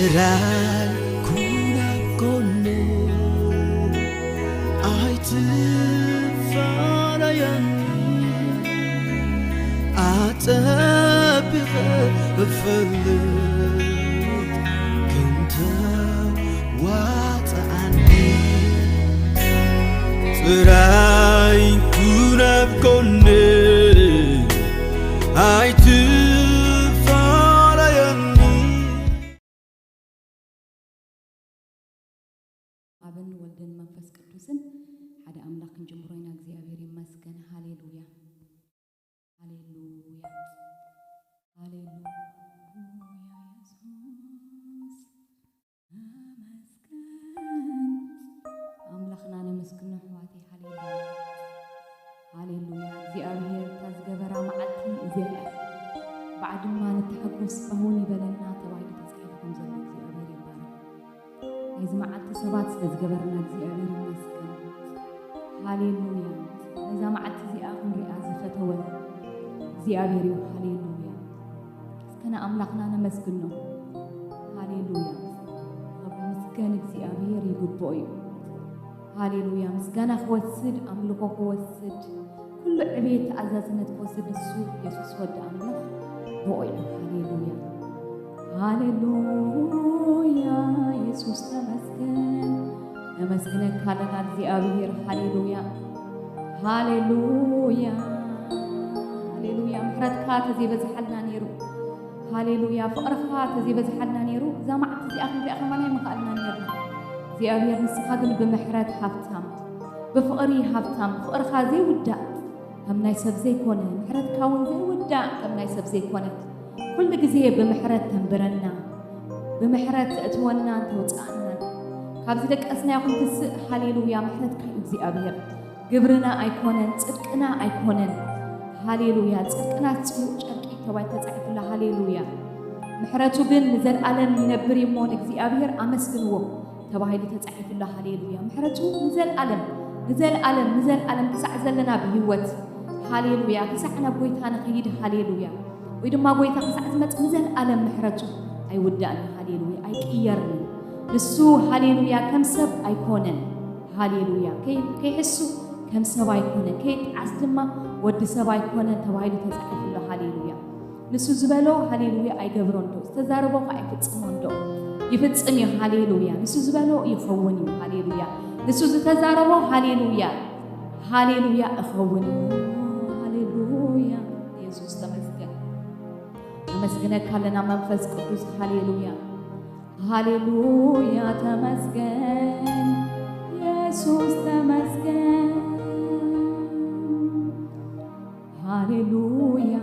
ጥራይ ኩን ኣብ ጎነይ ኣይትፈለየኒ ኣጸቢቐ እፈልጥ ከምተዋፅኣኒ ጥራይ ኩን ኣብ ጎነይ ኣይትፈለየኒ። ኣብን ወልድን መንፈስ ቅዱስን ሓደ ኣምላኽ ክንጅምሮ ኢና። እግዚኣብሔር ይመስገን። ሃሌሉያ፣ ሃሌሉያ፣ ሃሌሉያ። የሱስ ተመስገን። ኣምላኽና ነመስግኖ ኣሕዋተይ። ሃሌሉያ፣ ሃሌሉያ። እግዚኣብሔር እታ ዝገበራ መዓልቲ እዚኣ እያ፣ በዓ ድማ ንተሓጎስ ባሁን ይበለና ተባሂሉ ተፃሒፉ ከም ዘሎ እግዚኣብሔር ይባረክ። ናይዚ መዓልቲ ሰባት ስለ ዝገበርና እግዚኣብሔር ይመስገን። ሃሌሉያ። ነዛ መዓልቲ እዚኣ ክንሪኣ ዝፈተወ እግዚኣብሔር እዩ። ሃሌሉያ። እስከ ንኣምላኽና ነመስግኖ። ሃሌሉያ። ምስገን እግዚኣብሔር ይግብኦ እዩ። ሃሌሉያ። ምስጋና ክወስድ፣ ኣምልኾ ክወስድ፣ ኩሉ ዕብየት ተኣዛዝነት ክወስድ ንሱ ኢየሱስ ወዲ ኣምላኽ ብቑዕ እዩ። ሃሌሉያ፣ ሃሌሉያ። ኢየሱስ ተመስገን። ነመስግነካ ኣለና እግዚኣብሔር። ሃሌሉያ፣ ሃሌሉያ፣ ሃሌሉያ። ምሕረትካ ተዘይበዝሓልና ነይሩ፣ ሃሌሉያ፣ ፍቕርኻ ተዘይበዝሓልና ነይሩ እዛ መዓልቲ እዚኣ ክንሪኣ ከማና ይምኽኣልና ነርና። እግዚኣብሔር ንስኻ ግን ብምሕረት ሃብታም፣ ብፍቕሪ ሃብታም፣ ፍቕርኻ ዘይውዳእ ከም ናይ ሰብ ዘይኮነ፣ ምሕረትካ እውን ዘይውዳእ ከም ናይ ሰብ ዘይኮነ፣ ኩሉ ግዜ ብምሕረት ተንብረና፣ ብምሕረት ተእትወናን ተውፃእናን፣ ካብዚ ደቀስናዮ ክንትስእ። ሃሌሉያ። ምሕረትካ እዩ እግዚኣብሔር፣ ግብርና ኣይኮነን፣ ፅድቅና ኣይኮነን። ሃሌሉያ። ፅድቅና ፅሩቅ ጨርቂ ተባሂሉ ተፃሒፉላ። ሃሌሉያ። ምሕረቱ ግን ንዘለኣለም ይነብር እሞ ንእግዚኣብሔር ኣመስግንዎ ተባሂሉ ተፃሒፉላ። ሃሌሉያ። ምሕረቱ ንዘለኣለም፣ ንዘለኣለም፣ ንዘለኣለም ክሳዕ ዘለና ብሂወት፣ ሃሌሉያ፣ ክሳዕ ናብ ጎይታ ንኸይድ፣ ሃሌሉያ፣ ወይ ድማ ጎይታ ክሳዕ ዝመፅእ ንዘለኣለም ምሕረቱ ኣይውዳእን። ሃሌሉያ። ኣይቅየርን ንሱ። ሃሌሉያ። ከም ሰብ ኣይኮነን። ሃሌሉያ። ከይሕሱ ከም ሰብ ኣይኮነን፣ ከይጣዓስ ድማ ወዲ ሰብ ኣይኮነን ተባሂሉ ተፃሒፉሎ። ሃሌሉያ። ንሱ ዝበሎ፣ ሃሌሉያ፣ ኣይገብሮን ዶ? ዝተዛረቦ ኸ ኣይፍፅሞን ዶ? ይፍፅም እዩ። ሃሌሉያ። ንሱ ዝበሎ ይኸውን እዩ። ሃሌሉያ። ንሱ ዝተዛረቦ፣ ሃሌሉያ፣ ሃሌሉያ፣ እኸውን እዩ። ሃሌሉያ። ኢየሱስ ተመስገን። ነመስግነካ ኣለና መንፈስ ቅዱስ። ሃሌሉያ፣ ሃሌሉያ። ተመስገን ኢየሱስ፣ ተመስገን። ሃሌሉያ።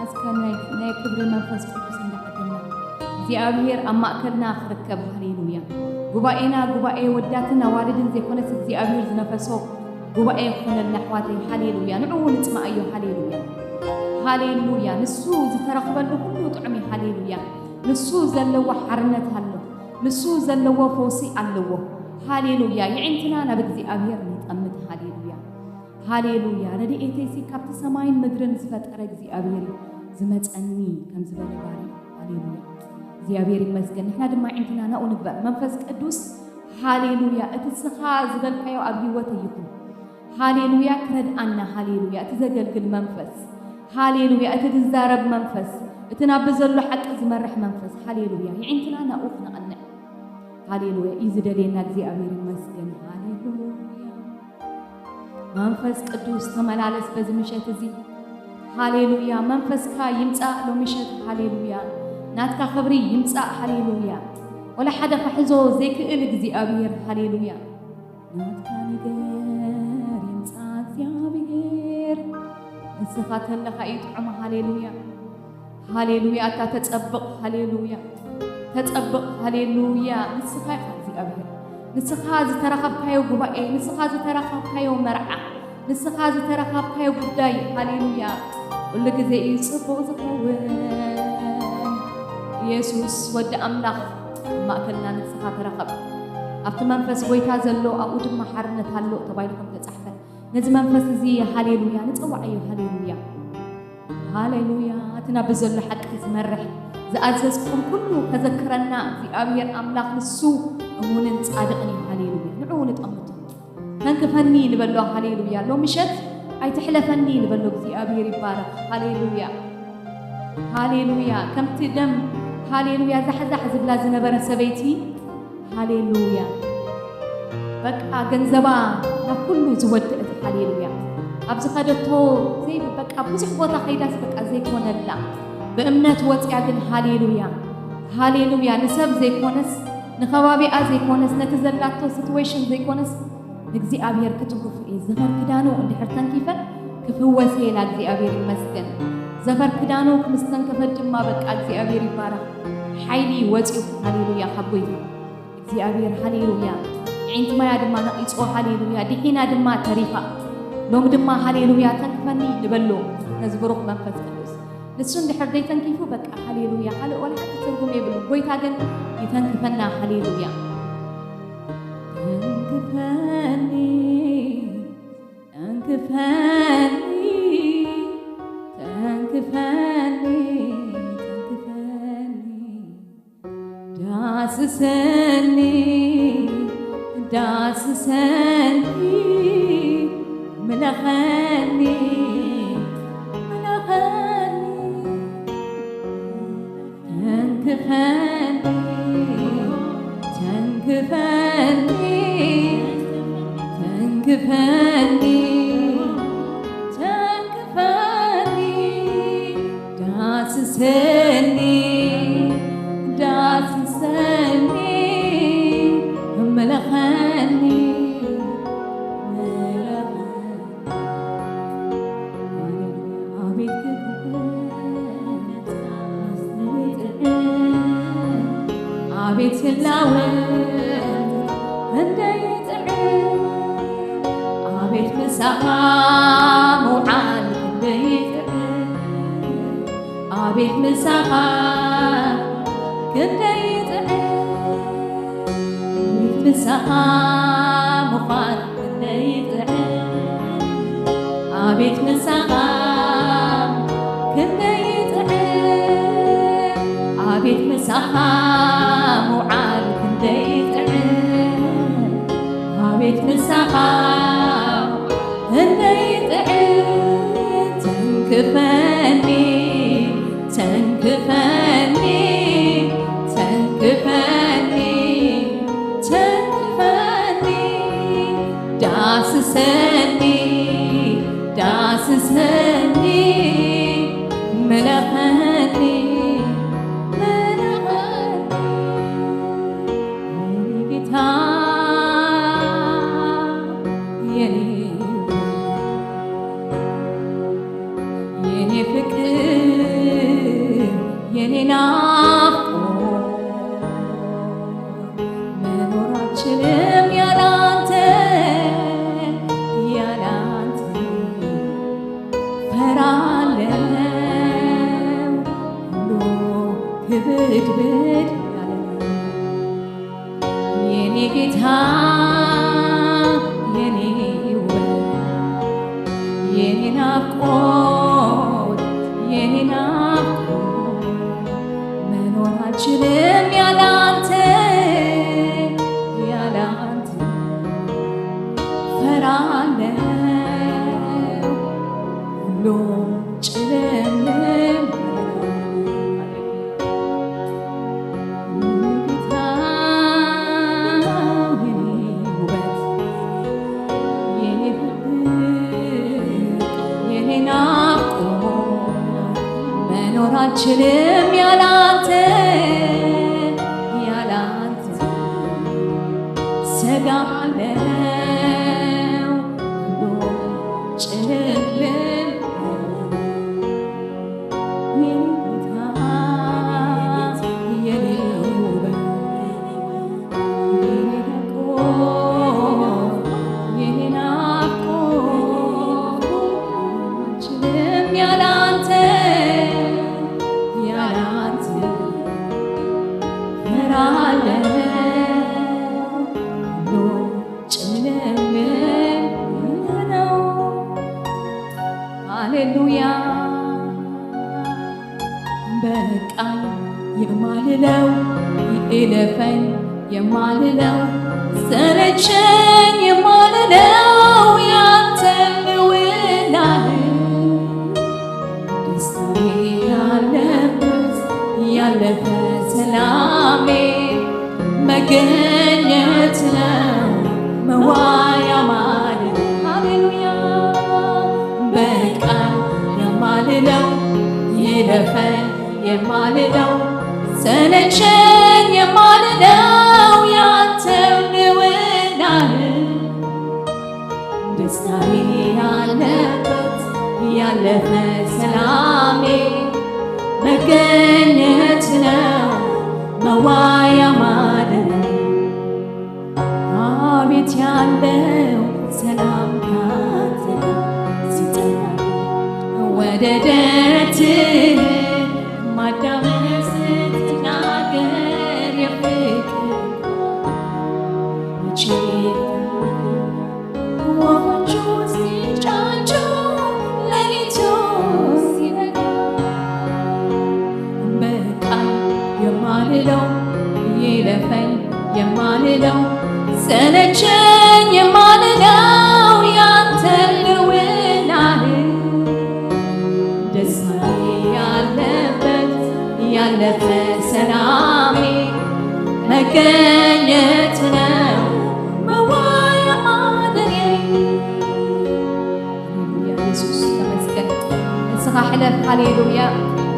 እስከ ናይ ክብሪ መንፈስ ቅዱስ እንዳዓደምና እግዚኣብሔር ኣብ ማእከልና ክርከብ። ሃሌሉያ። ጉባኤና ጉባኤ ወዳትን ኣዋልድን ዘይኮነስ እግዚኣብሔር ዝነፈሶ ጉባኤ ክኾነልና ኣሕዋተይ። ሃሌሉያ። ንዕኡ ንፅማእ እዩ። ሃሌሉያ፣ ሃሌሉያ። ንሱ ዝተረኽበሉ ኩሉ ጥዑም እዩ። ሃሌሉያ። ንሱ ዘለዎ ሓርነት ኣሎ፣ ንሱ ዘለዎ ፈውሲ ኣለዎ። ሃሌሉያ። የዒንትና ናብ እግዚኣብሔር ንጠምት። ሃሌሉያ፣ ሃሌሉያ። ረድኤተይሲ ካብቲ ሰማይን ምድርን ዝፈጠረ እግዚኣብሔር እዩ ዝመፀኒ ከም ዝበለ ባሪ። ሃሌሉያ። እግዚኣብሔር ይመስገን። ንሕና ድማ ዒንትና ናብኡ ንግበር። መንፈስ ቅዱስ፣ ሃሌሉያ፣ እቲ ስኻ ዝበልካዮ ኣብ ሂወት ይኹን። ሃሌሉያ። ክረድኣና። ሃሌሉያ። እቲ ዘገልግል መንፈስ፣ ሃሌሉያ፣ እቲ ዝዛረብ መንፈስ፣ እቲ ናብ ብዘሎ ሓቂ ዝመርሕ መንፈስ፣ ሃሌሉያ፣ የዒንትና ናብኡ ክነቐንዕ፣ ሃሌሉያ፣ እዩ ዝደልየና። እግዚኣብሔር ይመስገን። ሃሌሉያ። መንፈስ ቅዱስ ተመላለስ በዚ ምሸት እዚ። ሃሌሉያ። መንፈስካ ይምፃእ ሎሚ ምሸት። ሃሌሉያ። ናትካ ክብሪ ይምፃእ። ሃሌሉያ። ወላ ሓደ ክሕዞ ዘይክእል እግዚኣብሔር። ሃሌሉያ። ናትካ ነገር ይምፃእ እግዚኣብሔር። ንስኻ ተለኻ እዩ ጥዑም። ሃሌሉያ፣ ሃሌሉያ። እታ ተፀብቕ፣ ሃሌሉያ፣ ተፀብቕ። ሃሌሉያ። ንስኻ ኢኻ እግዚኣብሔር። ንስኻ ዝተረኸብካዮ ጉባኤ፣ ንስኻ ዝተረኸብካዮ መርዓ፣ ንስኻ ዝተረኸብካዮ ጉዳይ፣ ሃሌሉያ፣ ኩሉ ግዜ እዩ ፅቡቕ ዝኸውን። ኢየሱስ ወዲ ኣምላኽ ኣብ ማእከልና ንስኻ ተረኸብ። ኣብቲ መንፈስ ጎይታ ዘሎ ኣብኡ ድማ ሓርነት ኣሎ ተባሂሉ ከም ተፃሕፈ ነዚ መንፈስ እዚ፣ ሃሌሉያ፣ ንፀዋዕ እዩ። ሃሌሉያ፣ ሃሌሉያ። እቲ ናብ ብዘሎ ሓቂ ዝመርሕ፣ ዝኣዘዝኩም ኩሉ ከዘክረና እግዚአብሔር ኣምላኽ ንሱ እሙንን ጻድቕን እዩ። ሃሌሉያ ንዕኡ ንጠምቶ ተንክፈኒ ንበሎ። ሃሌሉያ ሎሚ ምሸት ኣይትሕለፈኒ ንበሎ። እግዚአብሔር ይባረኽ። ሃሌሉያ ሃሌሉያ ከምቲ ደም ሃሌሉያ ዛሕዛሕ ዝብላ ዝነበረ ሰበይቲ ሃሌሉያ በቃ ገንዘባ ናብ ኩሉ ዝወድአት ሃሌሉያ ኣብዚ ኸደቶ ዘይ በቃ ብዙሕ ቦታ ከይዳስ በቃ ዘይኮነላ ብእምነት ወፅያ ግን ሃሌሉያ ሃሌሉያ ንሰብ ዘይኮነስ ንኸባቢኣ ዘይኮነስ ነቲ ዘላቶ situation ዘይኮነስ ንእግዚኣብሔር ክትንክፉ እየ ዘፈር ክዳኑ እንድሕር ተንኪፈ ክፍወስ እየ ኢላ። እግዚአብሔር ይመስገን። ዘፈር ክዳኑ ምስ ተንከፈት ድማ በቃ እግዚአብሔር ይባረኽ ሓይሊ ወፂኡ ሃሌሉያ ካብ ጎይታ እግዚአብሔር። ሃሌሉያ ዒንቲ ማያ ድማ ነቒፆ ሃሌሉያ ድሒና ድማ ተሪፋ። ሎሚ ድማ ሃሌሉያ ተንክፈኒ ንበሎ ነዚ ብሩኽ መንፈስ ቅዱስ። ንሱ እንድሕር ዘይተንኪፉ በቃ ሃሌሉያ ካልእ ወላ ሓንቲ ትርጉም የብሉ። ጎይታ ግን ይተንክፈና። ሃሌሉያ ተንክፈኒ ተንክፈኒ ተንክፈኒ ተንክፈኒ ዳስሰኒ ዳስሰኒ ምለኸኒ ምለኸኒ ተንክፈኒ ተንክፈኒ ተንክፈኒ ተንክፈኒ ዳስሰኒ ዳስሰኒ ምለኸኒ ምለኸኒ። አቤት ክብረት አቤት ህላወት እንደይጥዕም አቤት ምሳኻ ምውዓል ክንደይጥዕም አቤት ምሳኻ ክንደይጥዕም አቤት ምሳኻ ምዃን ክንደይጥዕም አቤት ምሳኻ ክንደይጥዕም አቤት ምሳኻ ምውዓል ክንደይጥዕም አቤት ምሳኻ ክንደይጥዕም ተንክፈኒ ተንክፈኒ ተንክፈኒ ተንክፈኒ ዳስሰኒ ዳስሰኒ ምለኸኒ ምለኸኒ የኔ ጌታ የኔ የኔ ፍቅር የኔ ናፍቆት መኖር አልችልም ያላንተ ያላንተ ፈራለው ሁሉ ክብድብድ ያለ የኔ ጌታ የኔ ውበት የኔ ናፍቆት የኔ ናፍቆት መኖር አልችልም ያላንተ ያላንተ ፈራለው ሁሉ ጭልምልም ጌታ የኔ ውበት የኔ ፍቅር የኔ ናፍቆት መኖር አልችልም ያላንተ ያላንተ ሰጋለው ሁሉ ጭልምልም የኔ ጌታ የኔ ውበት የኔ ናፍቆት የኔ ናፍቆት አልችልም ያላንተ ያላንተ ፈራለው ሁሉ ጭልምልም ነው። ሃሌሉያ በቃኝ የማልለው ይለፈኝ የማልለው ሰለቸኝ የማልለው ያንተ ልውላህ ደስታዬ ያለበት ያለፈ ሰላሜ መገኘት ነው መዋያ ማለት። ሃሌሉያ። በቃል የማልለው ይለፈኝ የማልለው ሰለቸኝ የማልለው ያንተ ልውላህ ደስታዬ ያለበት ያለፈ ሰላሜ መገኘት ነው መዋያ ማደሪያ። አቤት ያለው ሰላም ካንተ ጋር ሲጠጋ ወደ ደረትህ ማዳመጥ ስትናገር የፍቅር መቼ ወፎቹ ሲንጫጩ ሌሊቱ ሲነጋ በቃል የማልለው ይለፈኝ የማልለው ሰለቸኝ የማልለው ያንተ ልውላህ ደስታዬ ያለበት ያለፈ ሰላሜ መገኘት ነው መዋያ ማደሪያዬ። ሃሌሉያ፣ ኢየሱስ ተመስገን። ንስኻ ሕለፍ። ሃሌሉያ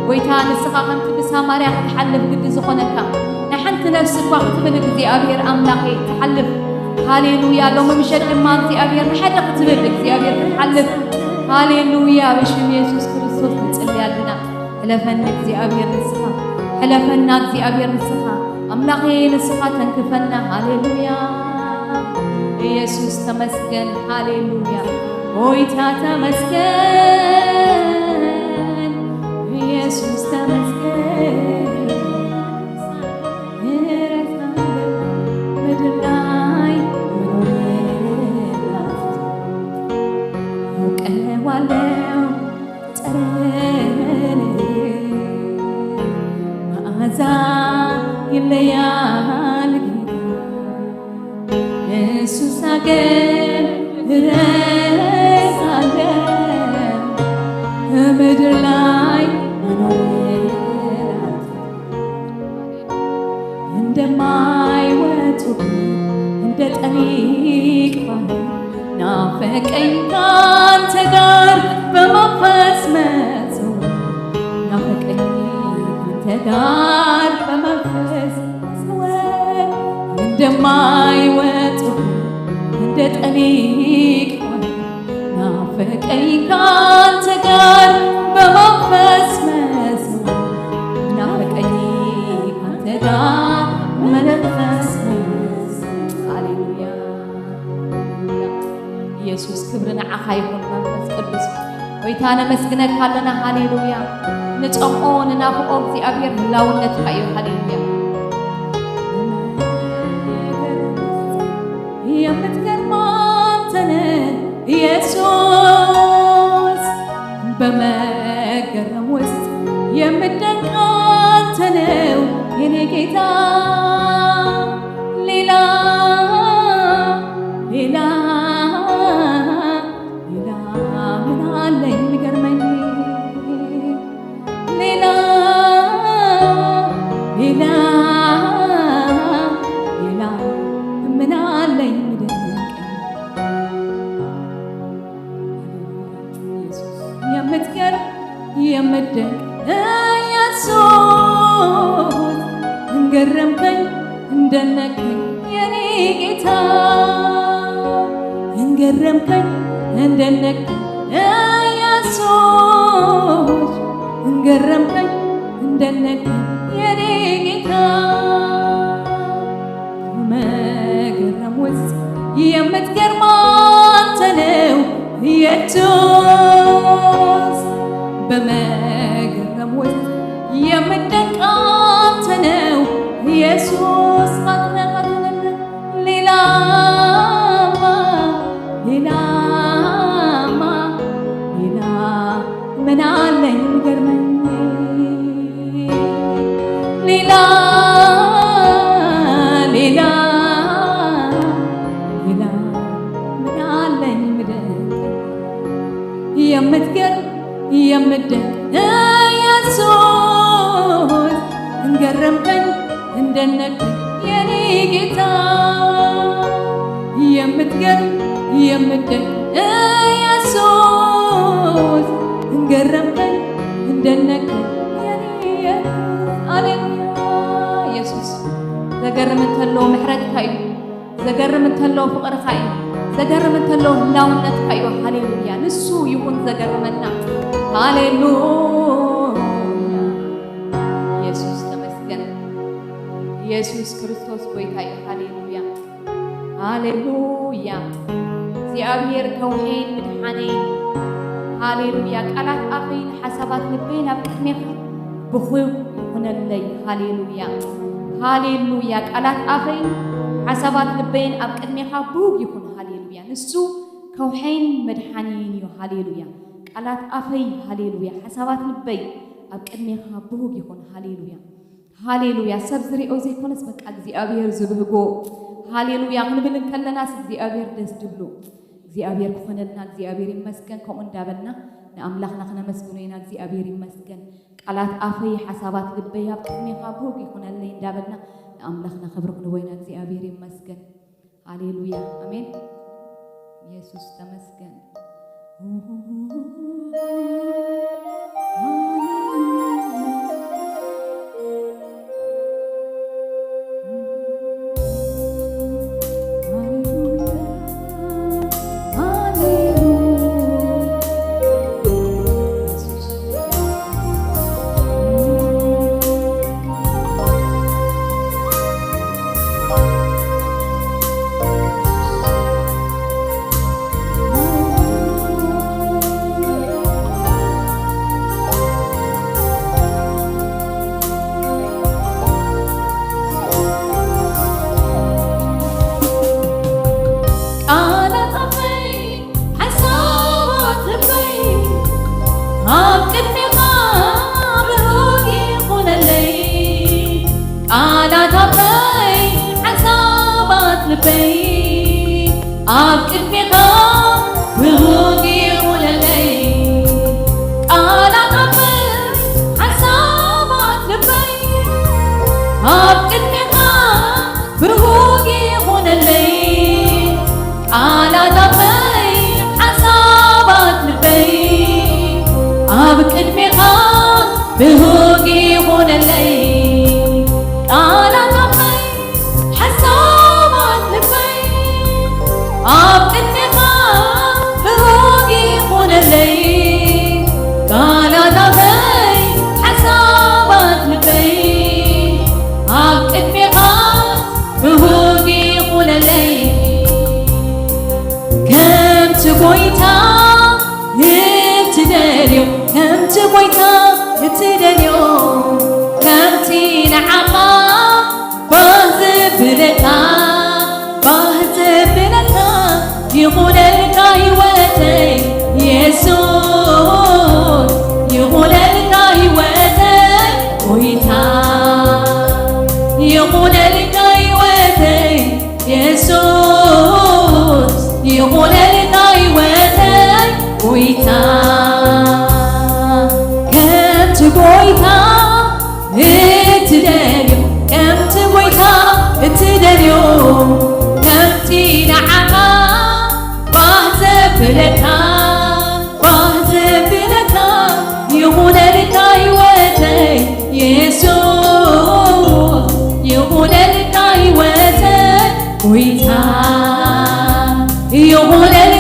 ጎይታ፣ ንስኻ ከምቲ ብሳማርያ ክትሓልፍ ግዲ ዝኾነካ ንሓንቲ ነፍሲ እኳ ክትብል እግዚኣብሔር ኣምላኸ ትሓልፍ። ሃሌሉያ። ሎሚ ምሸት ድማ እግዚኣብሔር ንሓደ ክትብል እግዚኣብሔር ክትሓልፍ። ሃሌሉያ። ብሽም ኢየሱስ ክርስቶስ ንፅልይ ኣለና። ሕለፈኒ እግዚኣብሔር ንስኻ፣ ሕለፈና እግዚኣብሔር ንስኻ፣ ኣምላኸ ንስኻ ተንክፈና። ሃሌሉያ፣ ኢየሱስ ተመስገን። ሃሌሉያ ጎይታ ተመስገን፣ ኢየሱስ ተመስገን። ምድር ላይ መኖር አውቀዋለሁ፣ ጠረን መዓዛ ይለያል ጌታ ኢየሱስ አገር እረሳለሁ ምድር ላይ መኖር እንደማይወጡ እንደ ጠሊቅ ባህር ናፈቀኝ ካንተ ጋር በመንፈስ መዘወር፣ ናፈቀኝ ካንተ ጋር በመንፈስ መዘወር። እንደማይወጡ እንደ ጠሊቅ ባህር ናፈቀኝ ካንተ ጋር በመንፈስ መዘወር፣ ናፈቀኝ ካንተ ጋር መንፈስ መዘወር። ሃሌሉያ። ኢየሱስ ክብሪ ንዓኻ ይኹን። መንፈስ ቅዱስ ጎይታ ነመስግነካ ኣለና። ሃሌሉያ። ንፀምኦ ንናፍቆ እግዚኣብሔር ህላውነትካ እዩ። ሃሌሉያ። የምትገርም አንተ ነህ ኢየሱስ፣ በመገረም ውስጥ የምትደንቅ አንተ ነው የኔ ጌታ። ሌላ ሌላ ሌላ ምን አለኝ የሚገርመኝ? ሌላ ሌላ ሌላ ምን አለኝ የሚደንቀኝ? የምትገርም የምትደንቅ ኢየሱስ፣ እንገረምከኝ እንደነከኝ የኔ ጌታ፣ እንገረምከኝ እንደነከኝ ኢየሱስ፣ እንገረምከኝ እንደነከኝ የኔ ጌታ። በመገረም ውስጥ የምትገርም አንተ ነው ኢየሱስ፣ በመገረም ውስጥ የምትደንቅ አንተ ነው ኢየሱስ። ሌላማ ሌላማ ሌላ ምን አለኝ የሚገርመኝ? ሌላ ሌላ ሌላ ምን አለኝ ምደንቅ የምትገርም የምትደንቅ ኢየሱስ እንገረምከኝ እንደነቅኝ የኔ ጌታ የምትገርም የምትደንቅ ኢየሱስ እንገረምከኝ እንደነቅኝ የኔ ኢየሱስ ሃሌሉያ ኢየሱስ ዘገርም እንተሎ ምሕረትካ እዩ ዘገርም እንተሎ ፍቅርካ እዩ ዘገርም እንተሎ ህላውነትካ እዩ ሃሌሉያ ንሱ ይኹን ዘገርመና ሃሌሉያ ኢየሱስ ተመስገን ኢየሱስ ክርስቶስ ጎይታ እዩ ሃሌሉያ ሃሌሉያ እግዚአብሔር ከውሄን ምድሓነይን ሃሌሉያ ቃላት ኣፈይን ሓሳባት ልበይን ኣብ ቅድሜኻ ብኹብ ይኹነለይ ሃሌሉያ ሃሌሉያ ቃላት ኣፈይን ሓሳባት ልበይን ኣብ ቅድሜኻ ብሩግ ይኹን ሃሌሉያ ንሱ ከውሐይን መድሓኒን እዩ ሃሌሉያ ቃላት ኣፈይ ሃሌሉያ ሓሳባት ልበይ ኣብ ቅድሜኻ ብሩግ ይኹን ሃሌሉያ ሃሌሉያ ሰብ ዝሪኦ ዘይኮነስ በቃ እግዚአብሔር ዝብህጎ ሃሌሉያ ክንብል ከለናስ እግዚአብሔር ደስ ድብሎ እግዚአብሔር ክኾነልና እግዚአብሔር ይመስገን ከምኡ እንዳበልና ንኣምላኽና ክነመስግኖ ኢና እግዚአብሔር ይመስገን ቃላት ኣፈይ ሓሳባት ልበይ ኣብ ቅድሜኻ ብሩግ ይኹነለይ እንዳበልና ንኣምላኽና ክብሪ ክንህቦ ኢና እግዚአብሔር ይመስገን ሃሌሉያ ኣሜን ኢየሱስ ተመስገን ቃላት ኣፈይ ሓሳባት ልበይ ኣብ ቅድሜኻ ብሩግ ይኹነለይ ቃላት ኣፈይ ሓሳባት ልበይ ኣብ ቅድሜኻ ብሩግ ይኹነለይ ቃላት ኣፈይ ሓሳባት ልበይ ኣብ ቅድሜኻ ብሩግ ይኹነለይ ቃላት ኣፈይ ሓሳባት ልበይ ኣብ ቅድሜኻ ብሩግ ይኹነለይ ቃላት ኣፈይ ሓሳባት ልበይ ኣብ ቅድሜኻ ብሩግ ይኹነለይ ቃላት ኣፈይ ሓሳባት ልበይ ኣብ ቅድሜኻ ብሩግ ይኹነለይ ከምቲ ጎይታ እትደልዮ ከምቲ ጎይታ እትደልዮ ከምቲ ንዓኻ ባህ ዘብለካ ባህ ዘብለካ ይኹነልካ ህይወተይ ኢየሱስ ይኹነልካ ህይወተይ ጎይታ ይኹነልካ ህይወተይ ኢየሱስ ይኹነልካ ህይወተይ ጎይታ ከምቲ ጎይታ እትደልዮ ከምቲ ጎይታ እትደልዮ ከምቲ ንዓኻ ባህ ዘብለካ ባህ ዘብለካ ይኹነልካ ህይወተይ ኢየሱስ ይኹነልካ ህይወተይ ጎይታ ይኹነልካ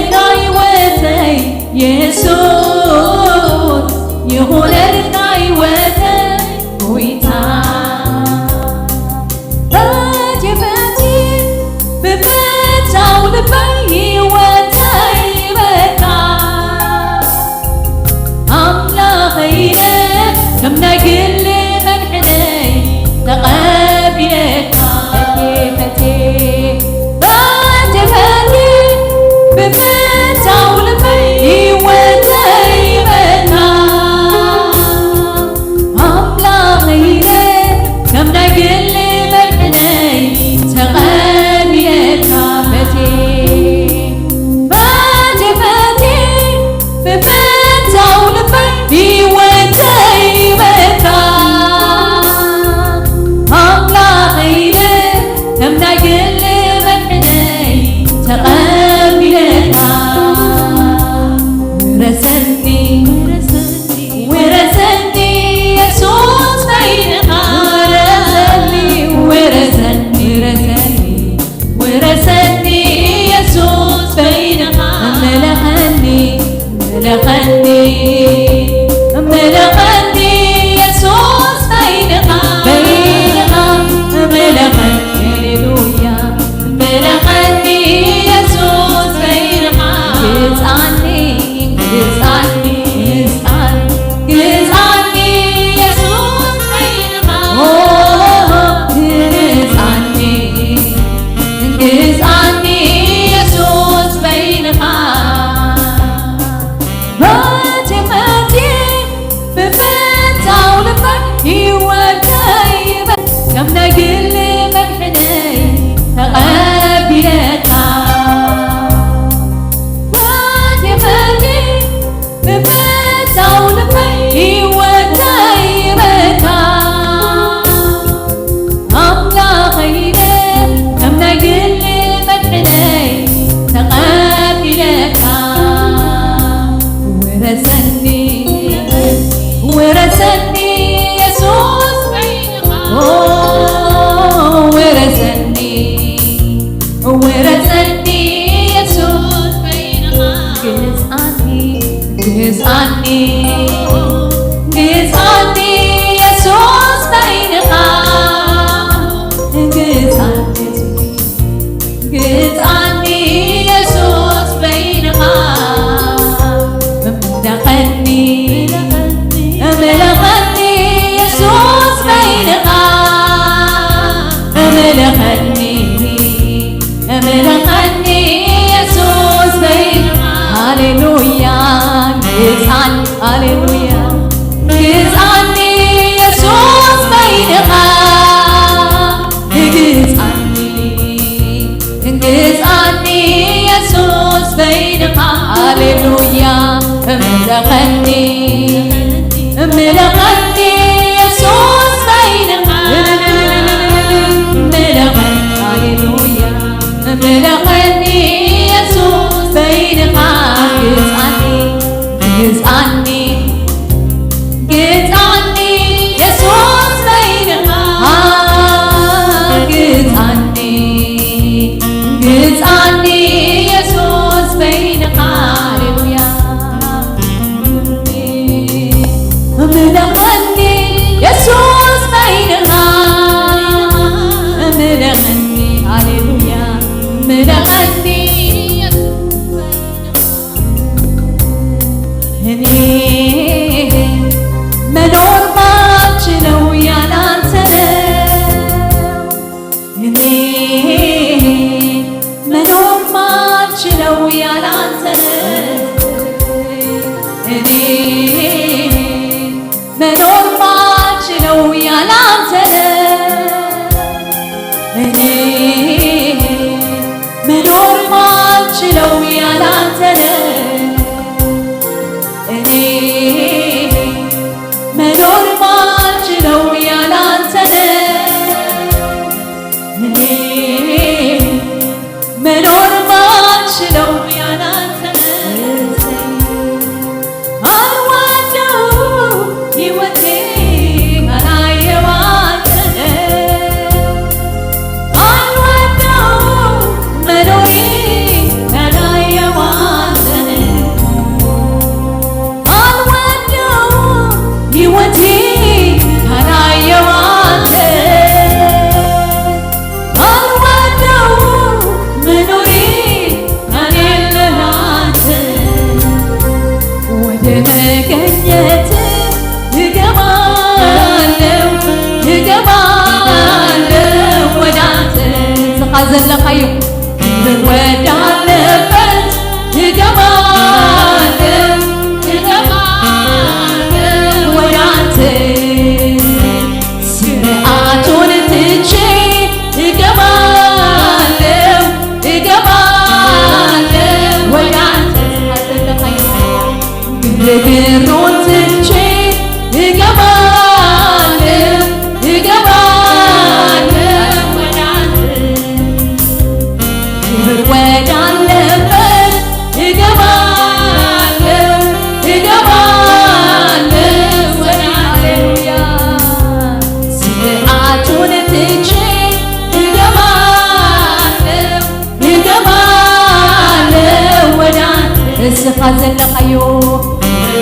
ንስኻ ዘለኻዮ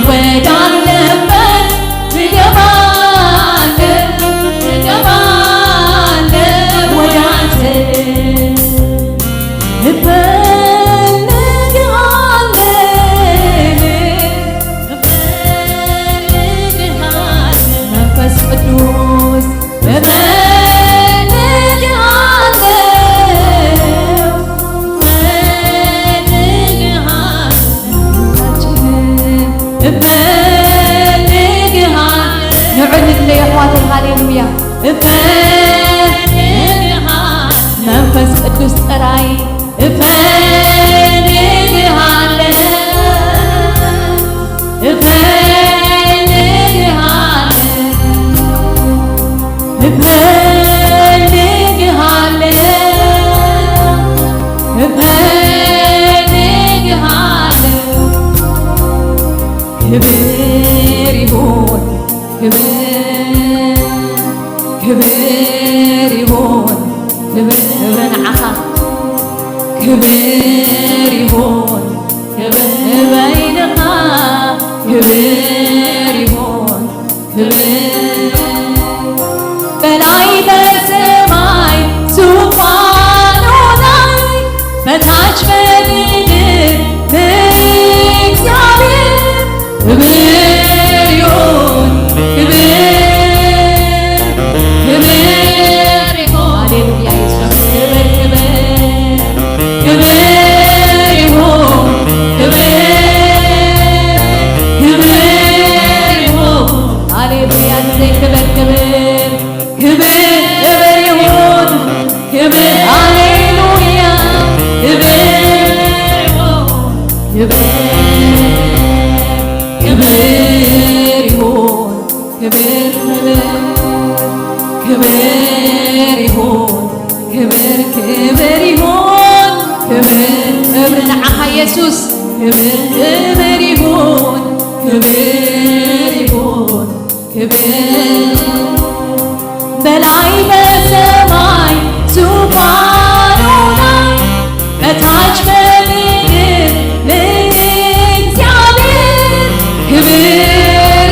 ወዳለበት ትገባለህ ትገባለህ ወዳንተ እፈልግሃለሁ እፈልግሃለሁ መንፈስ ቅዱስ እፈልግሃለሁ እፈልግሃለሁ እፈልግሃለሁ ንዑልለ የሕዋተይ ሃሌሉያ እፈልግሃለሁ መንፈስ ቅዱስ ጥራይ እፈልግሃለሁ እፈልግሃለሁ እፈልግሃለሁ እፈልግሃለሁ ክብር ይሁን ክብር ክብር ይሁን ክብር ክብር ንዓኻ ክብር ይሁን ክብር በይንኻ ክብር ይሁን ክብር በላይ በሰማይ ዙፋኑ ላይ በታች በምድር ለእግዚአብሔር ክብር ይሁን ክብር ክብር ይሁን ሃሌሉያ ኢየሱስ ክብር ክብር ክብር ይሁን ክብር ክብር ይሁን ሃሌሉያ ጊዜ ክብር ክብር ክብር ክብር ይሁን ክብር ሃሌሉያ ክብር ይሁን ክብር ክብር ይሁን ክብር ክብር ክብር ይሁን ክብር ክብር ይሁን ክብር ክብር ንዓኻ ኢየሱስ ክብር ክብር ይሁን ክብር ይሁን ክብር በላይ በሰማይ ዙፋኑ ላይ በታች በምድር ለእግዚአብሔር ክብር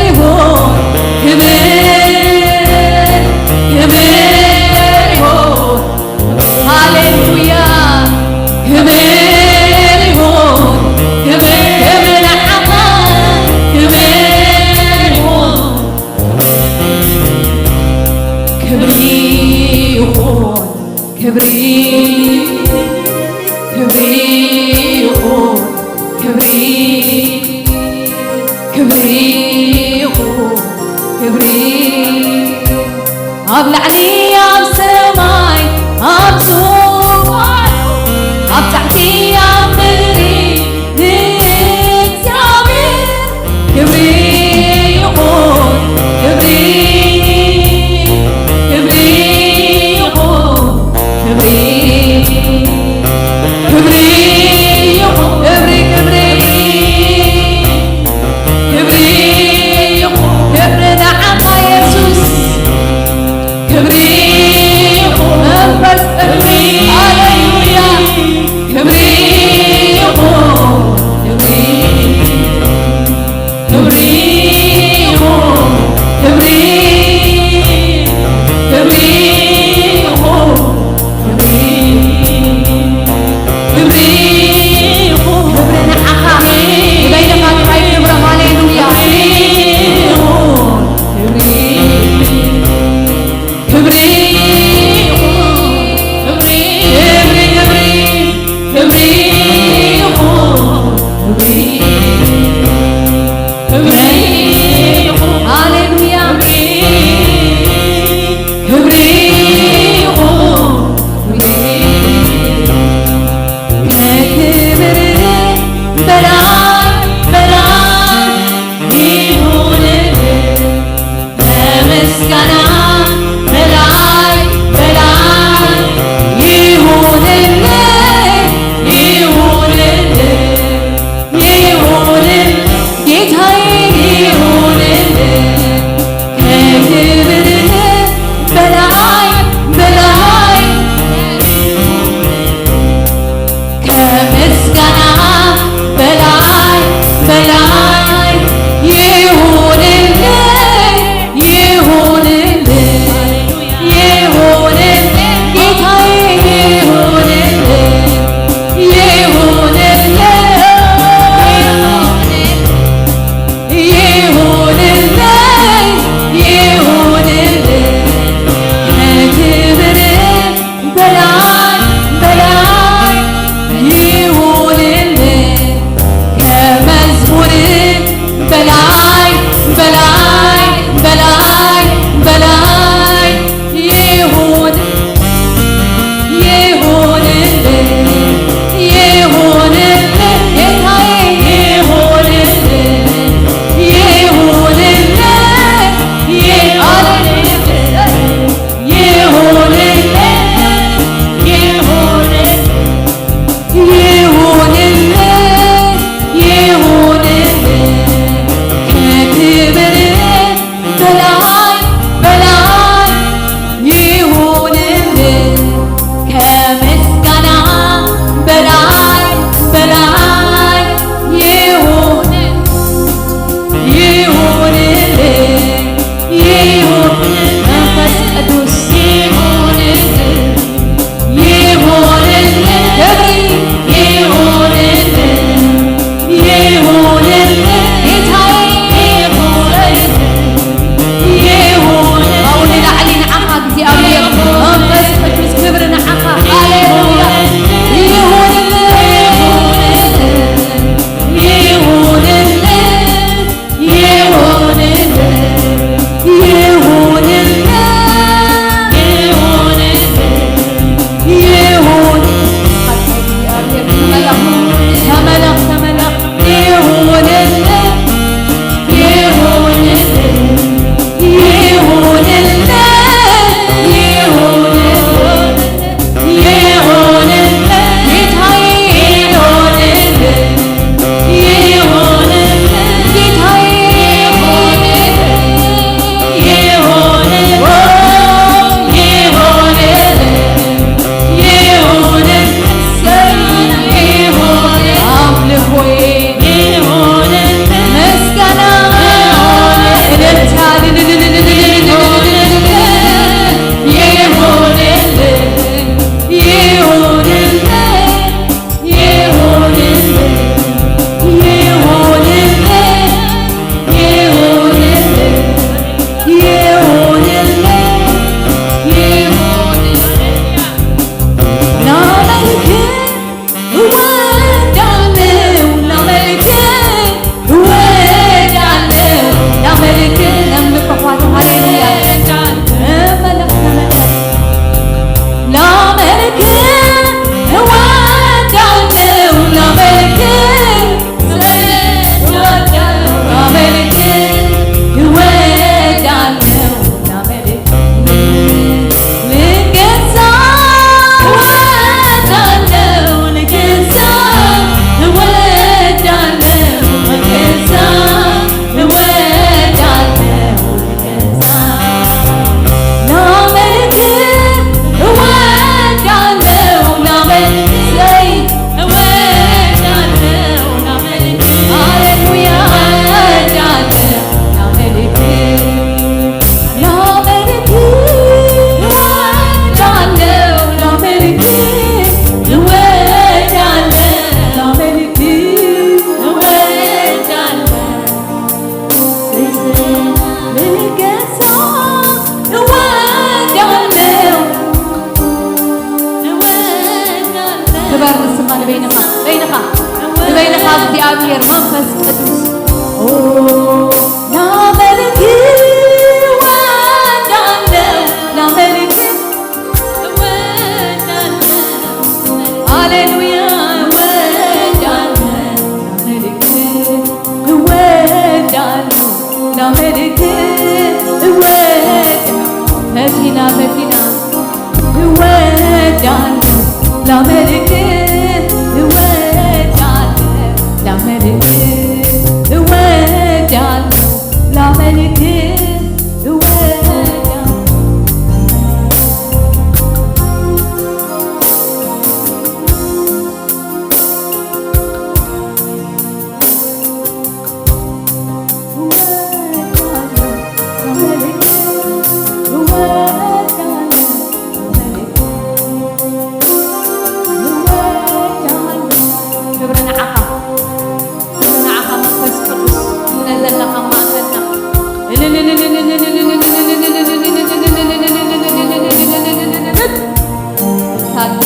ይሁን ክብር ክብር ይሁን ሃሌሉያ ክብር ይሁን ክብር ክብር ንዓኻ ክብር ይሁን ክብሪ ይሁን ክብሪ ክብሪ ይሁን ክብሪ ክብሪ ይሁን ክብሪ ኣብ ላዕሊ ኣብ ሰማይ ኣብ ዙፋኑ ኣብ ታሕቲ ኣብ ምድሪ ንእግዚአብሔር ክብሪ ይሁን ክብሪ ክብሪ ይሁን ክብሪ ክብሪ ይሁን ክብሪ ክብሪ ክብሪ ይሁን ክብሪ ንዓኻ ኢየሱስ ክብሪ ይሁን መንፈስ ክብሪ እግዚአብሔር መንፈስ ቅዱስ ኦ ላመልክ እወዳለሁ ላመልክ እወዳለሁ ሃሌሉያ እወዳለሁ ላመልክ እወዳለሁ ላመልክ እወዳለሁ ፈቲና ፈቲና እወዳለሁ ላመልክ እወዳለሁ ላመልክ እወዳለሁ ላመልክ እወዳለሁ ክብሪ ንዓኻ ክብሪ ንዓኻ መንፈስ ቅዱስ እምነ ዘለኻ ማእከልና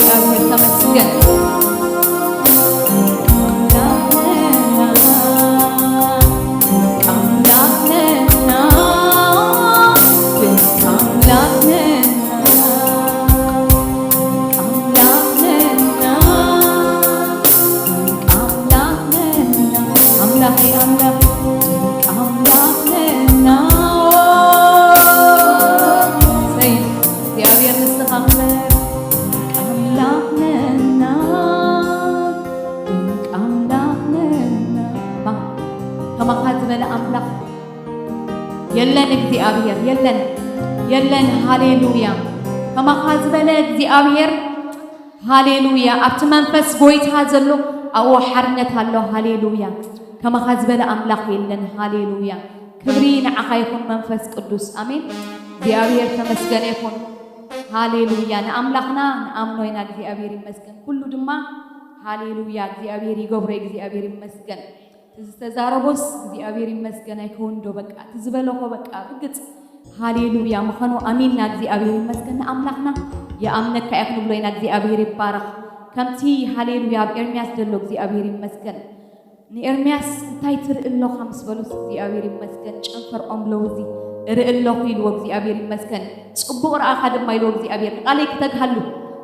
እግዚአብሔር ተመስገን። አምላክ ነህና ድንቅ አምላክ ነህና አምላክ ነህና ድንቅ አምላክ ነህና አምላኬ አምላኬ ድንቅ አምላክ ነህና ሰይ እግዚአብሔር ንስኻ ክበር ድንቅ አምላክ ነህና ድንቅ አምላክ ነህና ከማኻ ዝበለ ኣምላኽ የለን እግዚአብሔር የለን የለን ሃሌሉያ ከማኻ ዝበለ እግዚአብሔር ሃሌሉያ ኣብቲ መንፈስ ጎይታ ዘሎ ኣብኡ ሓርነት ኣሎ ሃሌሉያ ከማኻ ዝበለ ኣምላኽ የለን ሃሌሉያ ክብሪ ንዓኻ ይኹን መንፈስ ቅዱስ ኣሜን እግዚአብሔር ተመስገነ ይኹን ሃሌሉያ ንኣምላኽና ንኣምኖ ኢና እግዚአብሔር ይመስገን ኩሉ ድማ ሃሌሉያ እግዚአብሔር ይገብሮ እግዚአብሔር ይመስገን ዝተዛረቦስ እግዚአብሔር ይመስገን ኣይከውን ዶ በቃ ትዝበለኾ በቃ ርግፅ ሃሌሉያ ምዃኑ ኣሚንና እግዚአብሔር ይመስገን ንኣምላኽና የኣምነካ እየ ክንብሎ ኢና እግዚአብሔር ይባረኽ ከምቲ ሃሌሉያ ኣብ ኤርምያስ ዘሎ እግዚአብሔር ይመስገን ንኤርምያስ እንታይ ትርኢ ኣለኻ ምስ በሎስ እግዚአብሔር ይመስገን ጨንፈር ኦም ለውዚ እርኢ ኣለኹ ኢልዎ እግዚአብሔር ይመስገን ፅቡቕ ረኣኻ ድማ ኢልዎ እግዚአብሔር ንቃለይ ክተግሃሉ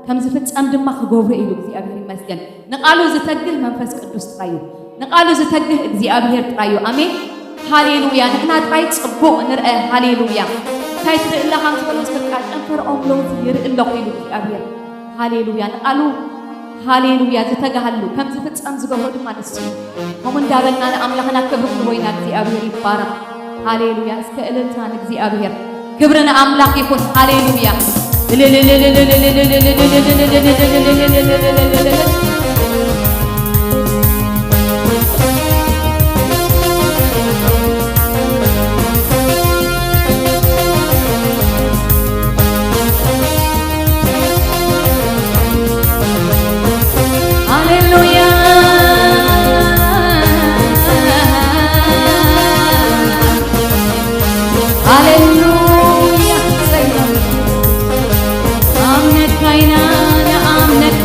ከም ዝፍፀም ድማ ክገብሮ ኢሉ እግዚአብሔር ይመስገን ንቃሉ ዝተግህ መንፈስ ቅዱስ ጥራይ እዩ ንቃሉ ዝተግህ እግዚአብሔር ጥራይ እዩ ኣሜን ሃሌሉያ ንሕና ጥራይ ፅቡቕ ንርአ ሃሌሉያ እንታይ ትርኢ ኣለኻ ምስ በሎስ በቃ ጨንፈር ኦም ለውዚ ይርኢ ኣለኹ ኢሉ እግዚአብሔር ሃሌሉያ ንቃሉ ሃሌሉያ ዝተጋሃሉ ከም ዝፍፀም ዝገብሮ ድማ ንሱ እዩ ከምኡ እንዳበልና ንኣምላኽና ክብሪ ክንህቦ ኢና እግዚአብሔር ይባረኽ ሃሌሉያ እስከ እልልታ ንእግዚአብሔር ክብሪ ንኣምላኽ ይኹን ሃሌሉያ ሃሌሉያ ሃሌሉያ ኣምነካይና ንኣምነካ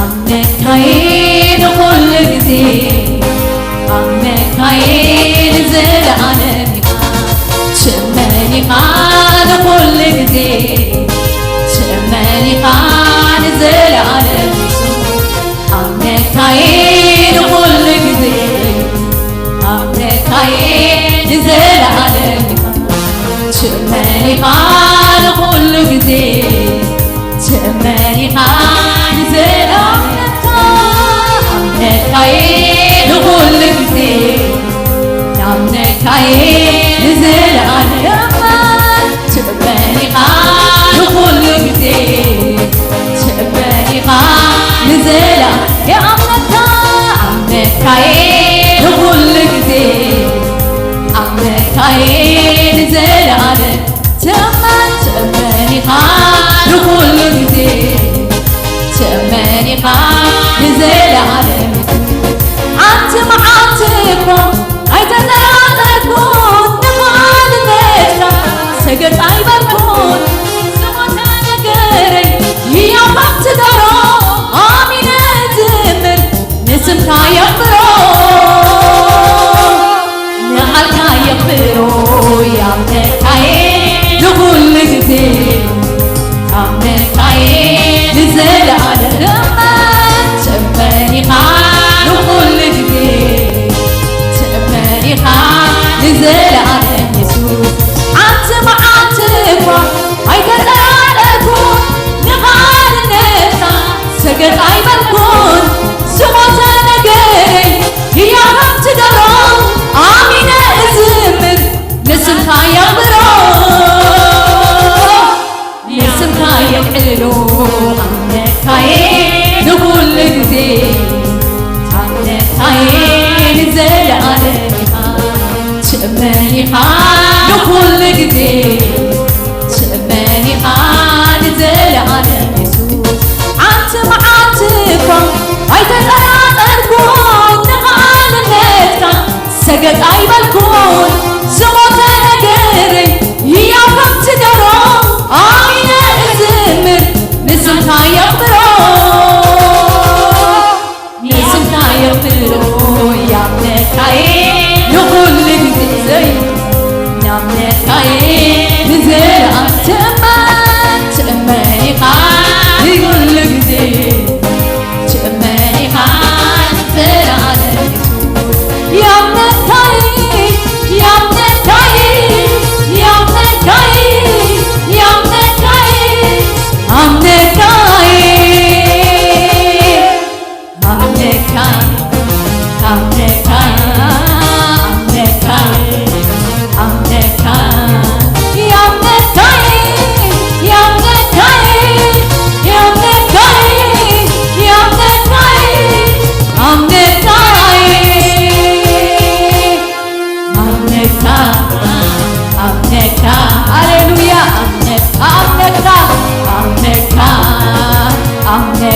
ኣምነካዬ ንኩሉ ግዜ ኣምነካዬ ንዘለዓለም ኢኻ ትእመን ኢኻ ንኩሉ ግዜ ትእመን ኢኻ ንዘለዓለም ኣምነካዬ ንኩሉ ግዜ ኣምነካዬ ንዘለዓለም ኢኻ ትእመን ኢኻ ንኩሉ ግዜ ትእመን ኢኻ ንዘለዓለም ኣምነካዬ ንኩሉ ግዜ ኣምነካዬ ንዘለዓለም ትእመን ኢኻ ንኩሉ ግዜ ትእመን ኢኻ ንዘለዓለም ኣምነካ ኣምነካዬ ንኩሉ ግዜ ኣምነካዬ ንዘለዓለም ትእመን ትእመን ኢኻ ንኩሉ ግዜ ትእመን ኢኻ ንዘለዓለም ሓንቲ መዓልቲ እኮ ኣይተጠራጠርኩን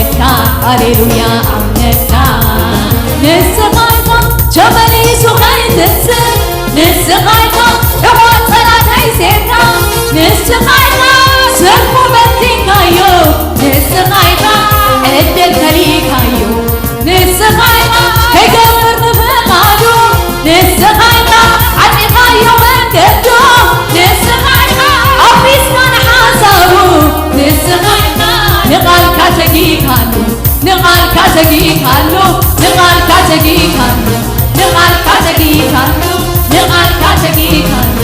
ኣምነካ ሃሌሉያ ኣምነካ ንስኻ ኢኻ ተመሊሱ ከይትንስእ ንስኻ ኢኻ ሕዋት ፀላተይ ሴርካ ንስኻ ኢኻ ሰልፉ በቲንካዮ ንስኻ ኢኻ ዕድል ከሊካዮ ንስኻ ኢኻ ከይገብር ምፍቓዱ ንስኻ ኢኻ ዓጢኻዮ መንገዱ ንስኻ ኢኻ ኣፍሪስካ ንሓሳቡ ንስኻ ኢኻ ንቓልካ ተጊካሉ ንቓልካ ተጊካሉ ንቓልካ ተጊካሉ ንቓልካ ተጊካሉ ንቓልካ ተጊካሉ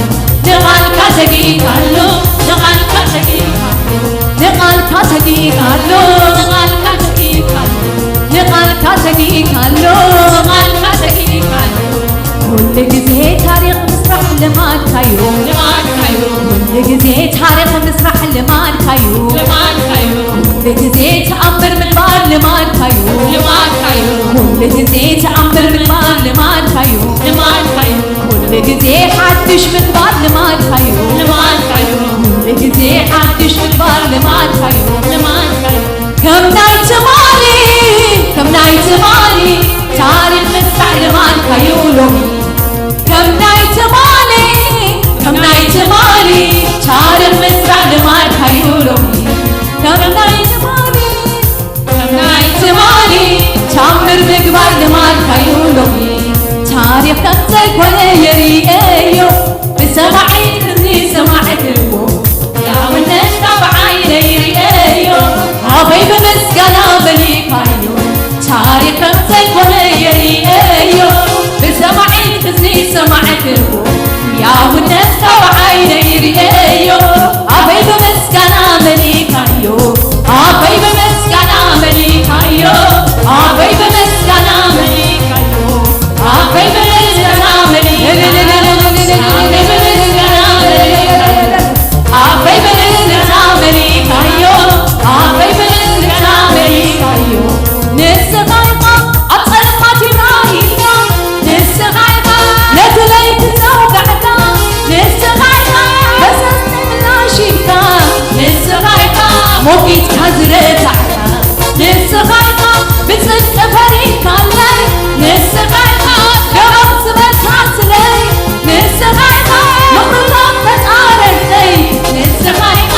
ንቓልካ ተጊካሉ ንቓልካ ተጊካሉ ንቓልካ ተጊካሉ ንቓልካ ተጊካሉ ንቓልካ ተጊካሉ ንቓልካ ተጊካሉ ኩሉ ግዜ ታሪኽ ምስራሕ ልማድካዩ ልማድካዩ ኩሉ ግዜ ታሪኽ ምስራሕ ልማድካዩ ልማድካዩ ኩሉ ግዜ ተኣምር ምግባር ልማድካዩ ልማድካዩ ኩሉ ግዜ ተኣምር ምግባር ልማድካዩ ልማድካዩ ኩሉ ግዜ ሓድሽ ምግባር ልማድካዩ ልማድካዩ ኩሉ ግዜ ሓድሽ ምግባር ልማድካዩ ልማድካዩ ከም ናይ ትማሊ ከም ናይ ትማሊ ታሪኽ ምስራሕ ልማድካዩ ሎሚ ከም ናይ ትማሊ ከም ናይ ትማሊ ታሪኽ ምስራሕ ልማድካዩ ሎሚ ከም ናይ ትማሊ ከም ናይ ትማሊ ታምር ምግባር ልማድካዩ ሎሚ ታሪኽ ከም ዘይኮነ የርእዮ ብሰማዒ እዝኒ ሰማዕትዎ ያውነት ካብ ዓይነይ ርእዮ ኣበይ ብምስጋና መሊካዮ ታሪኽ ከም ዘይኮነ የርእዮ ብሰማዒ እዝኒ ሰማዕትዎ ያውነት ካብ ዓይነይ ርእዮ ኣበይ ብምስጋና መሊካዮ ኣበይ ብምስጋና መሊካዮ ኣበይ ብምስጋና መሊካዮ ኣበይ ብምስጋና መሊካዮ ኣበይ ብምስጋና መሊካዮ ኣበይ ብምስጋና መሊካዮ ንስኻ ኢኻ ኣብ ፀልማት ይራእይካ ንስኻ ኢኻ ነቲ ለይቲ ዘውጋዕካ ንስኻ ኢኻ ፈሰስቲ ምላሽ ሂብካ ንስኻ ኢኻ ሞጊትካ ዝረታዕካ ንስኻ ኢኻ ብፅድቂ ፈሪድካለይ ንስኻ ኢኻ ደረቕ ዝበልካ ስለይ ንስኻ ኢኻ ምኽርታት ተፃረርተይ ንስኻ ኢኻ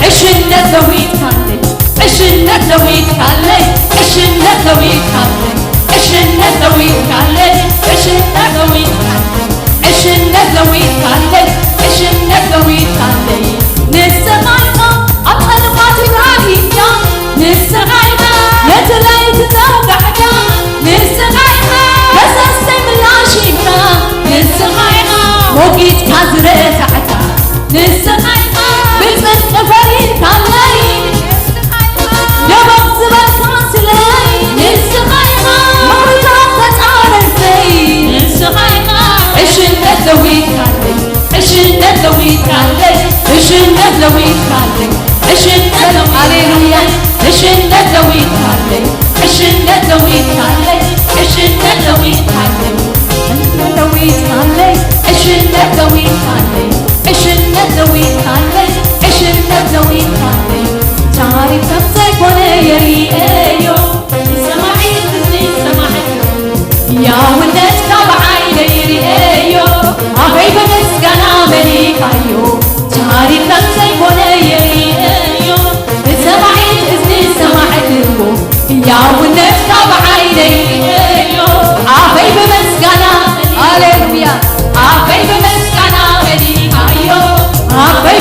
ዕሽነት ለዊጥካለይ ዕሽነት ለዊጥካለይ ዕሽነት ለዊጥካለይ ዕሽነት ለዊጥካለይ ዕሽነት ለዊጥካለይ ዕሽነት ለዊጥካለይ ዕሽነት ለዊጥካለይ ንስኻ ኢኻ ኣብ ፀልማት ይራእይካ ንስኻ ኢኻ ነቲ ለይቲ ዘውጋዕካ ንስኻ ኢኻ ፈሰስተይ ምላሽ ሂብካ ንስኻ ኢኻ ሞጊትካ ዝረታዕካ ንስኻ ኢኻ ብፅድቂ ፈሪድካለይ ደበቕ ዝበልካ ስለይ ንስኻ ኢኻ ምኽርታት ተፃረርተይ ንስኻ ኢኻ ዕሽነት ለዊጥካለይ ዕሽነት ለዊጥካለይ ዕሽነት ለዊጥካለይ ዕሽነት ሃሌሉያ ዕሽነት ለዊጥካለይ ዕሽነት ለዊጥካለይ ዕሽነት ለዊጥካለይ ለዊጥካለይ ዕሽነት ለዊጥካለይ ዕሽነት ለዊጥካለይ ዕሽነት ለዊጥካለይ ታሪክ ከም ዘይኮነ የርእዮ ሰማዒ እዝኒ ሰማዕትዎ ያውነት ካብ ዓይነይ ርእዮ ኣበይ ብምስጋና መሊካዮ ታሪክ ከም ዘይኮነ የርእዮ ብሰማዒት እዝኒ ሰማዕትዎ ያውነት ካብ ዓይነይ ርእዮ ኣበይ ብምስጋና ሃሌሉያ ኣበይ ብምስጋና መሊካዮ ኣበይ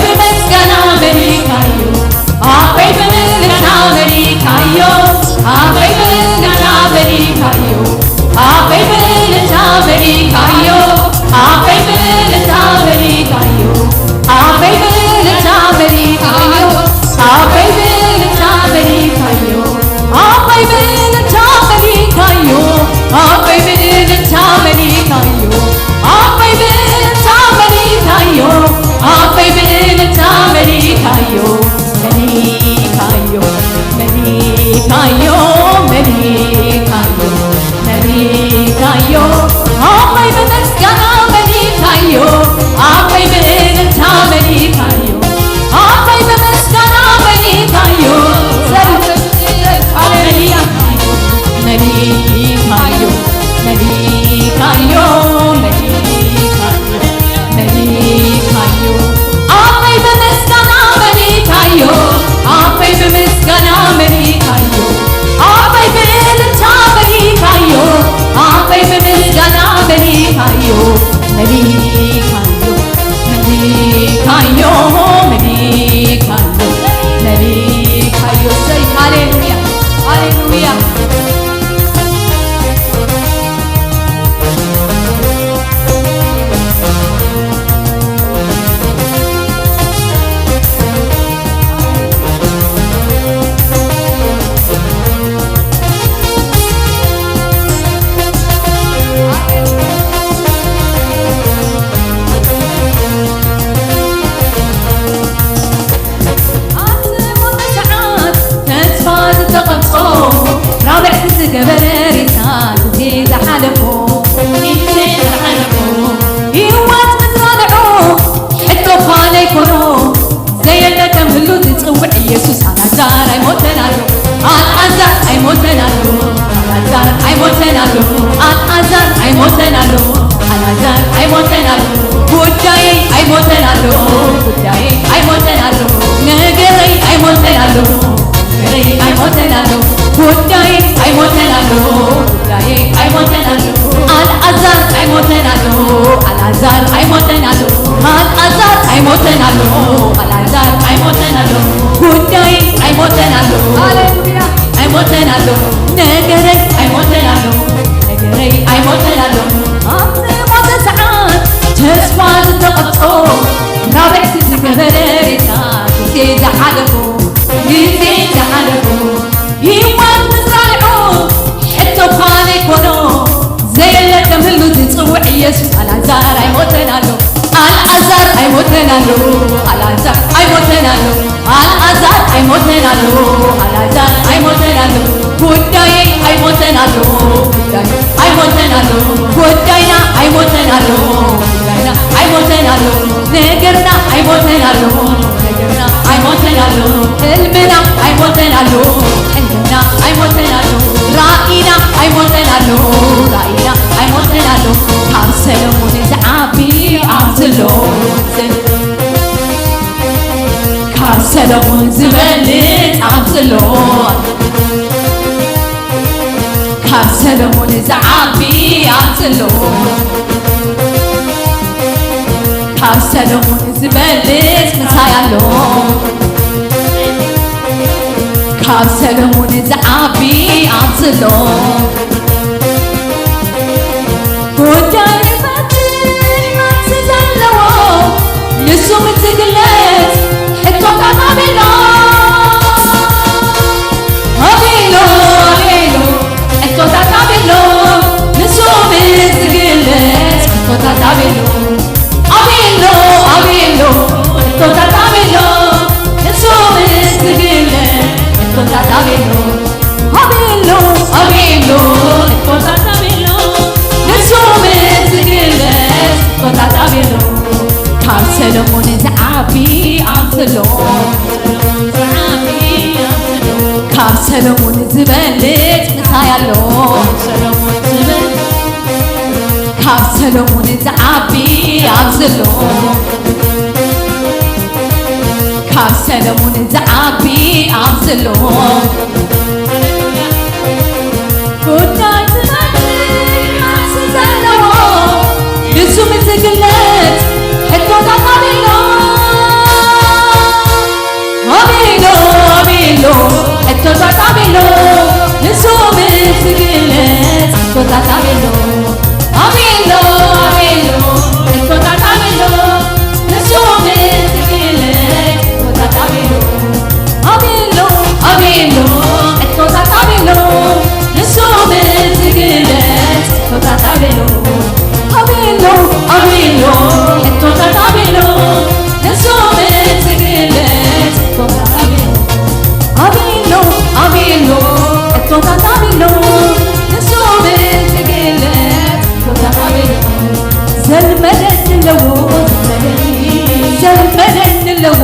ዝሓለፉ ግዜ ዝሓለፉ ህይወት ምዝራልዑ ሕቶ እኳ ዘይኮኖ ዘየለ ከምህሉ ዝፅውዕ ኢየሱስ ኣልዓዛር ኣይሞተን ኣሎ ኣልዓዛር ኣይሞተን ኣሎ ኣልዓዛር ኣይሞተን ኣሎ ኣልዓዛር ኣይሞተን ኣሎ ኣልዓዛር ኣይሞተን ኣሎ ጉዳየይ ኣይሞተን ኣሎ ጉዳይ ኣይሞተን ኣሎ ጉዳይና ኣይሞተን ኣሎ ጉዳይና ኣይሞተን ኣሎ ነገርና ኣይሞተን ኣሎ ነገርና ኣይሞተን ኣሎ ህልምና ኣይሞተን ኣሎ ሕልምና ኣይሞተን ኣሎ ራእይና ኣይሞተን ኣሎ ራእይና ኣይሞተን ኣሎ ካብ ሰለሙን ዝዓቢ ኣብዝሎ ካብ ሰለሙን ዝበልፅ ኣብዝሎ ካብ ሰለሙን ዝዓቢ ኣብዝሎ ካብ ሰለሙን ዝበልፅ ምሳይ ኣሎ ካብ ሰለሙን ዝዓቢ ኣብዝሎ ጉዳይ ይፈትሕ መልሲ ዘለዎ ንሱ ምትግለጽ ሕቶታት ኣቤሎ ኣቤሎ ኣቤሎ ሕቶታት ኣቤሎ ንሱ ምትግለጽ ሕቶታት ኣቤሎ ኣቤሎ ኣቤሎ ሕቶታት ኣቤሎ ንሱ ምትግለጽ ሕቶታት ኣቤሎ ኣቤሎ ኣቤሎ ሕቶታት ኣቤሎ ንሱ ምትግለጽ ሕቶታት ኣቤሎ ካብ ሰለሙን ዝዓቢ ኣብዝሎ ካብ ሰለሙን ዝበልፅ ምሳይ ኣሎ ካብ ሰለሙን ዝዓቢ ኣብዝሎ ካብ ሰለሙን ዝዓቢ ኣብዝሎ ጉዳይ ዝመልእ መልሲ ዘለዎ ንሱ ምትግለጽ ሕቶታት ኣቤሎ ኣቤሎ ኣቤሎ ሕቶታት ኣቤሎ ንሱ ምትግለጽ ሕቶታት ኣቤሎ ኣቤሎ ኣቤሎ ሕቶታት ኣቤሎ ንሱ ምትግለጽ ሕቶታት ኣቤሎ ኣቤሎ ኣቤሎ ሕቶታት ኣቤሎ ንሱ ምትግለጽ ሕቶታት ኣቤሎ ኣቤሎ ኣቤሎ ሕቶታት ኣቤሎ ንሱ ምትግለጽ ሕቶታት ኣቤሎ ኣቤሎ ኣቤሎ ሕቶታት ኣቤሎ ንሱ ምትግለጽ ሕቶታት ኣቤሎ ዘልመደን ኣለዎ ዘልመደን ኣለዎ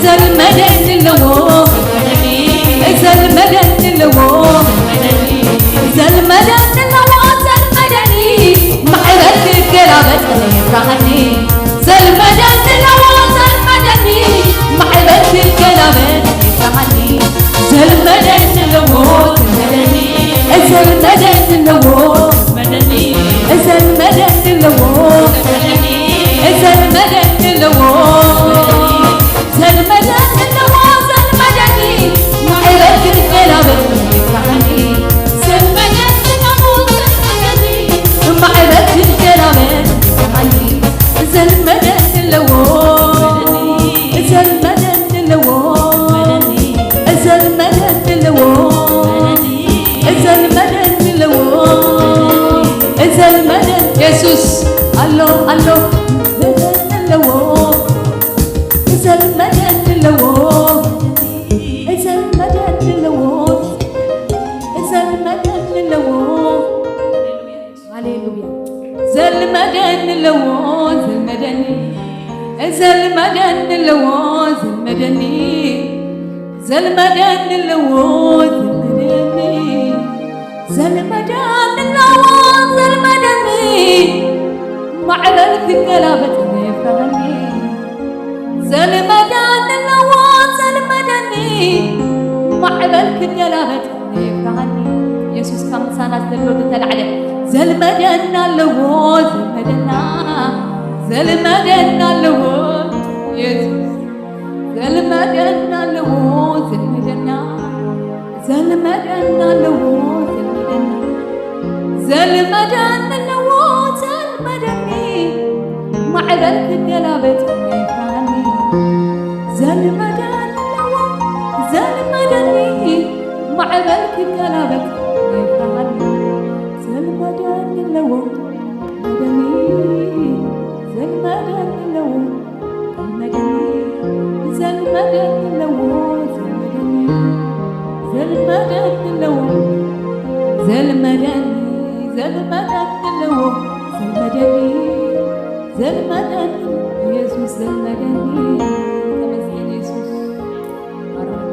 ዘልመደን ኣለዎ ዘልመደን ኣለዎ ዘልመደን ኣለዎ ዘልመደኒ ማዕበል ክገላበጥ የፍራሃኒ ዘልመደን ኣለዎ ዘልመደኒ ማዕበል ክገላበጥ የፍራሃኒ ዘልመደን ኣለዎ ዘልመደን ኣለዎ ዘልመደን ኣለዎ ዘልመደን ኣለዎ ዘልመደን ኣለዎ ዘልመደኒ ማዕበል ክገላበጥ የፍራሃኒ ዘልመደን ኣለዎ ዘልመደኒ ማዕበል ክገላበጥ የፍራሃኒ ዘልመደን ኣለዎ ዘልመደን ኣለዎ ዘልመደን ኣለዎ ዘልመደን ኣለዎ ዘልመደን ኢየሱስ ኣሎ ኣሎ መደን ኣለዎ ዘልመደን ኣለዎ ዘልመደን ኣለዎ ዘልመደን ኣለዎ ሃሌሉያ ዘልመደን ኣለዎ ዘልመደኒ ዘልመደን ኣለዎ ዘልመደኒ ዘልመደን ኣለዎ ዘልመደኒ ዘልመደን ኣለዎ ዘልመደኒ ማዕበል ክገላበጥ የፍራሃኒ ዘልመደን ኣለዎ ዘልመደኒ ማዕበል ክገላበጥ የፍራሃኒ ኢየሱስ ካብ ምሳና ዘሎ ተላዕለ ዘልመደና ኣለዎ ዘልመደና ዘልመደና ኣለዎ ኢየሱስ ዘልመደና ኣለዎ ዘልመደና ዘልመደና ኣለዎ ዘልመደና ዘልመደን ኣለዎ ዘልመደኒ ማዕበል ክገላበጥ የፍራሃኒ ክገላበጥ የፍርሃኒ ዘልመደኒ ኣለዎ መደኒ ዘልመደኒ ኣለዎ መደኒ ዘልመደኒ ኣለዎ ዘልመደኒ ዘልመደኒ ኣለዎ ዘልመደኒ ዘልመደኒ ኣለዎ ዘልመደኒ ዘልመደኒ ኢየሱስ ዘልመደኒ ተመስገን ኢየሱስ ባረከ።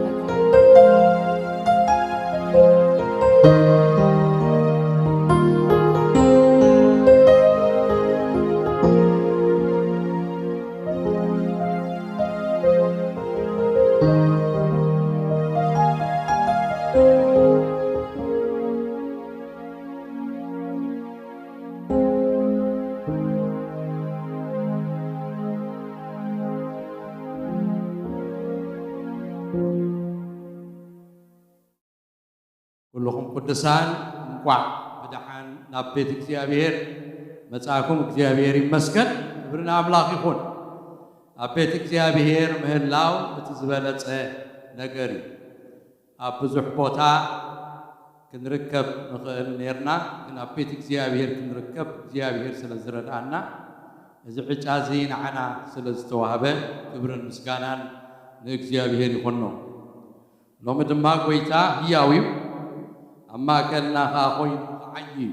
ኩልኹም ቅዱሳን እንቋዕ ብደሓን ናብ ቤት እግዚኣብሔር መጻእኩም። እግዚኣብሔር ይመስገን፣ ክብሪ ንኣምላኽ ይኹን። ኣብ ቤት እግዚኣብሔር ምህላው እቲ ዝበለጸ ነገር እዩ። ኣብ ብዙሕ ቦታ ክንርከብ ንኽእል ነርና፣ ግን ኣብ ቤት እግዚኣብሔር ክንርከብ እግዚኣብሔር ስለ ዝረድኣና፣ እዚ ዕጫ እዚ ንዓና ስለ ዝተዋህበ ክብርን ምስጋናን ንእግዚኣብሔር ይኹኖ። ሎሚ ድማ ጎይታ ህያው እዩ፣ ኣብ ማእከልና ከዓ ኮይኑ ክዓይ እዩ።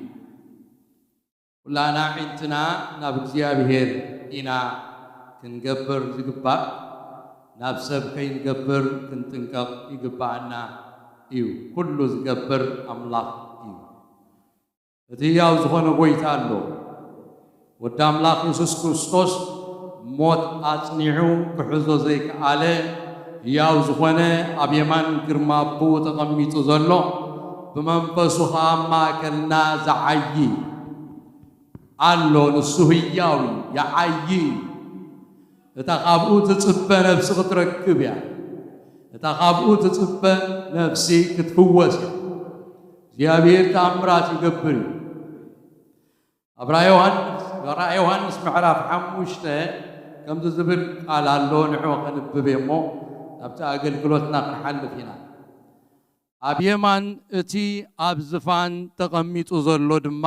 ኩላና ዒንትና ናብ እግዚኣብሔር ኢና ክንገብር ዝግባእ፣ ናብ ሰብ ከይንገብር ክንጥንቀቕ ይግባአና እዩ። ኩሉ ዝገብር ኣምላኽ እዩ። እቲ ህያው ዝኾነ ጎይታ ኣሎ። ወዲ ኣምላኽ የሱስ ክርስቶስ ሞት ኣጽኒዑ ክሕዞ ዘይከኣለ ህያው ዝኾነ፣ ኣብ የማን ግርማ ኣቦኡ ተቐሚጡ ዘሎ፣ ብመንፈሱ ከዓ ማእከልና ዝዓይ ኣሎ። ንሱ ህያው እዩ፣ ይዓይ እዩ። እታ ካብኡ ትጽበ ነፍሲ ክትረክብ እያ። እታ ካብኡ ትጽበ ነፍሲ ክትፍወስ እያ። እግዚኣብሔር ተኣምራት ይገብር እዩ። ኣብ ራእይ ዮሃንስ ምዕራፍ 5 ከምዚ ዝብል ቃል ኣሎ። ንዑ ከንብብ እሞ ናብቲ ኣገልግሎትና ክንሓልፍ ኢና። ኣብ የማን እቲ ኣብ ዝፋን ተቐሚጡ ዘሎ ድማ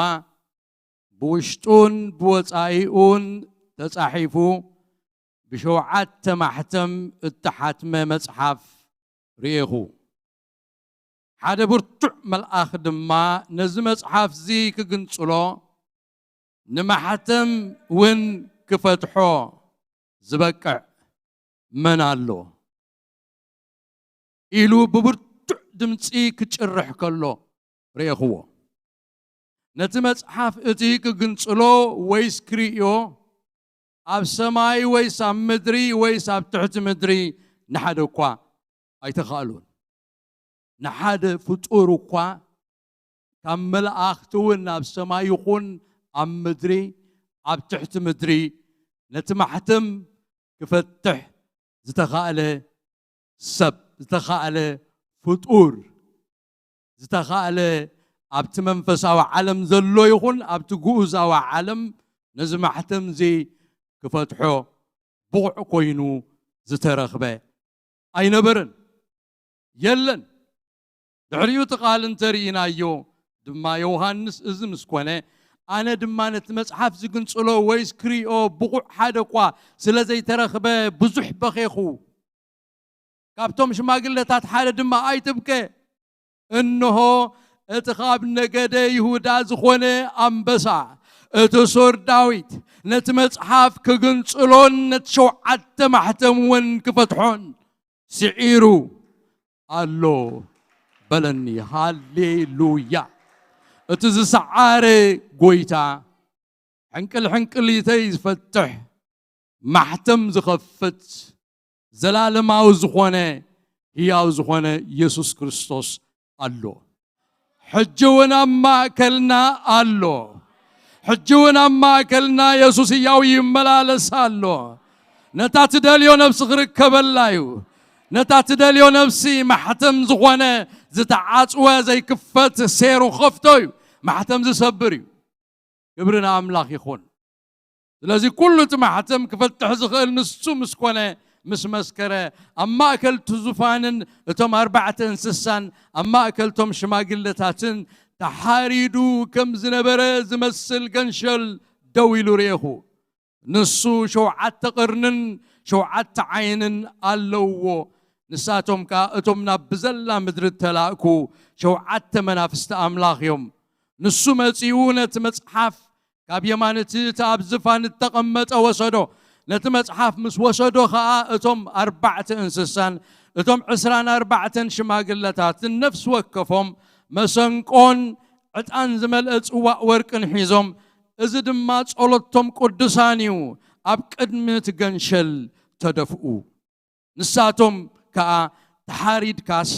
ብውሽጡን ብወፃኢኡን ተጻሒፉ ብሸውዓተ ማሕተም እተሓትመ መጽሓፍ ርኤኹ። ሓደ ብርቱዕ መልኣኽ ድማ ነዚ መጽሓፍ እዚ ክግንጽሎ ንማሕተም እውን ክፈትሖ ዝበቅዕ መን ኣሎ ኢሉ ብብርቱዕ ድምፂ ክጭርሕ ከሎ ርኤኽዎ። ነቲ መጽሓፍ እቲ ክግንጽሎ ወይስ ክርእዮ ኣብ ሰማይ ወይስ ኣብ ምድሪ ወይስ ኣብ ትሕቲ ምድሪ ንሓደ እኳ ኣይተኻእሉን። ንሓደ ፍጡር እኳ ካብ መላእኽቲ እውን ኣብ ሰማይ ይኹን ኣብ ምድሪ ኣብ ትሕቲ ምድሪ ነቲ ማሕተም ክፈትሕ ዝተኻእለ ሰብ፣ ዝተኻእለ ፍጡር፣ ዝተኻእለ ኣብቲ መንፈሳዊ ዓለም ዘሎ ይኹን ኣብቲ ግኡዛዊ ዓለም ነዚ ማሕተም እዚ ክፈትሖ ብቑዕ ኮይኑ ዝተረኽበ ኣይነበረን፣ የለን። ድሕሪኡ እቲ ቃል እንተርኢናዮ ድማ ዮሃንስ እዚ ምስ ኮነ፣ ኣነ ድማ ነቲ መጽሓፍ ዝግንጽሎ ወይስ ክሪኦ ብቑዕ ሓደ እኳ ስለ ዘይተረኽበ ብዙሕ በኼኹ። ካብቶም ሽማግለታት ሓደ ድማ ኣይትብከ፣ እንሆ እቲ ካብ ነገደ ይሁዳ ዝኾነ ኣንበሳ፣ እቲ ሱር ዳዊት ነቲ መጽሓፍ ክግንጽሎን ነቲ 7 ማሕተም እውን ክፈትሖን ስዒሩ ኣሎ በለኒ። ሃሌሉያ! እቲ ዝሰዓረ ጎይታ ሕንቅል ሕንቅሊተይ ዝፈትሕ፣ ማሕተም ዝኸፍት፣ ዘላለማዊ ዝኾነ ህያው ዝኾነ ኢየሱስ ክርስቶስ ኣሎ። ሕጂ እውን ኣብ ማእከልና ኣሎ። ሕጂ እውን ኣብ ማእከልና የሱስ ህያው ይመላለስ ኣሎ። ነታ ትደልዮ ነፍሲ ክርከበላ እዩ። ነታ ትደልዮ ነፍሲ ማሕተም ዝኾነ ዝተዓፅወ ዘይክፈት ሴሩ ከፍቶ እዩ። ማሕተም ዝሰብር እዩ። ክብሪ ንኣምላኽ ይኹን። ስለዚ ኩሉ እቲ ማሕተም ክፈትሕ ዝኽእል ንሱ ምስ ኮነ ምስ መስከረ ኣብ ማእከል እቲ ዙፋንን እቶም ኣርባዕተ እንስሳን ኣብ ማእከልቶም ሽማግለታትን ተሓሪዱ ከም ዝነበረ ዝመስል ገንሸል ደው ኢሉ ርኤኹ። ንሱ 7 ቅርንን 7 ዓይንን ኣለዎ። ንሳቶም ከዓ እቶም ናብ ብዘላ ምድሪ ተላእኩ 7 መናፍስቲ ኣምላኽ እዮም። ንሱ መጺኡ ነቲ መጽሓፍ ካብ የማን እቲ ኣብ ዝፋን እተቐመጠ ወሰዶ። ነቲ መጽሓፍ ምስ ወሰዶ ከዓ እቶም 4 እንስሳን እቶም 24 ሽማግለታትን ነፍሲ ወከፎም መሰንቆን ዕጣን ዝመልአ ጽዋእ ወርቅን ሒዞም፣ እዚ ድማ ጸሎቶም ቅዱሳን እዩ፣ ኣብ ቅድሚ እቲ ገንሸል ተደፍኡ። ንሳቶም ከዓ ተሓሪድካስ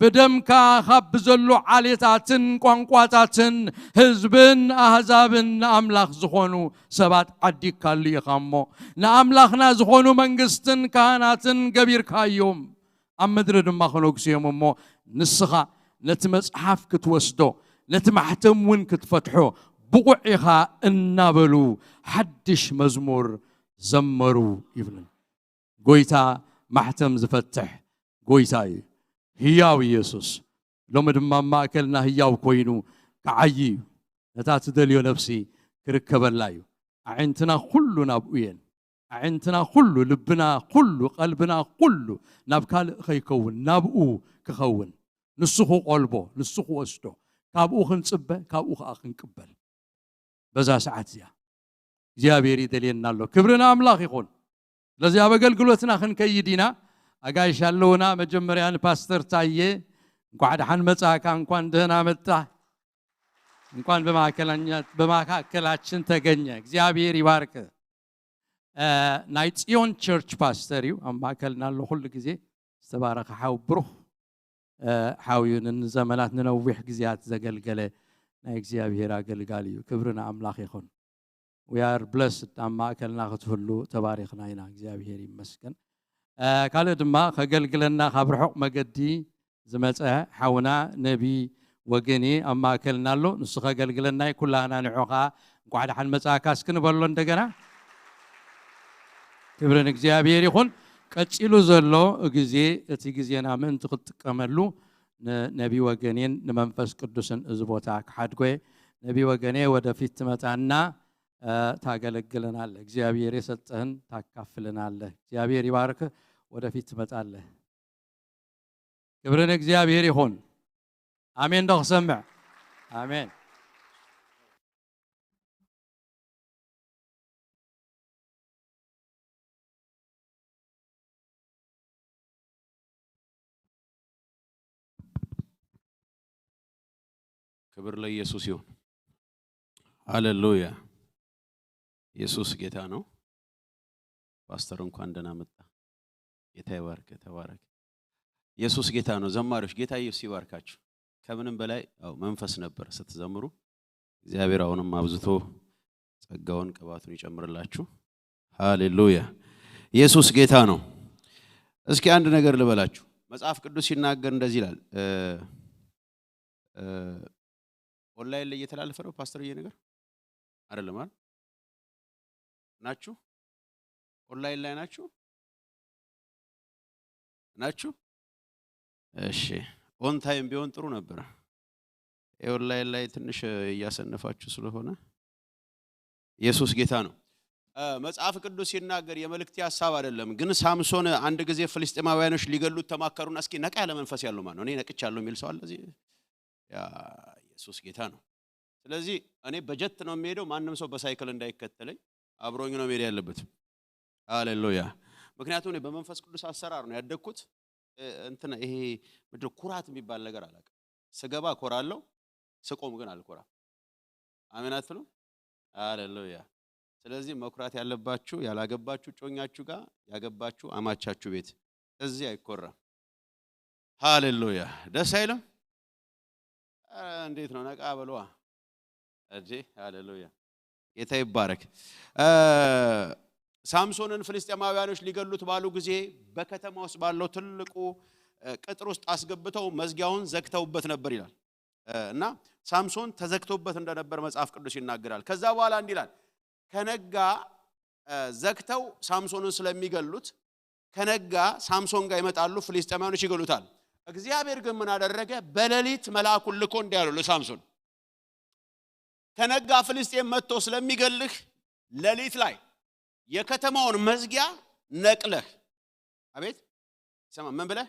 ብደምካ ካብ ብዘሎ ዓሌታትን ቋንቋታትን ህዝብን ኣህዛብን ንኣምላኽ ዝኾኑ ሰባት ዓዲግካሉ ኢኻ እሞ ንኣምላኽና ዝኾኑ መንግስትን ካህናትን ገቢርካዮም፣ ኣብ ምድሪ ድማ ክነግሱ እዮም እሞ ንስኻ ነቲ መጽሓፍ ክትወስዶ ነቲ ማሕተም እውን ክትፈትሖ ብቑዕ ኢኻ እናበሉ ሓድሽ መዝሙር ዘመሩ ይብልን። ጎይታ ማሕተም ዝፈትሕ ጎይታ እዩ፣ ህያው ኢየሱስ። ሎሚ ድማ ማእከልና ህያው ኮይኑ ክዓይ እዩ፣ ነታ ትደልዮ ነፍሲ ክርከበላ እዩ። ኣዒንትና ኩሉ ናብኡ እየን። ኣዒንትና ኩሉ፣ ልብና ኩሉ፣ ቀልብና ኩሉ ናብ ካልእ ከይከውን ናብኡ ክኸውን፣ ንሱ ክቆልቦ፣ ንሱ ክወስዶ፣ ካብኡ ክንፅበ፣ ካብኡ ከዓ ክንቅበል በዛ ሰዓት እዚኣ እግዚኣብሔር ይደልየና ኣሎ። ክብሪ ንኣምላኽ ይኹን። ስለዚ ኣብ ኣገልግሎትና ክንከይድ ኢና። ኣጋይሽ ኣለውና። መጀመርያ ንፓስተር ታየ እንኳዕ ደሓን መጻእካ፣ እንኳን ደህና መጣ፣ እንኳን በመካከላችን ተገኘ። እግዚአብሔር ይባርክ። ናይ ጽዮን church ፓስተር እዩ፣ ኣብ ማእከልና ኣሎ ኩሉ ግዜ። ዝተባረኸ ሓው፣ ብሩኽ ሓው እዩ። ንዘመናት ንነዊሕ ግዜያት ዘገልገለ ናይ እግዚኣብሔር ኣገልጋሊ እዩ። ክብሪ ንኣምላኽ ይኹን። We are blessed ኣብ ማእከልና ክትህሉ ተባሪኽና ኢና። እግዚኣብሔር ይመስገን። ካልእ ድማ ከገልግለና ካብ ርሑቕ መገዲ ዝመፀ ሓውና ነቢ ወገኔ ኣብ ማእከልና ኣሎ። ንሱ ከገልግለና ኩላና ንዑ ከዓ እንኳዕ ደሓን መጻእካ እስኪ ንበሎ እንደገና። ክብሪ ንእግዚኣብሔር ይኹን። ቀፂሉ ዘሎ ግዜ እቲ ግዜና ምእንቲ ክትጥቀመሉ ንነቢ ወገኔን ንመንፈስ ቅዱስን እዚ ቦታ ክሓድጎ። ነቢ ወገኔ ወደፊት ትመጣና ታገለግለናለህ። እግዚአብሔር የሰጠህን ታካፍልናለህ። እግዚአብሔር ይባርክ። ወደፊት ትመጣለህ። ክብሪ ንእግዚአብሔር ይኹን። ኣሜን ዶ ክሰምዕ? ኣሜን። ክብር ለኢየሱስ ይሁን። ሃሌሉያ። ኢየሱስ ጌታ ነው። ፓስተር እንኳን ደህና መጣ። ጌታ ይባርክ። ተባረክ። ኢየሱስ ጌታ ነው። ዘማሪዎች ጌታ ኢየሱስ ይባርካችሁ። ከምንም በላይ አው መንፈስ ነበር ስትዘምሩ። እግዚአብሔር አሁንም አብዝቶ ጸጋውን ቅባቱን ይጨምርላችሁ። ሃሌሉያ። ኢየሱስ ጌታ ነው። እስኪ አንድ ነገር ልበላችሁ። መጽሐፍ ቅዱስ ሲናገር እንደዚህ ይላል። ኦንላይን ላይ እየተላለፈ ነው ፓስተር፣ ነገር አይደለም አይደል? ናችሁ? ኦንላይን ላይ ናችሁ? ናችሁ? እሺ፣ on time ቢሆን ጥሩ ነበር። ኦንላይን ላይ ትንሽ እያሰነፋችሁ ስለሆነ። ኢየሱስ ጌታ ነው። መጽሐፍ ቅዱስ ሲናገር፣ የመልእክቴ ሀሳብ አይደለም፣ ግን ሳምሶን አንድ ጊዜ ፍልስጤማውያኖች ሊገሉት ተማከሩና፣ እስኪ ነቃ ያለ መንፈስ ያለው ማን ነው? እኔ ነቅቻለሁ የሚል ሰው አለ እዚህ? ያ ኢየሱስ ጌታ ነው። ስለዚህ እኔ በጀት ነው የምሄደው። ማንም ሰው በሳይክል እንዳይከተለኝ፣ አብሮኝ ነው መሄድ ያለበት። ሃሌሉያ። ምክንያቱም እኔ በመንፈስ ቅዱስ አሰራር ነው ያደግኩት። እንትን ይሄ ምንድን ነው ኩራት የሚባል ነገር አላውቅም። ስገባ እኮራለሁ፣ ስቆም ግን አልኮራም። አሜን አትሉ? ሃሌሉያ። ስለዚህ መኩራት ያለባችሁ ያላገባችሁ እጮኛችሁ ጋር፣ ያገባችሁ አማቻችሁ ቤት፣ እዚህ አይኮራም። ሃሌሉያ። ደስ አይልም? ኧረ እንዴት ነው? ነቃ በለዋ እጂ። ሃሌሉያ። ጌታ ይባረክ። ሳምሶንን ፍልስጤማውያኖች ሊገሉት ባሉ ጊዜ በከተማ ውስጥ ባለው ትልቁ ቅጥር ውስጥ አስገብተው መዝጊያውን ዘግተውበት ነበር ይላል እና ሳምሶን ተዘግቶበት እንደነበር መጽሐፍ ቅዱስ ይናገራል። ከዛ በኋላ እንዲህ ይላል፣ ከነጋ ዘግተው ሳምሶንን ስለሚገሉት ከነጋ ሳምሶን ጋር ይመጣሉ፣ ፍልስጤማውያኖች ይገሉታል። እግዚአብሔር ግን ምን አደረገ? በሌሊት መልአኩን ልኮ እንዲህ አለው ለሳምሶን፣ ከነጋ ፍልስጤም መጥቶ ስለሚገልህ ሌሊት ላይ የከተማውን መዝጊያ ነቅለህ፣ አቤት ሰማ፣ ምን ብለህ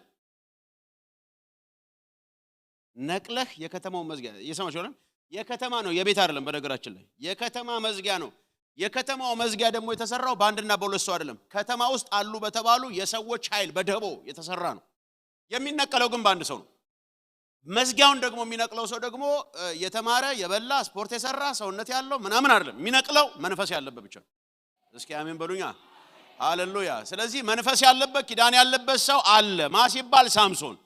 ነቅለህ የከተማውን መዝጊያ፣ እየሰማችሁ አይደል? የከተማ ነው፣ የቤት አይደለም። በነገራችን ላይ የከተማ መዝጊያ ነው። የከተማው መዝጊያ ደግሞ የተሰራው በአንድና በሁለት ሰው አይደለም። ከተማ ውስጥ አሉ በተባሉ የሰዎች ኃይል በደቦ የተሰራ ነው። የሚነቀለው ግን በአንድ ሰው ነው። መዝጊያውን ደግሞ የሚነቅለው ሰው ደግሞ የተማረ፣ የበላ፣ ስፖርት የሰራ፣ ሰውነት ያለው ምናምን አይደለም። የሚነቅለው መንፈስ ያለበት ብቻ ነው። እስኪ አሜን በሉኛ። ሃሌሉያ። ስለዚህ መንፈስ ያለበት፣ ኪዳን ያለበት ሰው አለ። ማ ሲባል ሳምሶን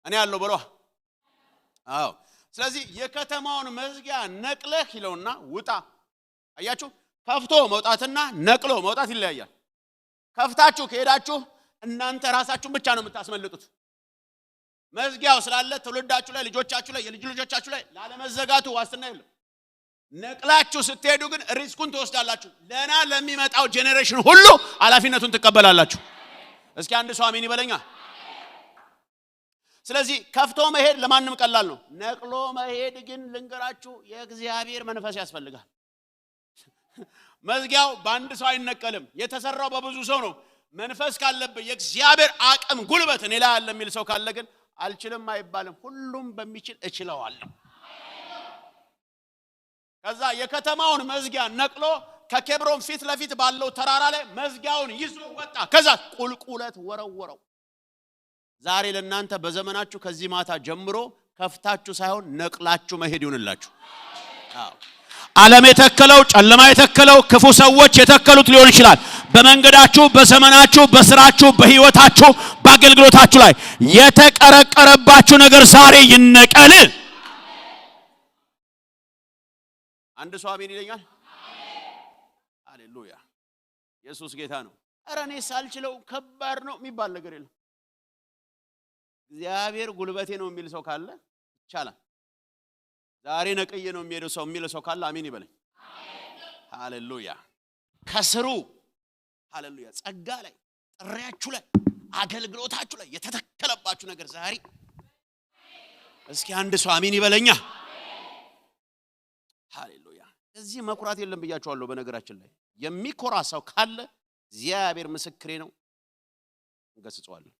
እኔ ያለው በሏ። አዎ። ስለዚህ የከተማውን መዝጊያ ነቅለህ ይለውና ውጣ። አያችሁ፣ ከፍቶ መውጣትና ነቅሎ መውጣት ይለያያል። ከፍታችሁ ከሄዳችሁ እናንተ ራሳችሁን ብቻ ነው የምታስመልጡት። መዝጊያው ስላለ ትውልዳችሁ ላይ፣ ልጆቻችሁ ላይ፣ የልጅ ልጆቻችሁ ላይ ላለመዘጋቱ ዋስትና የለም። ነቅላችሁ ስትሄዱ ግን risk ኡን ትወስዳላችሁ። ለና ለሚመጣው generation ሁሉ ኃላፊነቱን ትቀበላላችሁ። እስኪ አንድ ሰው አሜን ይበለኛ። ስለዚህ ከፍቶ መሄድ ለማንም ቀላል ነው። ነቅሎ መሄድ ግን ልንገራችሁ የእግዚአብሔር መንፈስ ያስፈልጋል። መዝጊያው በአንድ ሰው አይነቀልም። የተሰራው በብዙ ሰው ነው። መንፈስ ካለበት፣ የእግዚአብሔር አቅም ጉልበት እኔ ላይ አለ የሚል ሰው ካለ ግን አልችልም አይባልም። ሁሉም በሚችል እችለዋለሁ። ከዛ የከተማውን መዝጊያ ነቅሎ ከኬብሮን ፊት ለፊት ባለው ተራራ ላይ መዝጊያውን ይዞ ወጣ። ከዛ ቁልቁለት ወረወረው። ዛሬ ለእናንተ በዘመናችሁ ከዚህ ማታ ጀምሮ ከፍታችሁ ሳይሆን ነቅላችሁ መሄድ ይሁንላችሁ። አዎ፣ ዓለም የተከለው፣ ጨለማ የተከለው፣ ክፉ ሰዎች የተከሉት ሊሆን ይችላል። በመንገዳችሁ፣ በዘመናችሁ፣ በስራችሁ፣ በህይወታችሁ፣ በአገልግሎታችሁ ላይ የተቀረቀረባችሁ ነገር ዛሬ ይነቀል። አንድ ሰው አሜን ይለኛል። ሃሌሉያ! ኢየሱስ ጌታ ነው። ኧረ እኔ ሳልችለው ከባድ ነው የሚባል ነገር የለም። እግዚአብሔር ጉልበቴ ነው የሚል ሰው ካለ ይቻላል። ዛሬ ነቅዬ ነው የሚሄደው ሰው የሚል ሰው ካለ አሜን ይበለኝ። ሃሌሉያ! ከስሩ፣ ሃሌሉያ፣ ጸጋ ላይ፣ ጥሪያችሁ ላይ፣ አገልግሎታችሁ ላይ የተተከለባችሁ ነገር ዛሬ እስኪ አንድ ሰው አሜን ይበለኛ። ሃሌሉያ! እዚህ መኩራት የለም ብያችኋለሁ። በነገራችን ላይ የሚኮራ ሰው ካለ እግዚአብሔር ምስክሬ ነው፣ እንገስጸዋለን።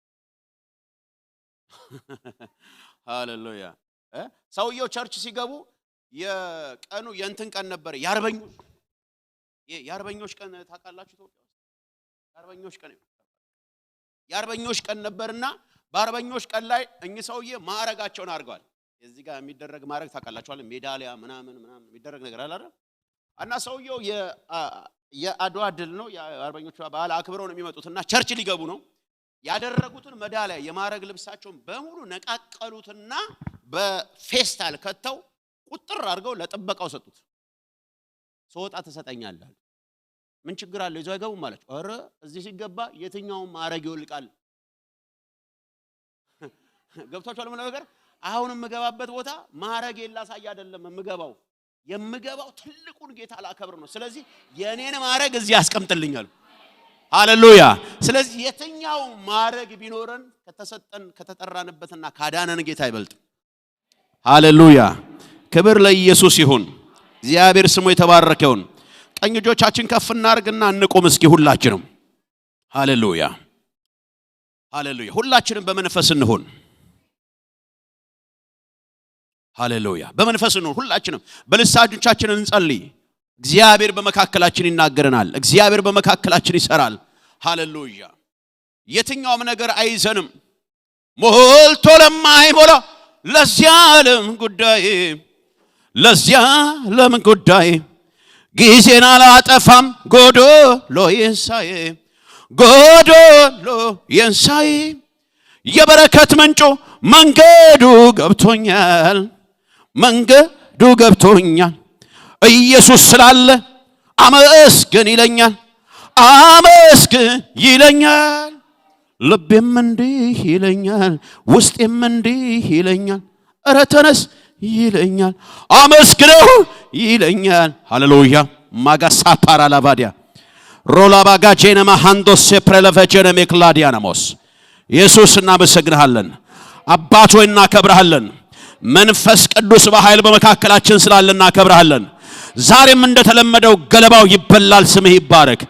ሃሌሉያ! ሰውየው church ሲገቡ የቀኑ የእንትን ቀን ነበር፣ የአርበኞች ቀን ታውቃላችሁ? ኢትዮጵያ ውስጥ የአርበኞች ቀን፣ የአርበኞች ቀን ነበርና በአርበኞች ቀን ላይ እኚህ ሰውዬ ማዕረጋቸውን አድርገዋል። እዚህ ጋር የሚደረግ ማዕረግ ታውቃላችኋል? ሜዳሊያ ምናምን ምናምን የሚደረግ ነገር አለ አይደል? እና ሰውየው የአድዋ ድል ነው፣ የአርበኞቹ በዓል አክብረው ነው የሚመጡትና church ሊገቡ ነው። ያደረጉትን መዳሊያ፣ የማዕረግ ልብሳቸውን በሙሉ ነቃቀሉትና በፌስታል ከተው ቁጥር አድርገው ለጥበቃው ሰጡት። ስወጣ ትሰጠኛለህ። ምን ችግር አለው? ይዘው አይገቡም አላቸው። ኧረ እዚህ ሲገባ የትኛውን ማዕረግ ይወልቃል? ገብቷችኋል? ምን ነገር አሁን የምገባበት ቦታ ማዕረግ ላሳይ አይደለም የምገባው ትልቁን ጌታ ላከብር ነው። ስለዚህ የኔን ማዕረግ እዚህ ያስቀምጥልኛል። ሃሌሉያ። ስለዚህ የትኛው ማዕረግ ቢኖረን ከተሰጠን፣ ከተጠራንበትና ካዳነን ጌታ አይበልጥም። ሃሌሉያ። ክብር ለኢየሱስ ይሁን። እግዚአብሔር ስሙ የተባረከ ይሁን። ቀኝ እጆቻችን ከፍ እናርግና እንቁም እስኪ ሁላችንም። ሃሌሉያ፣ ሃሌሉያ። ሁላችንም በመንፈስ እንሁን። ሃሌሉያ። በመንፈስ እንሁን። ሁላችንም በልሳኖቻችን እንጸልይ። እግዚአብሔር በመካከላችን ይናገረናል። እግዚአብሔር በመካከላችን ይሰራል። ሃሌሉያ። የትኛውም ነገር አይዘንም። ሞልቶ ለማይሞላ ለዚያ ዓለም ጉዳይ፣ ለዚያ ዓለም ጉዳይ ጊዜን አላጠፋም። ጎዶሎ የንሳዬ፣ ጎዶሎ የንሳዬ፣ የበረከት ምንጩ መንገዱ ገብቶኛል፣ መንገዱ ገብቶኛል። ኢየሱስ ስላለ አመስግን ይለኛል፣ አመስግን ይለኛል። ልቤም እንዲህ ይለኛል፣ ውስጤም እንዲህ ይለኛል፣ እረ ተነስ ይለኛል፣ አመስግነው ይለኛል። ሃሌሉያ፣ ማጋሳ ፓራላቫዲያ። ሮላባጋጄነ ማሃንዶሴ ፕሬለፈጀነ ሜክላዲያነሞስ ኢየሱስ እናመሰግንሃለን። አባት ሆይ እናከብርሃለን። መንፈስ ቅዱስ በኃይል በመካከላችን ስላለ እናከብርሃለን። ዛሬም እንደተለመደው ገለባው ይበላል። ስምህ ይባረክ።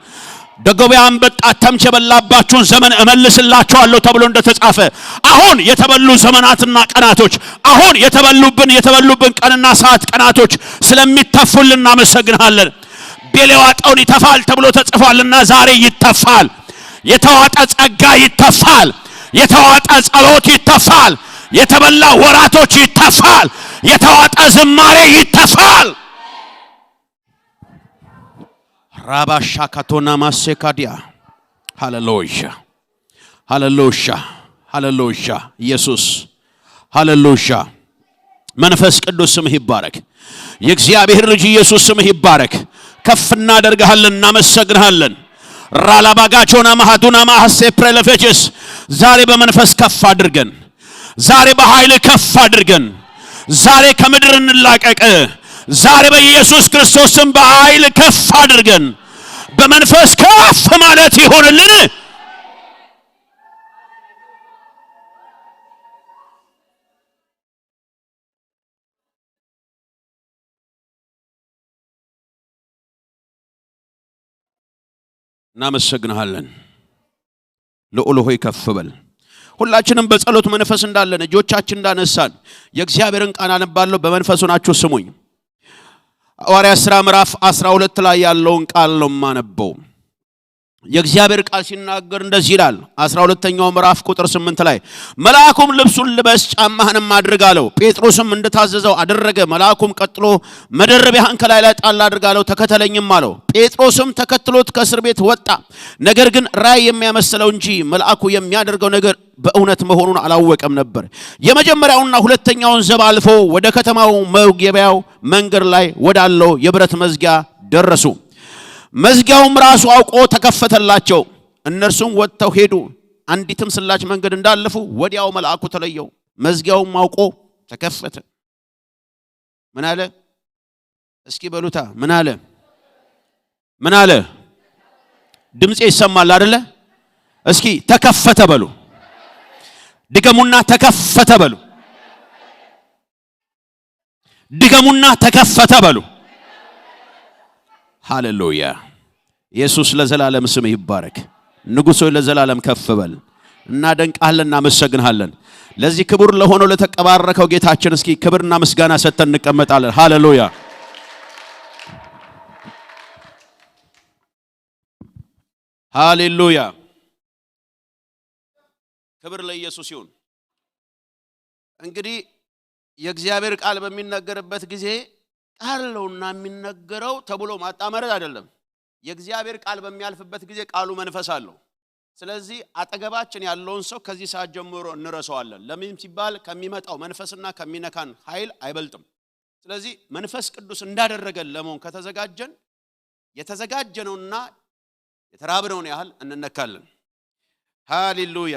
ደጎቢያ አንበጣ ተምች የበላባችሁን ዘመን እመልስላችኋለሁ ተብሎ እንደተጻፈ አሁን የተበሉ ዘመናትና ቀናቶች፣ አሁን የተበሉብን ቀንና ሰዓት ቀናቶች ስለሚተፉልን እናመሰግንሃለን። ቤል የዋጠውን ይተፋል ተብሎ ተጽፏልና ዛሬ ይተፋል። የተዋጠ ጸጋ ይተፋል። የተዋጠ ጸሎት ይተፋል። የተበላ ወራቶች ይተፋል። የተዋጠ ዝማሬ ይተፋል። ራባሻ ካቶና ማሴካዲያ። ሃሌሉያ፣ ሃሌሉያ፣ ሃሌሉያ፣ ኢየሱስ፣ ሃሌሉያ። መንፈስ ቅዱስ ስምህ ይባረክ። የእግዚአብሔር ልጅ ኢየሱስ ስምህ ይባረክ። ከፍ እናደርግሃለን፣ እናመሰግንሃለን። ራላባጋቾና ማሃዱና ማሐሴ ፕሬለፌችስ። ዛሬ በመንፈስ ከፍ አድርገን፣ ዛሬ በኃይል ከፍ አድርገን፣ ዛሬ ከምድር እንላቀቅ። ዛሬ በኢየሱስ ክርስቶስ ስም በኃይል ከፍ አድርገን፣ በመንፈስ ከፍ ማለት ይሆንልን። እናመሰግንሃለን። ልዑል ሆይ ከፍ በል። ሁላችንም በጸሎት መንፈስ እንዳለን፣ እጆቻችን እንዳነሳን የእግዚአብሔርን ቃል አነባለሁ። በመንፈስ ሆናችሁ ስሙኝ። ሐዋርያት ሥራ ምዕራፍ 12 ላይ ያለውን ቃል ነው የማነበው። የእግዚአብሔር ቃል ሲናገር እንደዚህ ይላል። 12ኛው ምዕራፍ ቁጥር 8 ላይ፣ መልአኩም ልብሱን ልበስ፣ ጫማህንም አድርግ አለው። ጴጥሮስም እንደታዘዘው አደረገ። መልአኩም ቀጥሎ መደረቢያህን ከላይ ላይ ጣል አድርግ አለው፣ ተከተለኝም አለው። ጴጥሮስም ተከትሎት ከእስር ቤት ወጣ። ነገር ግን ራእይ የሚያመስለው እንጂ መልአኩ የሚያደርገው ነገር በእውነት መሆኑን አላወቀም ነበር። የመጀመሪያውና ሁለተኛውን ዘብ አልፎ ወደ ከተማው መግቢያው መንገድ ላይ ወዳለው የብረት መዝጊያ ደረሱ። መዝጊያውም ራሱ አውቆ ተከፈተላቸው። እነርሱም ወጥተው ሄዱ። አንዲትም ስላች መንገድ እንዳለፉ ወዲያው መልአኩ ተለየው። መዝጊያውም አውቆ ተከፈተ። ምን አለ? እስኪ በሉታ፣ ምን አለ? ምን አለ? ድምጼ ይሰማል አይደለ? እስኪ ተከፈተ በሉ። ድገሙና ተከፈተ በሉ። ድገሙና ተከፈተ በሉ። ሃሌሉያ! ኢየሱስ ለዘላለም ስምህ ይባረክ። ንጉሥ ሆይ ለዘላለም ከፍ በል። እናደንቅሃለን፣ እናመሰግንሃለን። ለዚህ ክቡር ለሆነው ለተቀባረከው ጌታችን እስኪ ክብርና ምስጋና ሰጥተን እንቀመጣለን። ሃሌሉያ! ሃሌሉያ! ክብር ለኢየሱስ ይሁን። እንግዲህ የእግዚአብሔር ቃል በሚነገርበት ጊዜ ቃል ነውና የሚነገረው ተብሎ ማጣመር አይደለም። የእግዚአብሔር ቃል በሚያልፍበት ጊዜ ቃሉ መንፈስ አለው። ስለዚህ አጠገባችን ያለውን ሰው ከዚህ ሰዓት ጀምሮ እንረሳዋለን። ለምን ሲባል ከሚመጣው መንፈስና ከሚነካን ኃይል አይበልጥም። ስለዚህ መንፈስ ቅዱስ እንዳደረገን ለመሆን ከተዘጋጀን የተዘጋጀነውና የተራብነውን ያህል እንነካለን። ሃሌሉያ!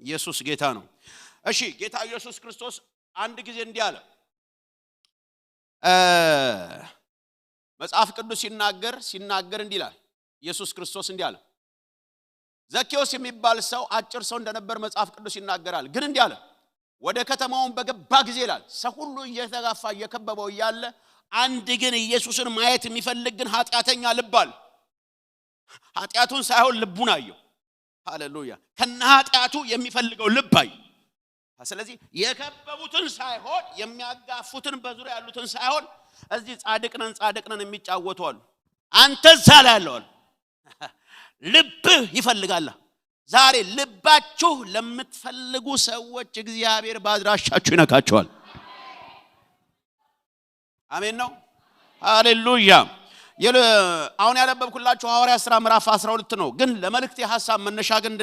ኢየሱስ ጌታ ነው። እሺ፣ ጌታ ኢየሱስ ክርስቶስ አንድ ጊዜ እንዲህ አለ። መጽሐፍ ቅዱስ ሲናገር እንዲህ ይላል። ኢየሱስ ክርስቶስ እንዲህ አለ። ዘኬዎስ የሚባል ሰው አጭር ሰው እንደነበር መጽሐፍ ቅዱስ ይናገራል። ግን እንዲህ አለ። ወደ ከተማውን በገባ ጊዜ ይላል፣ ሰው ሁሉ እየተጋፋ እየከበበው እያለ አንድ ግን ኢየሱስን ማየት የሚፈልግ ግን ኃጢአተኛ ልብ አለ። ኃጢአቱን ሳይሆን ልቡን አየው። ሃሌሉያ! ከነ ኃጢአቱ የሚፈልገው ልብ አየው። ስለዚህ የከበቡትን ሳይሆን፣ የሚያጋፉትን በዙሪያ ያሉትን ሳይሆን፣ እዚህ ጻድቅ ነን ጻድቅ ነን የሚጫወቱ አሉ። አንተ እዛ ላይ ያለው አሉ። ልብህ ይፈልጋል። ዛሬ ልባችሁ ለምትፈልጉ ሰዎች እግዚአብሔር ባድራሻችሁ ይነካቸዋል። አሜን ነው። ሃሌሉያ። አሁን ያነበብኩላችሁ ሐዋርያት ሥራ ምዕራፍ 12 ነው። ግን ለመልእክቴ ሐሳብ መነሻ ግን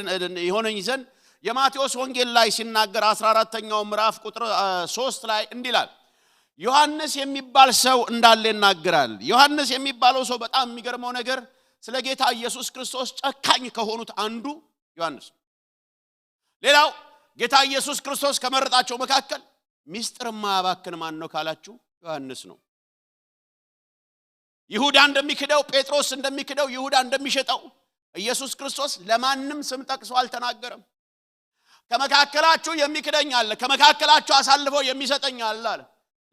የሆነኝ ዘንድ የማቴዎስ ወንጌል ላይ ሲናገር 14ኛው ምዕራፍ ቁጥር 3 ላይ እንዲህ ይላል። ዮሐንስ የሚባል ሰው እንዳለ ይናገራል። ዮሐንስ የሚባለው ሰው በጣም የሚገርመው ነገር ስለ ጌታ ኢየሱስ ክርስቶስ ጨካኝ ከሆኑት አንዱ ዮሐንስ። ሌላው ጌታ ኢየሱስ ክርስቶስ ከመረጣቸው መካከል ሚስጥር የማያባክን ማን ነው ካላችሁ ዮሐንስ ነው። ይሁዳ እንደሚክደው፣ ጴጥሮስ እንደሚክደው፣ ይሁዳ እንደሚሸጠው ኢየሱስ ክርስቶስ ለማንም ስም ጠቅሶ አልተናገረም። ከመካከላችሁ የሚክደኝ አለ፣ ከመካከላችሁ አሳልፎ የሚሰጠኝ አለ አለ።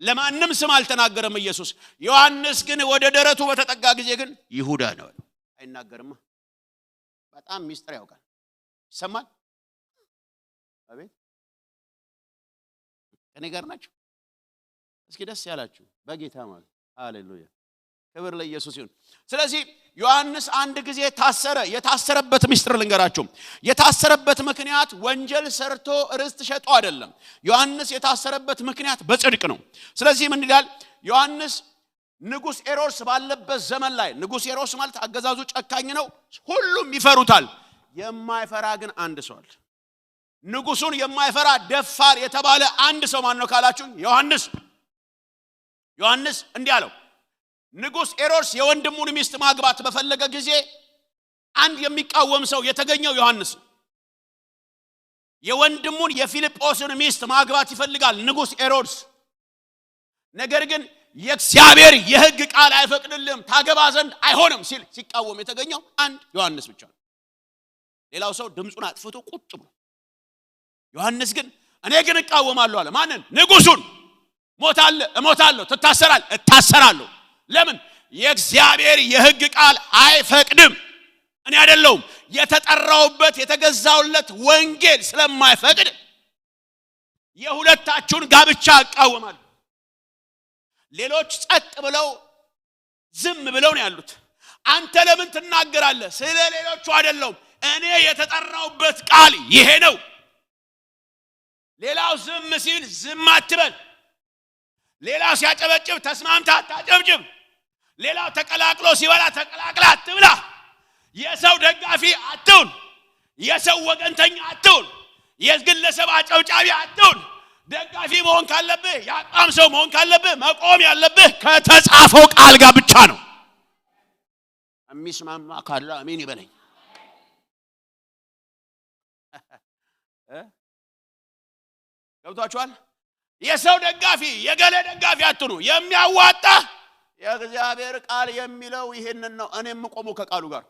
ለማንም ስም አልተናገረም ኢየሱስ። ዮሐንስ ግን ወደ ደረቱ በተጠጋ ጊዜ ግን ይሁዳ ነው አለው። አይናገርማ። በጣም ሚስጥር ያውቃል። ይሰማል። አቤት ከኔ ጋር ናችሁ? እስኪ ደስ ያላችሁ በጌታ ማለት ሃሌሉያ፣ ክብር ለኢየሱስ ይሁን። ስለዚህ ዮሐንስ አንድ ጊዜ ታሰረ። የታሰረበት ሚስጥር ልንገራችሁ። የታሰረበት ምክንያት ወንጀል ሰርቶ ርስት ሸጦ አይደለም። ዮሐንስ የታሰረበት ምክንያት በጽድቅ ነው። ስለዚህ ምን ይላል ዮሐንስ? ንጉሥ ሄሮድስ ባለበት ዘመን ላይ፣ ንጉሥ ሄሮድስ ማለት አገዛዙ ጨካኝ ነው፣ ሁሉም ይፈሩታል። የማይፈራ ግን አንድ ሰው አለ። ንጉሱን የማይፈራ ደፋር የተባለ አንድ ሰው ማን ነው ካላችሁ፣ ዮሐንስ። ዮሐንስ እንዲህ አለው። ንጉሥ ሄሮድስ የወንድሙን ሚስት ማግባት በፈለገ ጊዜ አንድ የሚቃወም ሰው የተገኘው ዮሐንስ ነው። የወንድሙን የፊልጶስን ሚስት ማግባት ይፈልጋል ንጉሥ ሄሮድስ። ነገር ግን የእግዚአብሔር የሕግ ቃል አይፈቅድልም፣ ታገባ ዘንድ አይሆንም ሲል ሲቃወም የተገኘው አንድ ዮሐንስ ብቻ ነው። ሌላው ሰው ድምፁን አጥፍቶ ቁጭ ብሎ፣ ዮሐንስ ግን እኔ ግን እቃወማለሁ አለ። ማንን? ንጉሱን። ሞታለህ፣ እሞታለሁ፣ ትታሰራል፣ እታሰራለሁ። ለምን? የእግዚአብሔር የሕግ ቃል አይፈቅድም። እኔ አይደለሁም፣ የተጠራውበት የተገዛውለት ወንጌል ስለማይፈቅድ የሁለታችሁን ጋብቻ እቃወማለሁ። ሌሎች ጸጥ ብለው ዝም ብለው ነው ያሉት። አንተ ለምን ትናገራለህ? ስለ ሌሎቹ አይደለሁም፣ እኔ የተጠራውበት ቃል ይሄ ነው። ሌላው ዝም ሲል ዝም አትበል። ሌላው ሲያጨበጭብ ተስማምተህ አታጨብጭብ። ሌላው ተቀላቅሎ ሲበላ ተቀላቅለህ አትብላ። የሰው ደጋፊ አትሁን። የሰው ወገንተኛ አትሁን። የግለሰብ አጨብጫቢ አትሁን። ደጋፊ መሆን ካለብህ፣ የአቋም ሰው መሆን ካለብህ፣ መቆም ያለብህ ከተጻፈው ቃል ጋር ብቻ ነው። የሚስማማ ካለ አሜን ይበለኝ። ገብቷችኋል? የሰው ደጋፊ የገሌ ደጋፊ አትሁኑ። የሚያዋጣ የእግዚአብሔር ቃል የሚለው ይሄንን ነው። እኔ የምቆመው ከቃሉ ጋር።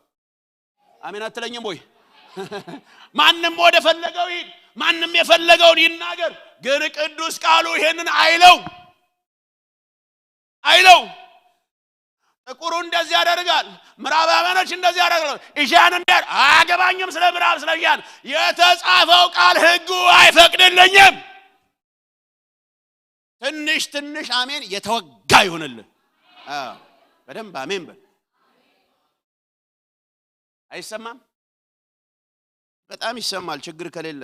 አሜን አትለኝም ወይ? ማንም ወደ ፈለገው ይሂድ፣ ማንም የፈለገውን ይናገር፣ ግን ቅዱስ ቃሉ ይሄንን አይለው አይለው። ጥቁሩ እንደዚህ ያደርጋል፣ ምዕራባውያኖች እንደዚህ ያደርጋሉ፣ Asian እንደ አያገባኝም ስለ ምዕራብ ስለ Asian። የተጻፈው ቃል ሕጉ አይፈቅድልኝም። ትንሽ ትንሽ አሜን የተወጋ ይሁንልህ። አዎ በደንብ አሜን በል። አይሰማም? በጣም ይሰማል። ችግር ከሌለ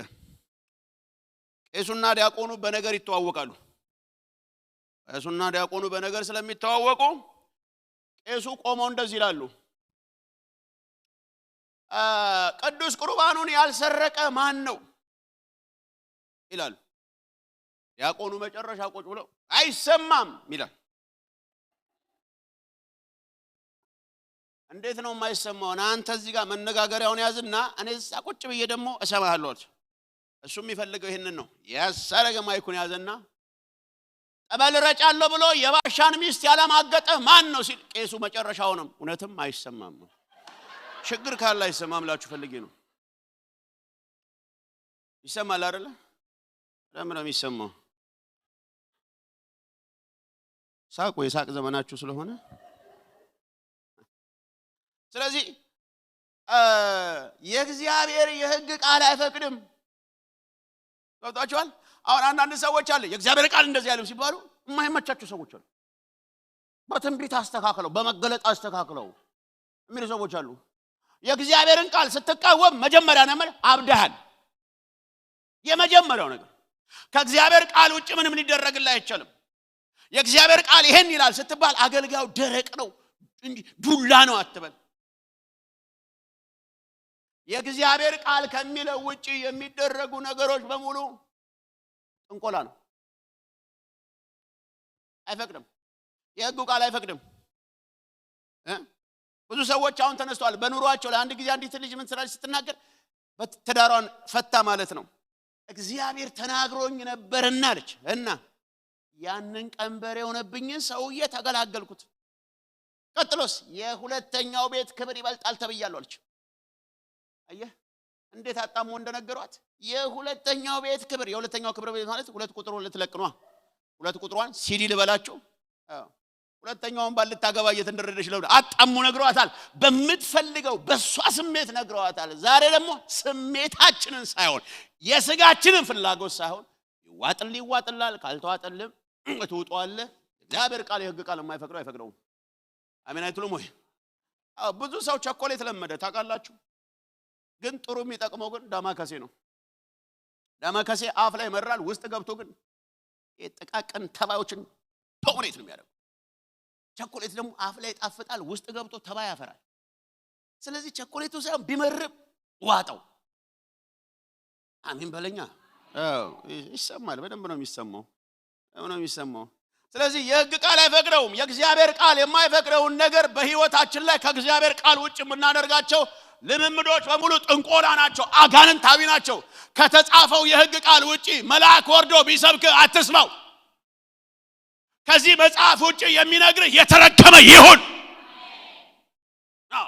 ቄሱና ዲያቆኑ በነገር ይተዋወቃሉ። ቄሱና ዲያቆኑ በነገር ስለሚተዋወቁ ቄሱ ቆመው እንደዚህ ይላሉ፣ ቅዱስ ቁርባኑን ያልሰረቀ ማን ነው ይላሉ። ዲያቆኑ መጨረሻ ቁጭ ብለው አይሰማም ይላል። እንዴት ነው የማይሰማው? አንተ እዚህ ጋር መነጋገሪያውን ያዝና እኔ እዛ ቁጭ ብዬ ደግሞ እሰማሃለሁ። እሱ የሚፈልገው ይህንን ነው። ያሳረገ ማይኩን ያዘና ጠበል ረጫለሁ ብሎ የባሻን ሚስት ያለማገጠ ማን ነው ሲል ቄሱ መጨረሻውንም እውነትም አይሰማም። ችግር ካለ አይሰማም ላችሁ ፈልጌ ነው። ይሰማል አይደለ? ለምን ነው የሚሰማው? ሳቁ፣ የሳቅ ዘመናችሁ ስለሆነ። ስለዚህ የእግዚአብሔር የሕግ ቃል አይፈቅድም። ገብቷችኋል? አሁን አንዳንድ ሰዎች አለ የእግዚአብሔር ቃል እንደዚህ ያለው ሲባሉ የማይመቻቸው ሰዎች አሉ። በትንቢት አስተካክለው በመገለጥ አስተካክለው የሚሉ ሰዎች አሉ። የእግዚአብሔርን ቃል ስትቃወም መጀመሪያ ነገር አብደሃል። የመጀመሪያው ነገር ከእግዚአብሔር ቃል ውጭ ምንም ሊደረግልህ አይቻልም። የእግዚአብሔር ቃል ይሄን ይላል ስትባል አገልጋዩ ደረቅ ነው እንጂ ዱላ ነው አትበል። የእግዚአብሔር ቃል ከሚለው ውጭ የሚደረጉ ነገሮች በሙሉ ጥንቆላ ነው። አይፈቅድም። የሕጉ ቃል አይፈቅድም። ብዙ ሰዎች አሁን ተነስተዋል በኑሯቸው ላይ። አንድ ጊዜ አንዲት ልጅ ምን ስራች ስትናገር ትዳሯን ፈታ ማለት ነው። እግዚአብሔር ተናግሮኝ ነበርና አለች፣ እና ያንን ቀንበር የሆነብኝን ሰውዬ ተገላገልኩት። ቀጥሎስ የሁለተኛው ቤት ክብር ይበልጣል ተብያለሁ አለች። አየህ እንዴት አጣሞ እንደነገሯት። የሁለተኛው ቤት ክብር፣ የሁለተኛው ክብር ቤት ማለት ሁለት ቁጥር ሁለት ለቅኗ ሁለት ቁጥሯን ሲዲ ልበላችሁ። አዎ ሁለተኛውን ባል ልታገባ እየተንደረደች ነው። አጣሙ ነግረዋታል። በምትፈልገው በሷ ስሜት ነግረዋታል። ዛሬ ደግሞ ስሜታችንን ሳይሆን የስጋችንን ፍላጎት ሳይሆን ይዋጥል ይዋጥላል፣ ካልተዋጠልም ትውጠዋለህ። እግዚአብሔር ቃል የህግ ቃል የማይፈቅደው አይፈቅደውም። አሜን አይትሉም ወይ? አዎ ብዙ ሰው ቸኮሌት ለመደ ታውቃላችሁ። ግን ጥሩ የሚጠቅመው ግን ዳማከሴ ነው። ዳማከሴ አፍ ላይ መራል፣ ውስጥ ገብቶ ግን ጥቃቅን ተባዮችን dominate ነው የሚያደርገው። ቸኮሌት ደግሞ አፍ ላይ ይጣፍጣል፣ ውስጥ ገብቶ ተባይ ያፈራል። ስለዚህ ቸኮሌቱ ሳይሆን ቢመርም ዋጠው። አሜን በለኛ። አዎ ይሰማል፣ በደንብ ነው የሚሰማው፣ በደንብ ነው የሚሰማው። ስለዚህ የህግ ቃል አይፈቅደውም። የእግዚአብሔር ቃል የማይፈቅደውን ነገር በህይወታችን ላይ ከእግዚአብሔር ቃል ውጭ የምናደርጋቸው ልምምዶች በሙሉ ጥንቆላ ናቸው፣ አጋንንታዊ ናቸው። ከተጻፈው የህግ ቃል ውጪ መልአክ ወርዶ ቢሰብክ አትስማው። ከዚህ መጽሐፍ ውጪ የሚነግርህ የተረገመ ይሁን። አዎ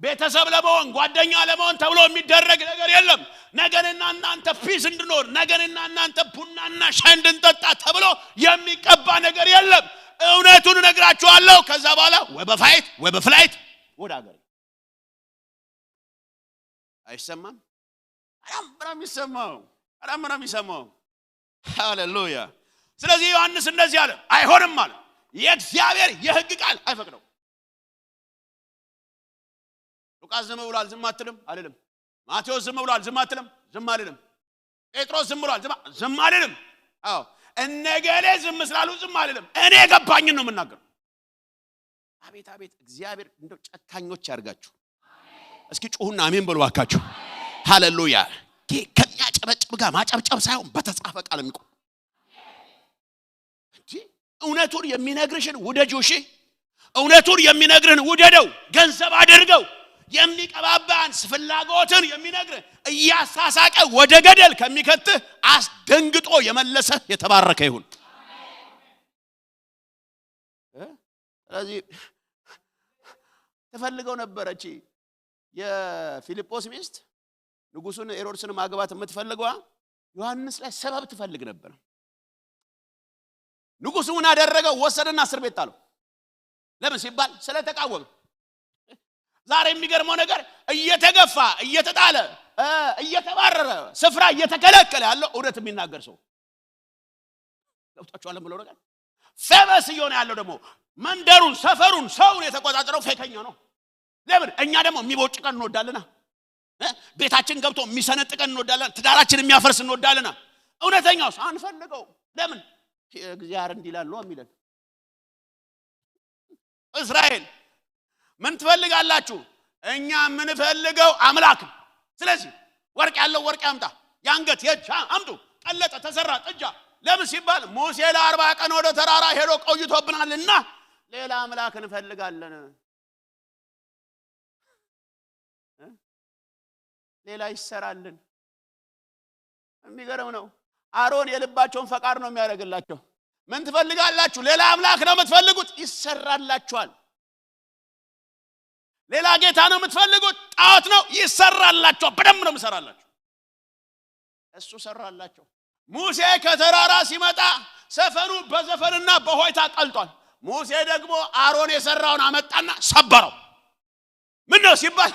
ቤተሰብ ለመሆን ጓደኛ ለመሆን ተብሎ የሚደረግ ነገር የለም። ነገንና እናንተ peace እንድኖር ነገንና እናንተ ቡናና ሻይ እንድንጠጣ ተብሎ የሚቀባ ነገር የለም። እውነቱን እነግራችኋለሁ። ከዛ በኋላ ወይ በ fight ወይ በ flight ወደ ሀገር አይሰማም። በጣም ነው የሚሰማው፣ በጣም ነው የሚሰማው። ሃሌሉያ። ስለዚህ ዮሐንስ እንደዚህ አለ፣ አይሆንም አለ። የእግዚአብሔር የህግ ቃል አይፈቅደው። ሉቃስ ዝም ብሏል፣ ዝም አትልም አልልም። ማቴዎስ ዝም ብሏል፣ ዝም አትልም፣ ዝም አልልም። ጴጥሮስ ዝም ብሏል፣ ዝም አልልም። አዎ እነገሌ ዝም ስላሉ ዝም አልልም። እኔ የገባኝን ነው የምናገረው። አቤት አቤት! እግዚአብሔር እንደው ጨካኞች ያርጋችሁ። እስኪ ጩሁና አሜን በሉ ባካችሁ። ሃሌሉያ። ከሚያጨበጭብ ጋር ማጨብጨብ ሳይሆን በተጻፈ ቃል የሚቆም እንጂ እውነቱን የሚነግርሽን ውደጂው። እሺ እውነቱን የሚነግርህን ውደደው፣ ገንዘብ አድርገው። የሚቀባባን ፍላጎትን የሚነግርህ እያሳሳቀ ወደ ገደል ከሚከትህ አስደንግጦ የመለሰ የተባረከ ይሁን። ስለዚህ ትፈልገው ነበረች የፊልጶስ ሚስት ንጉሱን ሄሮድስን ማግባት የምትፈልገዋ ዮሐንስ ላይ ሰበብ ትፈልግ ነበር። ንጉሱ ምን አደረገው? ወሰደና እስር ቤት ጣለው። ለምን ሲባል ስለተቃወመ። ዛሬ የሚገርመው ነገር እየተገፋ እየተጣለ እየተባረረ ስፍራ እየተከለከለ ያለው እውነት የሚናገር ሰው ገብቷችኋል ብለው ነገር famous እየሆነ ያለው ደግሞ መንደሩን፣ ሰፈሩን፣ ሰውን የተቆጣጠረው ፌከኛ ነው። ለምን? እኛ ደግሞ የሚቦጭቀን እንወዳለና፣ ቤታችን ገብቶ የሚሰነጥቀን እንወዳለና፣ ትዳራችን የሚያፈርስ እንወዳለና። እውነተኛው ሰው አንፈልገው። ለምን? እግዚአብሔር እንዲህ ይላል ነው የሚለን። እስራኤል ምን ትፈልጋላችሁ? እኛ የምንፈልገው አምላክ ነው። ስለዚህ ወርቅ ያለው ወርቅ ያምጣ፣ የአንገት የእጅ አምጡ። ቀለጠ፣ ተሰራ ጥጃ። ለምን ሲባል ሙሴ ለ40 ቀን ወደ ተራራ ሄዶ ቆይቶብናልና ሌላ አምላክ እንፈልጋለን፣ ሌላ ይሰራልን። የሚገርም ነው። አሮን የልባቸውን ፈቃድ ነው የሚያደርግላቸው። ምን ትፈልጋላችሁ? ሌላ አምላክ ነው የምትፈልጉት፣ ይሰራላችኋል። ሌላ ጌታ ነው የምትፈልጉት፣ ጣዖት ነው፣ ይሰራላችኋል። በደንብ ነው የምሰራላችሁ። እሱ ሰራላቸው። ሙሴ ከተራራ ሲመጣ ሰፈሩ በዘፈንና በሆይታ ቀልጧል። ሙሴ ደግሞ አሮን የሰራውን አመጣና ሰበረው። ምን ነው ሲባል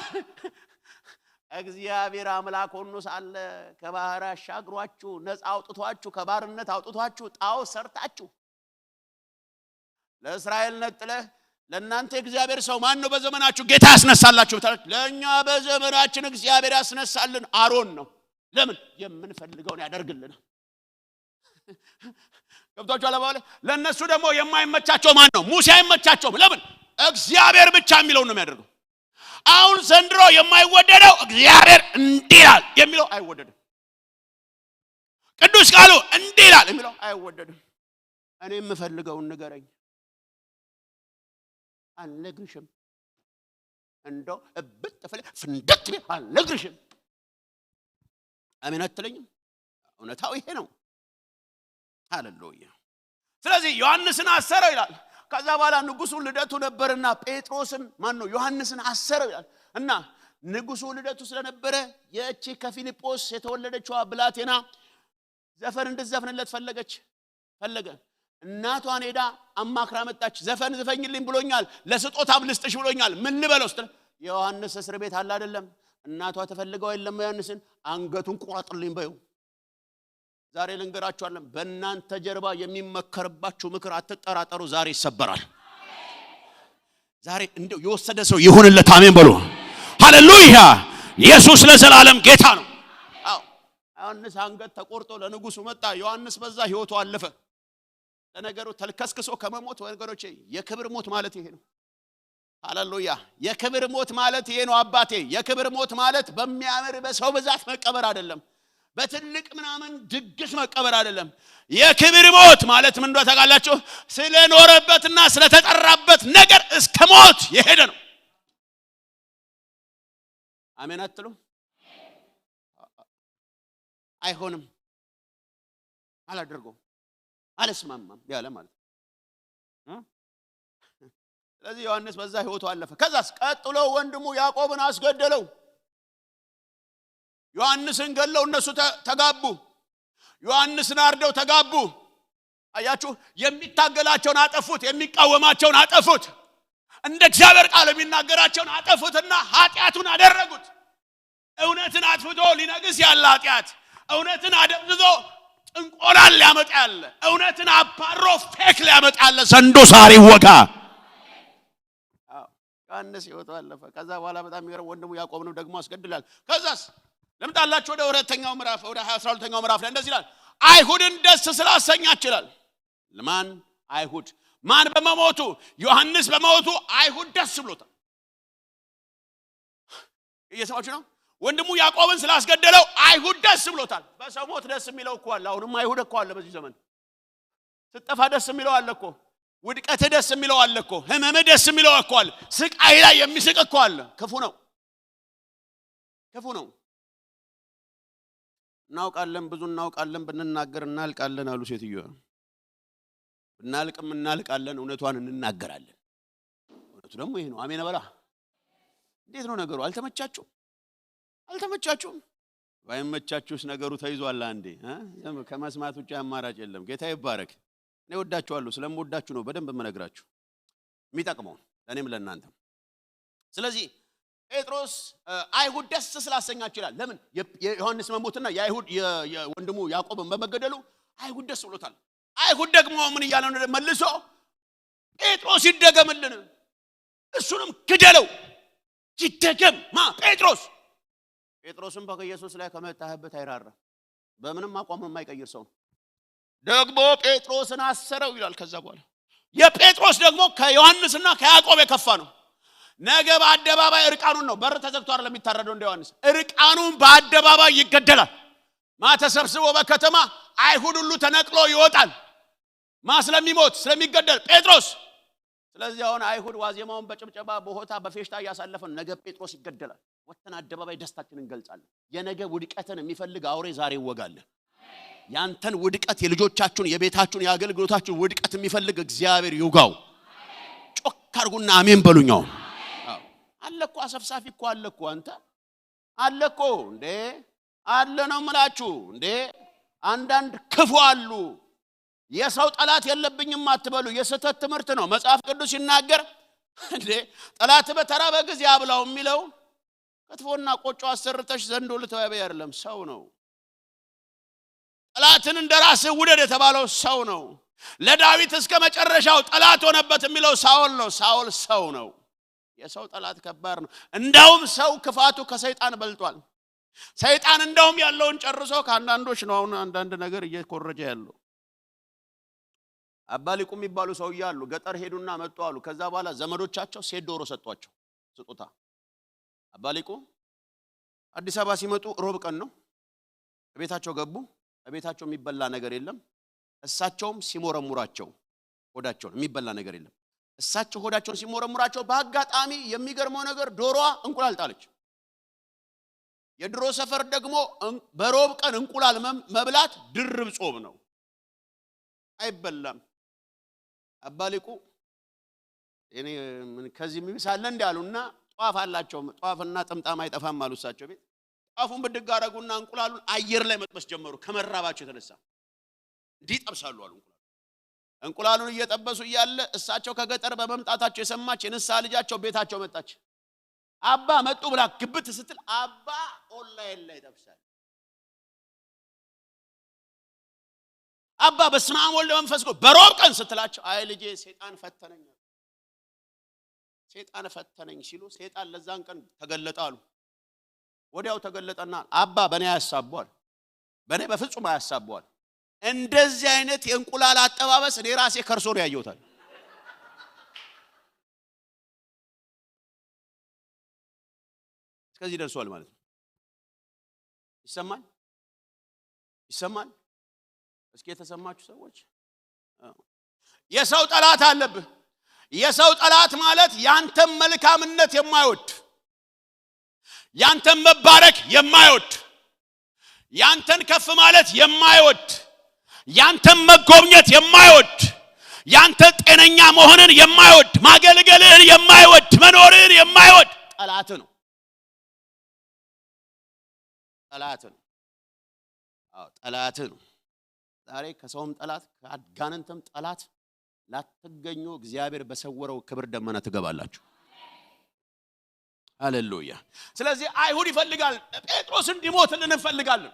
እግዚአብሔር አምላክ ሆኖ ሳለ ከባህር አሻግሯችሁ ነፃ አውጥቷችሁ ከባርነት አውጥቷችሁ ጣዖት ሰርታችሁ ለእስራኤል ነጥለህ ለእናንተ እግዚአብሔር ሰው ማን ነው በዘመናችሁ ጌታ ያስነሳላችሁ? ለእኛ በዘመናችን እግዚአብሔር ያስነሳልን አሮን ነው። ለምን? የምንፈልገውን ያደርግልናል። ገብቷችኋል? አባባሌ ለእነሱ ደግሞ የማይመቻቸው ማን ነው? ሙሴ አይመቻቸውም። ለምን? እግዚአብሔር ብቻ የሚለውን ነው የሚያደርገው። አሁን ዘንድሮ የማይወደደው እግዚአብሔር እንዲህ ይላል የሚለው አይወደድም። ቅዱስ ቃሉ እንዲህ ይላል የሚለው አይወደድም። እኔ የምፈልገውን ንገረኝ፣ አልነግርሽም። እንደው እብጥ ፍንድት ቢል አልነግርሽም። አሜን አትለኝም? እውነታው ይሄ ነው። ሃሌሉያ። ስለዚህ ዮሐንስን አሰረው ይላል። ከዛ በኋላ ንጉሱ ልደቱ ነበርና ጴጥሮስን ማን ነው ዮሐንስን አሰረው ይላል። እና ንጉሱ ልደቱ ስለነበረ የእቺ ከፊልጶስ የተወለደችዋ ብላቴና ዘፈን እንድትዘፍንለት ፈለገ። እናቷን ሄዳ አማክራ መጣች። ዘፈን ዝፈኝልኝ ብሎኛል፣ ለስጦታም ልስጥሽ ብሎኛል፣ ምን ልበለው ስትል ዮሐንስ እስር ቤት አለ አይደለም? እናቷ ተፈልገው የለም ዮሐንስን አንገቱን ቁረጥልኝ በይው። ዛሬ ልንገራችኋለን፣ በእናንተ ጀርባ የሚመከርባችሁ ምክር አትጠራጠሩ፣ ዛሬ ይሰበራል። ዛሬ እንደው የወሰደ ሰው ይሁንለት፣ አሜን በሉ። ሃሌሉያ! ኢየሱስ ለዘላለም ጌታ ነው። አዎ ዮሐንስ አንገት ተቆርጦ ለንጉሱ መጣ። ዮሐንስ በዛ ህይወቱ አለፈ። ለነገሩ ተልከስክሶ ከመሞት ወገኖቼ የክብር ሞት ማለት ይሄ ነው። ሃሌሉያ! የክብር ሞት ማለት ይሄ ነው አባቴ። የክብር ሞት ማለት በሚያምር በሰው ብዛት መቀበር አይደለም፣ በትልቅ ምናምን ድግስ መቀበር አይደለም። የክብር ሞት ማለት ምን እንደሆነ ታውቃላችሁ? ስለኖረበትና ስለተጠራበት ነገር እስከ ሞት የሄደ ነው። አሜን አትሉ? አይሆንም፣ አላደርገውም፣ አልስማማም ያለ ማለት ነው። ስለዚህ ዮሐንስ በዛ ህይወቱ አለፈ። ከዛስ ቀጥሎ ወንድሙ ያዕቆብን አስገደለው። ዮሐንስን ገለው እነሱ ተጋቡ። ዮሐንስን አርደው ተጋቡ። አያችሁ፣ የሚታገላቸውን አጠፉት፣ የሚቃወማቸውን አጠፉት፣ እንደ እግዚአብሔር ቃል የሚናገራቸውን አጠፉትና ኃጢአቱን አደረጉት። እውነትን አጥፍቶ ሊነግስ ያለ ኃጢአት፣ እውነትን አደብዝዞ ጥንቆላን ሊያመጣ ያለ፣ እውነትን አባሮ fake ሊያመጣ ያለ ዘንዶ ዛሬ ይወጋ። ዮሐንስ ህይወቱ አለፈ። ከዛ በኋላ በጣም የሚገርም ወንድሙ ያዕቆብንም ደግሞ አስገድላል። ከዛስ ልምጣላችሁ ወደ ሁለተኛው ምዕራፍ፣ ወደ 12ኛው ምዕራፍ ላይ እንደዚህ ይላል። አይሁድን ደስ ስላሰኛችሁ ይላል። ለማን? አይሁድ። ማን በመሞቱ? ዮሐንስ በመሞቱ አይሁድ ደስ ብሎታል። እየሰማችሁ ነው? ወንድሙ ያዕቆብን ስላስገደለው አይሁድ ደስ ብሎታል። በሰው ሞት ደስ የሚለው እኮ አለ። አሁንም አይሁድ እኮ አለ። በዚህ ዘመን ስጠፋ ደስ የሚለው አለ እኮ። ውድቀትህ ደስ የሚለው አለ እኮ። ህመምህ ደስ የሚለው እኮ አለ። ስቃይ ላይ የሚስቅ እኮ አለ። ክፉ ነው፣ ክፉ ነው። እናውቃለን፣ ብዙ እናውቃለን፣ ብንናገር እናልቃለን አሉ ሴትዮዋ። ብናልቅም እናልቃለን፣ እውነቷን እንናገራለን። እውነቱ ደግሞ ይሄ ነው። አሜን በላ። እንዴት ነው ነገሩ? አልተመቻችሁም? አልተመቻችሁም? ባይመቻችሁስ ነገሩ ተይዟል። አንዴ ከመስማት ውጭ አማራጭ የለም። ጌታ ይባረክ። እኔ ወዳችኋለሁ። ስለምወዳችሁ ነው በደንብ የምነግራችሁ የሚጠቅመው ለእኔም ለእናንተም። ስለዚህ ጴጥሮስ አይሁድ ደስ ስላሰኛችሁ ይላል። ለምን? የዮሐንስ መሞትና የአይሁድ የወንድሙ ያዕቆብን በመገደሉ አይሁድ ደስ ብሎታል። አይሁድ ደግሞ ምን እያለ ነው? መልሶ ጴጥሮስ ይደገምልን፣ እሱንም ግደለው፣ ይደገም። ማ? ጴጥሮስ። ጴጥሮስም በኢየሱስ ላይ ከመጣህበት አይራራ፣ በምንም አቋሙን የማይቀይር ሰው ነው። ደግሞ ጴጥሮስን አሰረው ይላል። ከዛ በኋላ የጴጥሮስ ደግሞ ከዮሐንስና ከያዕቆብ የከፋ ነው። ነገ በአደባባይ እርቃኑን ነው። በር ተዘግቶ አይደለም የሚታረደው እንደ ዮሐንስ፣ እርቃኑን በአደባባይ ይገደላል። ማ ተሰብስቦ በከተማ አይሁድ ሁሉ ተነቅሎ ይወጣል። ማ ስለሚሞት ስለሚገደል ጴጥሮስ። ስለዚህ አሁን አይሁድ ዋዜማውን በጭብጨባ በሆታ በፌሽታ እያሳለፈ ነው። ነገ ጴጥሮስ ይገደላል። ወጥተን አደባባይ ደስታችንን እንገልጻለን። የነገ ውድቀትን የሚፈልግ አውሬ ዛሬ ይወጋለን። ያንተን ውድቀት፣ የልጆቻችሁን፣ የቤታችሁን፣ የአገልግሎታችሁን ውድቀት የሚፈልግ እግዚአብሔር ይውጋው። ጮክ አድርጉና አሜን በሉኛው። አለ እኮ አሰፍሳፊ እኮ አለ እኮ አንተ አለ እኮ እንዴ አለ ነው የምላችሁ እንዴ። አንዳንድ ክፉ አሉ። የሰው ጠላት የለብኝም አትበሉ። የስህተት ትምህርት ነው። መጽሐፍ ቅዱስ ሲናገር እንዴ ጠላት በተራበ ጊዜ አብላው የሚለው ክትፎና ቆጮ አሰርተሽ ዘንዶ ልትበይ አይደለም፣ ሰው ነው። ጠላትን እንደ ራስህ ውደድ የተባለው ሰው ነው። ለዳዊት እስከ መጨረሻው ጠላት ሆነበት የሚለው ሳኦል ነው። ሳኦል ሰው ነው። የሰው ጠላት ከባድ ነው። እንዳውም ሰው ክፋቱ ከሰይጣን በልጧል። ሰይጣን እንዳውም ያለውን ጨርሶ ከአንዳንዶች ነው አሁን አንዳንድ ነገር እየኮረጀ ያለው። አባ ሊቁ የሚባሉ ሰውዬ አሉ። ገጠር ሄዱና መጡ አሉ። ከዛ በኋላ ዘመዶቻቸው ሴት ዶሮ ሰጧቸው ስጦታ። አባ ሊቁ አዲስ አበባ ሲመጡ ሮብ ቀን ነው። ቤታቸው ገቡ። ቤታቸው የሚበላ ነገር የለም። እሳቸውም ሲሞረሙራቸው ሆዳቸውን የሚበላ ነገር የለም። እሳቸው ሆዳቸውን ሲሞረሙራቸው በአጋጣሚ የሚገርመው ነገር ዶሮዋ እንቁላል ጣለች። የድሮ ሰፈር ደግሞ በሮብ ቀን እንቁላል መብላት ድርብ ጾም ነው፣ አይበላም። አባ ሊቁ እኔ ምን ከዚህ የሚብስ አለ እንዲ አሉና ጧፍ አላቸው። ጧፍና ጥምጣም አይጠፋም አሉ እሳቸው ቤት። ጧፉን ብድግ አደረጉና እንቁላሉን አየር ላይ መጥበስ ጀመሩ። ከመራባቸው የተነሳ እንዲህ ይጠብሳሉ አሉ። እንቁላሉን እየጠበሱ እያለ እሳቸው ከገጠር በመምጣታቸው የሰማች የንስሐ ልጃቸው ቤታቸው መጣች። አባ መጡ ብላ ግብት ስትል አባ ኦንላይን ላይ ይጠብሳል። አባ በስመ አብ ወልድ መንፈስ ቅዱስ በሮብ ቀን ስትላቸው አይ ልጄ ሴጣን ፈተነኝ፣ ሴጣን ፈተነኝ ሲሉ ሴጣን ለዛን ቀን ተገለጠ አሉ። ወዲያው ተገለጠና አባ በእኔ አያሳቧል፣ በእኔ በፍጹም አያሳቧል። እንደዚህ አይነት የእንቁላል አጠባበስ እኔ ራሴ ከርሶ ነው ያየሁታል። እስከዚህ ደርሷል ማለት ነው። ይሰማል ይሰማል። እስኪ የተሰማችሁ ሰዎች የሰው ጠላት አለብህ። የሰው ጠላት ማለት ያንተን መልካምነት የማይወድ፣ ያንተን መባረክ የማይወድ፣ ያንተን ከፍ ማለት የማይወድ፣ ያንተን መጎብኘት የማይወድ፣ ያንተ ጤነኛ መሆንን የማይወድ፣ ማገልገልህን የማይወድ፣ መኖርህን የማይወድ ጠላት ነው። ጠላት ነው። አዎ ጠላት ነው። ዛሬ ከሰውም ጠላት ከአጋንንትም ጠላት ላትገኙ እግዚአብሔር በሰወረው ክብር ደመና ትገባላችሁ። ሃሌሉያ። ስለዚህ አይሁድ ይፈልጋል ጴጥሮስ እንዲሞትልን እንፈልጋለን።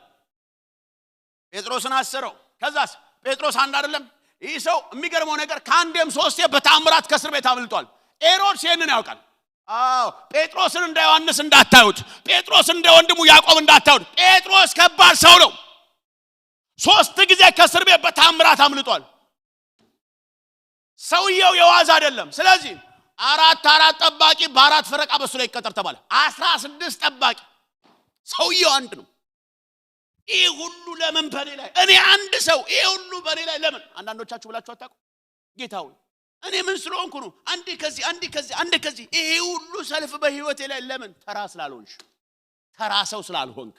ጴጥሮስን አሰረው። ከዛስ ጴጥሮስ አንድ አይደለም። ይህ ሰው የሚገርመው ነገር ከአንዴም ሶስቴ በታምራት ከእስር ቤት አምልጧል። ሄሮድስ ይህንን ያውቃል። አዎ ጴጥሮስን እንደ ዮሐንስ እንዳታዩት፣ ጴጥሮስ እንደ ወንድሙ ያዕቆብ እንዳታዩት። ጴጥሮስ ከባድ ሰው ነው። 3 ጊዜ ከእስር ቤት በታምራት አምልጧል። ሰውየው የዋዛ አይደለም። ስለዚህ 4 4 ጠባቂ በአራት ፈረቃ በሱ ላይ ይቀጠር ተባለ። 16 ጠባቂ። ሰውየው አንድ ነው። ይህ ሁሉ ለምን በኔ ላይ? እኔ አንድ ሰው ይህ ሁሉ በኔ ላይ ለምን? አንዳንዶቻችሁ ብላችሁ አታውቁም? ጌታ ሆይ እኔ ምን ስለሆንኩ ነው? አንዴ ከዚህ አንዴ ከዚህ አንዴ ከዚህ ይሄ ሁሉ ሰልፍ በህይወቴ ላይ ለምን? ተራ ስላልሆንሽ፣ ተራ ሰው ስላልሆንክ፣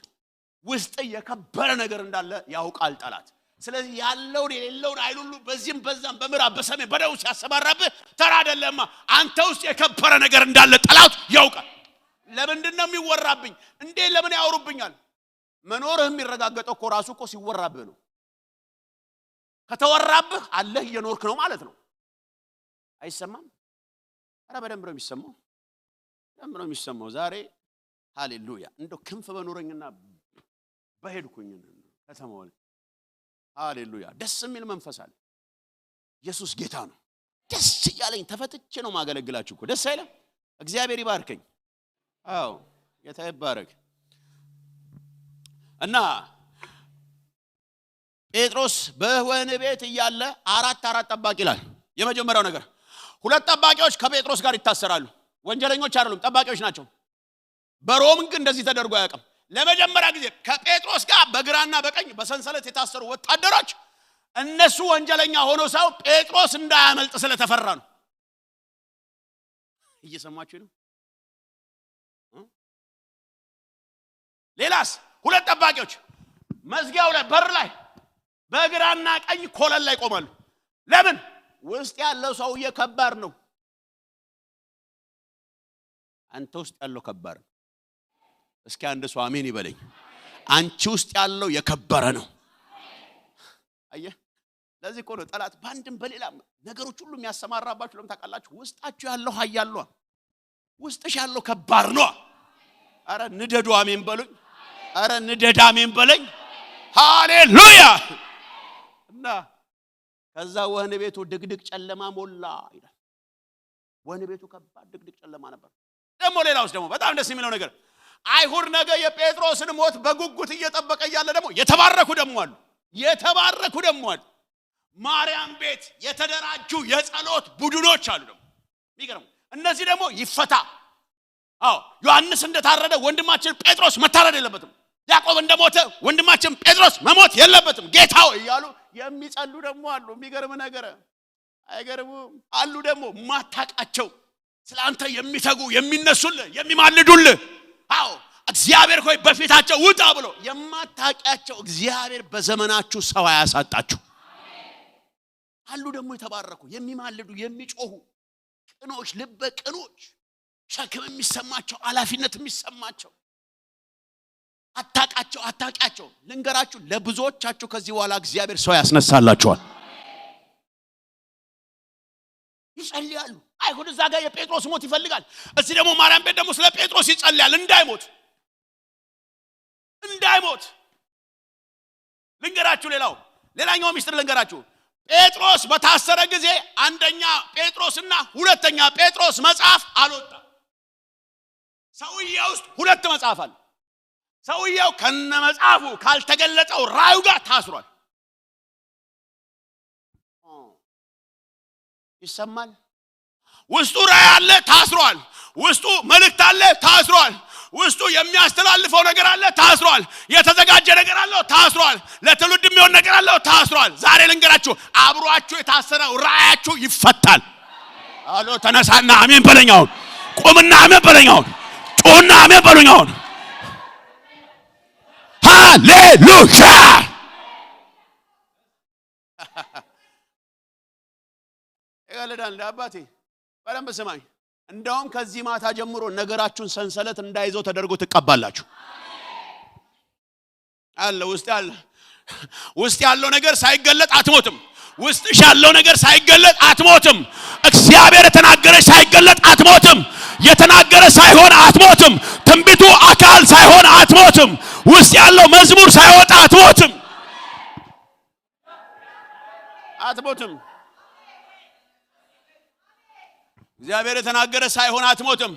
ውስጥ የከበረ ነገር እንዳለ ያውቃል ጠላት። ስለዚህ ያለውን የሌለውን ኃይል ሁሉ በዚህም በዛም በምዕራብ በሰሜን በደቡብ ሲያሰማራብህ ተራ አይደለማ። አንተ ውስጥ የከበረ ነገር እንዳለ ጠላት ያውቃል። ለምንድን ነው የሚወራብኝ? እንዴ ለምን ያወሩብኛል? መኖርህ የሚረጋገጠው እኮ ራሱ እኮ ሲወራብህ ነው። ከተወራብህ አለህ እየኖርክ ነው ማለት ነው። አይሰማም? ኧረ በደንብ ነው የሚሰማው፣ በደንብ ነው የሚሰማው። ዛሬ ሃሌሉያ እንደው ክንፍ በኖረኝና በሄድኩኝ ከተማው ላይ ሃሌሉያ ደስ የሚል መንፈስ አለ። ኢየሱስ ጌታ ነው። ደስ እያለኝ ተፈትቼ ነው ማገለግላችሁ እኮ። ደስ አይልም? እግዚአብሔር ይባርከኝ። አዎ ጌታ ይባረክ። እና ጴጥሮስ በወህኒ ቤት እያለ 4 4 ጠባቂ ይላል። የመጀመሪያው ነገር 2 ጠባቂዎች ከጴጥሮስ ጋር ይታሰራሉ። ወንጀለኞች አይደሉም፣ ጠባቂዎች ናቸው። በሮም ግን እንደዚህ ተደርጎ አያውቅም። ለመጀመሪያ ጊዜ ከጴጥሮስ ጋር በግራና በቀኝ በሰንሰለት የታሰሩ ወታደሮች እነሱ ወንጀለኛ ሆኖ ሰው ጴጥሮስ እንዳያመልጥ ስለተፈራ ነው። እየሰማችሁ ነው? ሌላስ 2 ጠባቂዎች መዝጊያው ላይ በር ላይ በግራና ቀኝ ኮለል ላይ ቆማሉ። ለምን? ውስጥ ያለው ሰውዬ ከባድ ነው። አንተ ውስጥ ያለው ከባድ ነው። እስኪ አንድ ሰው አሜን ይበለኝ። አንቺ ውስጥ ያለው የከበረ ነው። አየህ፣ ለዚህ እኮ ነው ጠላት በአንድም በሌላም ነገሮች ሁሉ የሚያሰማራባችሁ። ለምን ታውቃላችሁ? ውስጣችሁ ያለው ኃያል ነው። ውስጥሽ ያለው ከባድ ነው። አረ ንደዱ አሜን በሉኝ። አረ ንደድ አሜን በለኝ። ሃሌሉያ። እና ከዛ ወህኒ ቤቱ ድቅድቅ ጨለማ ሞላ ይላል። ወህኒ ቤቱ ከባድ ድቅድቅ ጨለማ ነበር። ደግሞ ሌላውስ ደግሞ በጣም ደስ የሚለው ነገር አይሁድ ነገ የጴጥሮስን ሞት በጉጉት እየጠበቀ እያለ ደግሞ የተባረኩ ደግሞ አሉ። የተባረኩ ደግሞ አሉ። ማርያም ቤት የተደራጁ የጸሎት ቡድኖች አሉ። ደግሞ የሚገርመው እነዚህ ደግሞ ይፈታ። አዎ ዮሐንስ እንደታረደ ወንድማችን ጴጥሮስ መታረድ የለበትም፣ ያዕቆብ እንደሞተ ወንድማችን ጴጥሮስ መሞት የለበትም ጌታ ሆይ እያሉ የሚጸሉ ደግሞ አሉ። የሚገርም ነገር አይገርምም? አሉ ደግሞ ማታቃቸው ስላንተ የሚተጉ የሚነሱልህ የሚማልዱልህ። አዎ እግዚአብሔር ሆይ በፊታቸው ውጣ ብሎ የማታውቂያቸው እግዚአብሔር በዘመናችሁ ሰው አያሳጣችሁ። አሉ ደግሞ የተባረኩ የሚማልዱ የሚጮሁ ቅኖች፣ ልበ ቅኖች፣ ሸክም የሚሰማቸው፣ ኃላፊነት የሚሰማቸው፣ አታቃቸው፣ አታቂያቸው። ልንገራችሁ፣ ለብዙዎቻችሁ ከዚህ በኋላ እግዚአብሔር ሰው ያስነሳላችኋል። ይጸልያሉ። አይሁድ እዛ ጋር የጴጥሮስ ሞት ይፈልጋል። እዚህ ደግሞ ማርያም ቤት ደግሞ ስለ ጴጥሮስ ይጸልያል፣ እንዳይሞት እንዳይሞት። ልንገራችሁ፣ ሌላኛው ሚስጥር ልንገራችሁ። ጴጥሮስ በታሰረ ጊዜ አንደኛ ጴጥሮስና ሁለተኛ ጴጥሮስ መጽሐፍ አልወጣም። ሰውየው ውስጥ ሁለት መጽሐፍ አለ። ሰውየው ከነ መጽሐፉ ካልተገለጸው ራእዩ ጋር ታስሯል። ይሰማል። ውስጡ ራእይ አለ፣ ታስሯል። ውስጡ መልእክት አለ፣ ታስሯል። ውስጡ የሚያስተላልፈው ነገር አለ፣ ታስሯል። የተዘጋጀ ነገር አለው፣ ታስሯል። ለትውልድ የሚሆን ነገር አለው፣ ታስሯል። ዛሬ ልንገራችሁ፣ አብሯችሁ የታሰረው ራእያችሁ ይፈታል። አሎ ተነሳና አሜን በለኝ አሁን። ቁምና አሜን በለኝ አሁን። ጩህና አሜን በሉኝ አሁን። ሃሌሉያ። ይቀልዳል አባቴ፣ በደንብ ስማኝ። እንደውም ከዚህ ማታ ጀምሮ ነገራችሁን ሰንሰለት እንዳይዘው ተደርጎ ትቀባላችሁ። አለ ውስጥ ያለ ውስጥ ያለው ነገር ሳይገለጥ አትሞትም። ውስጥሽ ያለው ነገር ሳይገለጥ አትሞትም። እግዚአብሔር የተናገረ ሳይገለጥ አትሞትም። የተናገረ ሳይሆን አትሞትም። ትንቢቱ አካል ሳይሆን አትሞትም። ውስጥ ያለው መዝሙር ሳይወጣ አትሞትም፣ አትሞትም። እግዚአብሔር የተናገረ ሳይሆን አትሞትም።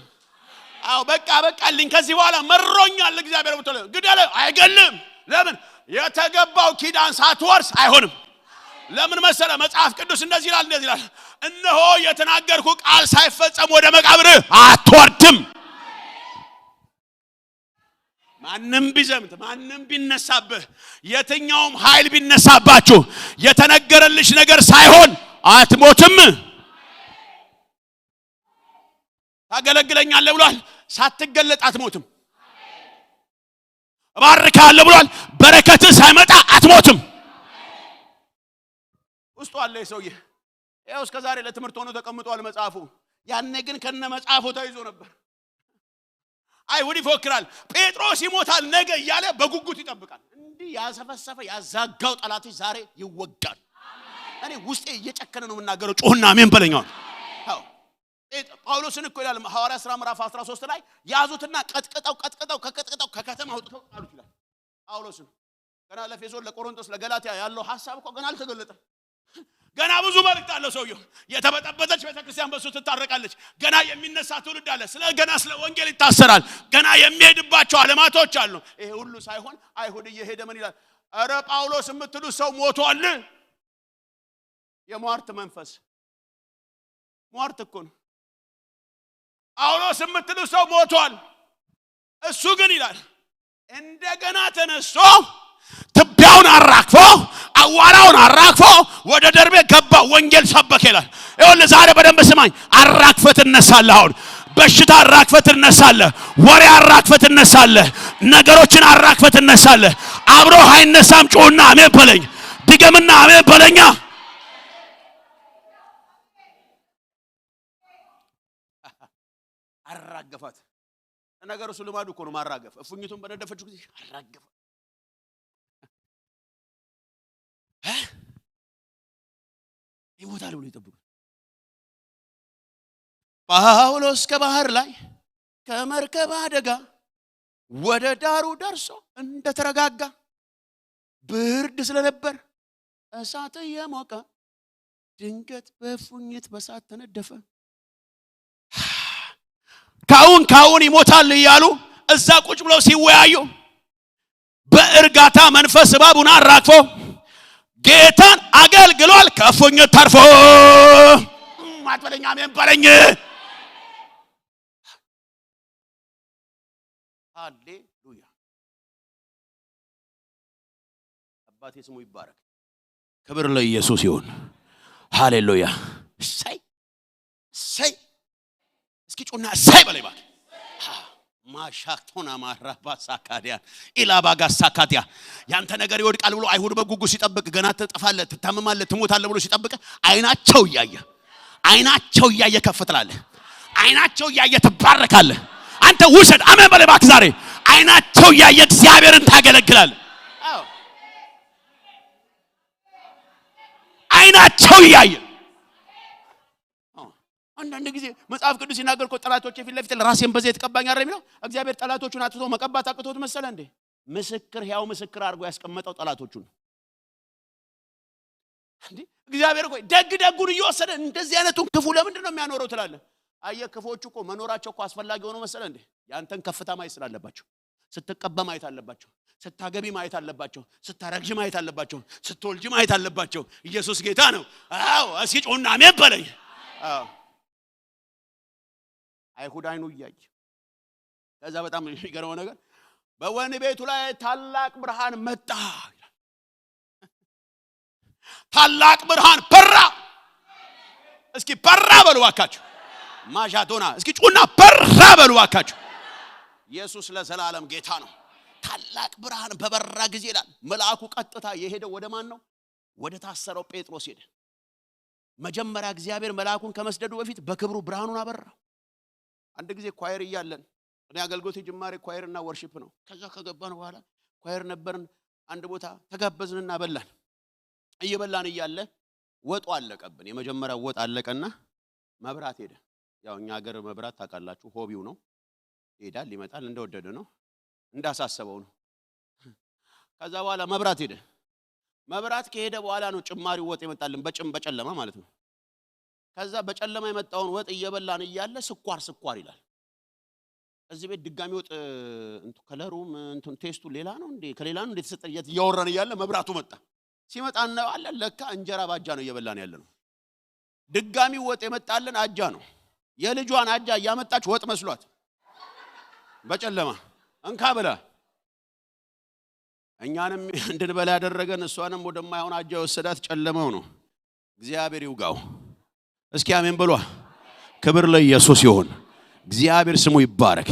አዎ በቃ በቃልኝ፣ ከዚህ በኋላ መሮኛል። እግዚአብሔር ብትል ግደለ፣ አይገልም። ለምን? የተገባው ኪዳን ሳትወርስ አይሆንም። ለምን መሰለ? መጽሐፍ ቅዱስ እንደዚህ ይላል፣ እንደዚህ ይላል፣ እነሆ የተናገርኩ ቃል ሳይፈጸም ወደ መቃብር አትወርድም። ማንም ቢዘምት፣ ማንም ቢነሳብህ፣ የትኛውም ኃይል ቢነሳባችሁ የተነገረልሽ ነገር ሳይሆን አትሞትም። ታገለግለኛለህ ብሏል፣ ሳትገለጥ አትሞትም። እባርካለሁ ብሏል፣ በረከትህ ሳይመጣ አትሞትም። ውስጡ አለ ሰውዬ። ያው እስከ ዛሬ ለትምህርት ሆኖ ተቀምጧል መጽሐፉ። ያኔ ግን ከነ መጽሐፉ ተይዞ ነበር። አይሁድ ይፎክራል፣ ጴጥሮስ ይሞታል ነገ እያለ በጉጉት ይጠብቃል። እንዲህ ያሰፈሰፈ ያዛጋው ጠላትሽ ዛሬ ይወጋል። እኔ ውስጤ እየጨከነ ነው የምናገረው። ጮህና አሜን በለኝ አሁን። አዎ ጳውሎስን እኮ ይላል ሐዋርያ ሥራ ምዕራፍ 13 ላይ ያዙትና ቀጥቅጠው ቀጥቅጠው ከቀጥቅጠው ከከተማ አውጥተው ጣሉት ይላል። ጳውሎስን ገና ለኤፌሶን፣ ለቆሮንቶስ፣ ለገላትያ ያለው ሐሳብ እኮ ገና አልተገለጠም። ገና ብዙ መልእክት አለው ሰውየው። የተበጠበጠች ቤተክርስቲያን በሱ ትታረቃለች። ገና የሚነሳ ትውልድ አለ። ስለ ገና ስለ ወንጌል ይታሰራል። ገና የሚሄድባቸው ዓለማቶች አሉ። ይሄ ሁሉ ሳይሆን አይሁድ እየሄደ ምን ይላል? ኧረ ጳውሎስ የምትሉ ሰው ሞቷል። የሟርት መንፈስ ሟርት እኮ ነው። ጳውሎስ የምትሉ ሰው ሞቷል። እሱ ግን ይላል እንደገና ተነስቶ ትቢያውን አራግፎ አዋራውን አራግፎ ወደ ደርቤ ገባ፣ ወንጌል ሰበከ ይላል። ይኸውልህ ዛሬ በደንብ ስማኝ። አራግፈህ ትነሳለህ። አሁን በሽታ አራግፈህ ትነሳለህ። ወሬ አራግፈህ ትነሳለህ። ነገሮችን አራግፈህ ትነሳለህ። አብሮህ አይነሳም። ጩህና አሜን በለኝ። ድገምና አሜን በለኛ። አራገፋት። ነገሩ እሱ ልማዱ እኮ ነው ማራገፍ። እፉኝቱን በነደፈችው ጊዜ አራገፋት። ይሞታል ብሎ ይጠብቃል። ጳውሎስ ከባህር ላይ ከመርከብ አደጋ ወደ ዳሩ ደርሶ እንደተረጋጋ ብርድ ስለነበር እሳት እየሞቀ ድንገት በእፉኝት በእሳት ተነደፈ። ካሁን ካሁን ይሞታል እያሉ እዛ ቁጭ ብለው ሲወያዩ በእርጋታ መንፈስ እባቡን አራግፎ ጌታን አገልግሏል ከእፉኝት ተርፎ። አትበለኝ አሜን በለኝ። ሃሌሉያ። አባቴ ስሙ ይባረክ። ክብር ለኢየሱስ ይሁን። ሃሌሉያ። እሰይ እሰይ። እስኪ ጩና እሰይ በለኝ እባክህ። ማሻቶና ማራባ ሳካዲያ ኢላባጋ ሳካዲያ። ያንተ ነገር ይወድቃል ብሎ አይሁድ በጉጉት ሲጠብቅ ገና ትጠፋለህ፣ ትታመማለህ፣ ትሞታለህ ብሎ ሲጠብቅ አይናቸው እያየ አይናቸው እያየ ከፍ ትላለህ። አይናቸው እያየ ትባረካለህ። አንተ ውሰድ። አሜን በል እባክህ። ዛሬ አይናቸው እያየ እግዚአብሔርን ታገለግላለህ። አዎ አይናቸው እያየ። አንዳንድ ጊዜ መጽሐፍ ቅዱስ ሲናገር እኮ ጠላቶቼ ፊት ለፊት ራሴን በዘይት ቀባኝ አይደል የሚለው? እግዚአብሔር ጠላቶቹን አጥቶ መቀባት አቅቶት መሰለ እንዴ? ምስክር፣ ሕያው ምስክር አድርጎ ያስቀመጠው ጠላቶቹን እንዴ። እግዚአብሔር እኮ ደግ ደጉን እየወሰደ እንደዚህ አይነቱን ክፉ ለምንድን ነው የሚያኖረው ትላለህ? አየህ፣ ክፉዎቹ እኮ መኖራቸው እኮ አስፈላጊ ሆኖ መሰለ እንዴ? ያንተን ከፍታ ማየት ስላለባቸው፣ ስትቀባ ማየት አለባቸው፣ ስታገቢ ማየት አለባቸው፣ ስታረግዥ ማየት አለባቸው፣ ስትወልጂ ማየት አለባቸው። ኢየሱስ ጌታ ነው። አዎ እስኪ ጮህና አሜን በለኝ። አዎ አይሁድ አይኑ እያየ። ከዛ በጣም የሚገርመው ነገር በወህኒ ቤቱ ላይ ታላቅ ብርሃን መጣ። ታላቅ ብርሃን በራ። እስኪ በራ በሉ እባካችሁ። ማዣዶና እስኪ ጩና በራ በሉ እባካችሁ። ኢየሱስ ለዘላለም ጌታ ነው። ታላቅ ብርሃን በበራ ጊዜ ይላል መልአኩ ቀጥታ የሄደው ወደ ማን ነው? ወደ ታሰረው ጴጥሮስ ሄደ። መጀመሪያ እግዚአብሔር መልአኩን ከመስደዱ በፊት በክብሩ ብርሃኑን አበራ። አንድ ጊዜ choir እያለን፣ እኔ አገልግሎት ጅማሬ choir ና worship ነው። ከዛ ከገባን በኋላ choir ነበርን። አንድ ቦታ ተጋበዝንና በላን። እየበላን እያለ ወጡ አለቀብን። የመጀመሪያው ወጥ አለቀና መብራት ሄደ። ያው እኛ ሀገር መብራት ታውቃላችሁ፣ hobby ው ነው። ይሄዳል ይመጣል፣ እንደወደደ ነው፣ እንዳሳሰበው ነው። ከዛ በኋላ መብራት ሄደ። መብራት ከሄደ በኋላ ነው ጭማሪው ወጥ የመጣልን፣ በጨለማ ማለት ነው። ከዛ በጨለማ የመጣውን ወጥ እየበላን እያለ ስኳር ስኳር ይላል። እዚህ ቤት ድጋሚ ወጥ እንቱ color ኡም እንትን taste ኡ ሌላ ነው እንዴ፣ ከሌላ ነው እንዴ የተሰጠ እያወራን እያለ መብራቱ መጣ። ሲመጣ እናየዋለን። ለካ እንጀራ ባጃ ነው እየበላን ያለ ነው። ድጋሚ ወጥ የመጣልን አጃ ነው። የልጇን አጃ እያመጣች ወጥ መስሏት በጨለማ እንካ ብላ እኛንም እንድንበላ ያደረገን እሷንም ወደማይሆን አጃ የወሰዳት ጨለማው ነው። እግዚአብሔር ይውጋው። እስኪ አሜን በሏ። ክብር ለኢየሱስ ይሁን። እግዚአብሔር ስሙ ይባረክ።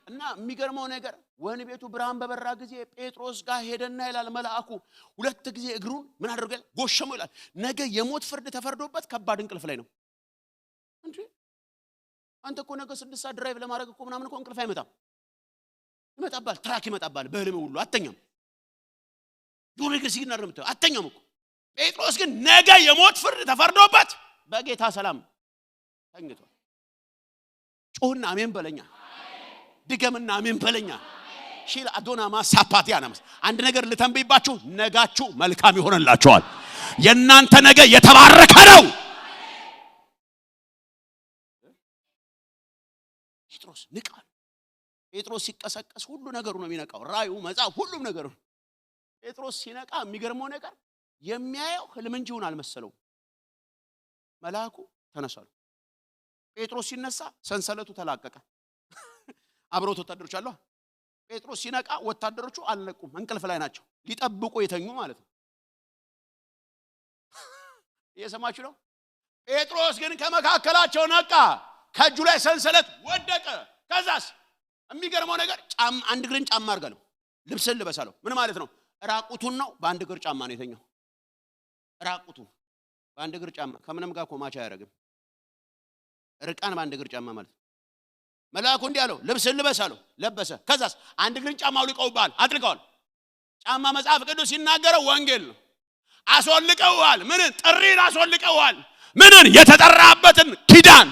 እና የሚገርመው ነገር ወህኒ ቤቱ ብርሃን በበራ ጊዜ ጴጥሮስ ጋር ሄደና ይላል መልአኩ ሁለት ጊዜ እግሩን ምን አድርገ ጎሸመው ይላል። ነገ የሞት ፍርድ ተፈርዶበት ከባድ እንቅልፍ ላይ ነው። እንዴ አንተ እኮ ነገ 6 ሰዓት drive ለማድረግ እኮ ምናምን እኮ እንቅልፍ አይመጣም። ይመጣባል፣ truck ይመጣባል። በህልም ሁሉ አተኛም። የሆነ ነገር ሲግናል ነው የምታየው። አተኛም እኮ። ጴጥሮስ ግን ነገ የሞት ፍርድ ተፈርዶበት በጌታ ሰላም ተኝቷል። ጩህና አሜን በለኛ። ድገምና አሜን በለኛ። ሺል አዶና ማሳፓቲያ ነምስ። አንድ ነገር ልተንብይባችሁ፣ ነጋችሁ መልካም ይሆንላችኋል። የእናንተ ነገ የተባረከ ነው። ጴጥሮስ ንቃ። ጴጥሮስ ሲቀሰቀስ ሁሉ ነገሩ ነው የሚነቃው። ራእዩ፣ መጽሐፍ፣ ሁሉም ነገሩ። ጴጥሮስ ሲነቃ የሚገርመው ነገር የሚያየው ህልም እንጂ እውን አልመሰለውም። መልአኩ ተነሳሉ። ጴጥሮስ ሲነሳ ሰንሰለቱ ተላቀቀ። አብረውት ወታደሮች አሉ። ጴጥሮስ ሲነቃ ወታደሮቹ አልነቁም፣ እንቅልፍ ላይ ናቸው። ሊጠብቁ የተኙ ማለት ነው። እየሰማችሁ ነው። ጴጥሮስ ግን ከመካከላቸው ነቃ፣ ከእጁ ላይ ሰንሰለት ወደቀ። ከዛስ የሚገርመው ነገር ጫማ፣ አንድ እግርን ጫማ አድርጋለሁ፣ ልብስን ልበሳለሁ። ምን ማለት ነው? ራቁቱን ነው። በአንድ እግር ጫማ ነው የተኛው። ራቁቱን በአንድ እግር ጫማ ከምንም ጋር እኮ match አያደርግም። እርቃን በአንድ እግር ጫማ ማለት ነው። መልአኩ እንዲህ አለው፣ ልብስን ልበስ አለው። ለበሰ። ከዛስ አንድ እግርን ጫማ አውልቀውብሃል፣ አጥልቀዋል። ጫማ መጽሐፍ ቅዱስ ሲናገረው ወንጌል ነው። አስወልቀውሃል። ምንን? ጥሪን አስወልቀውሃል። ምንን? የተጠራበትን ኪዳን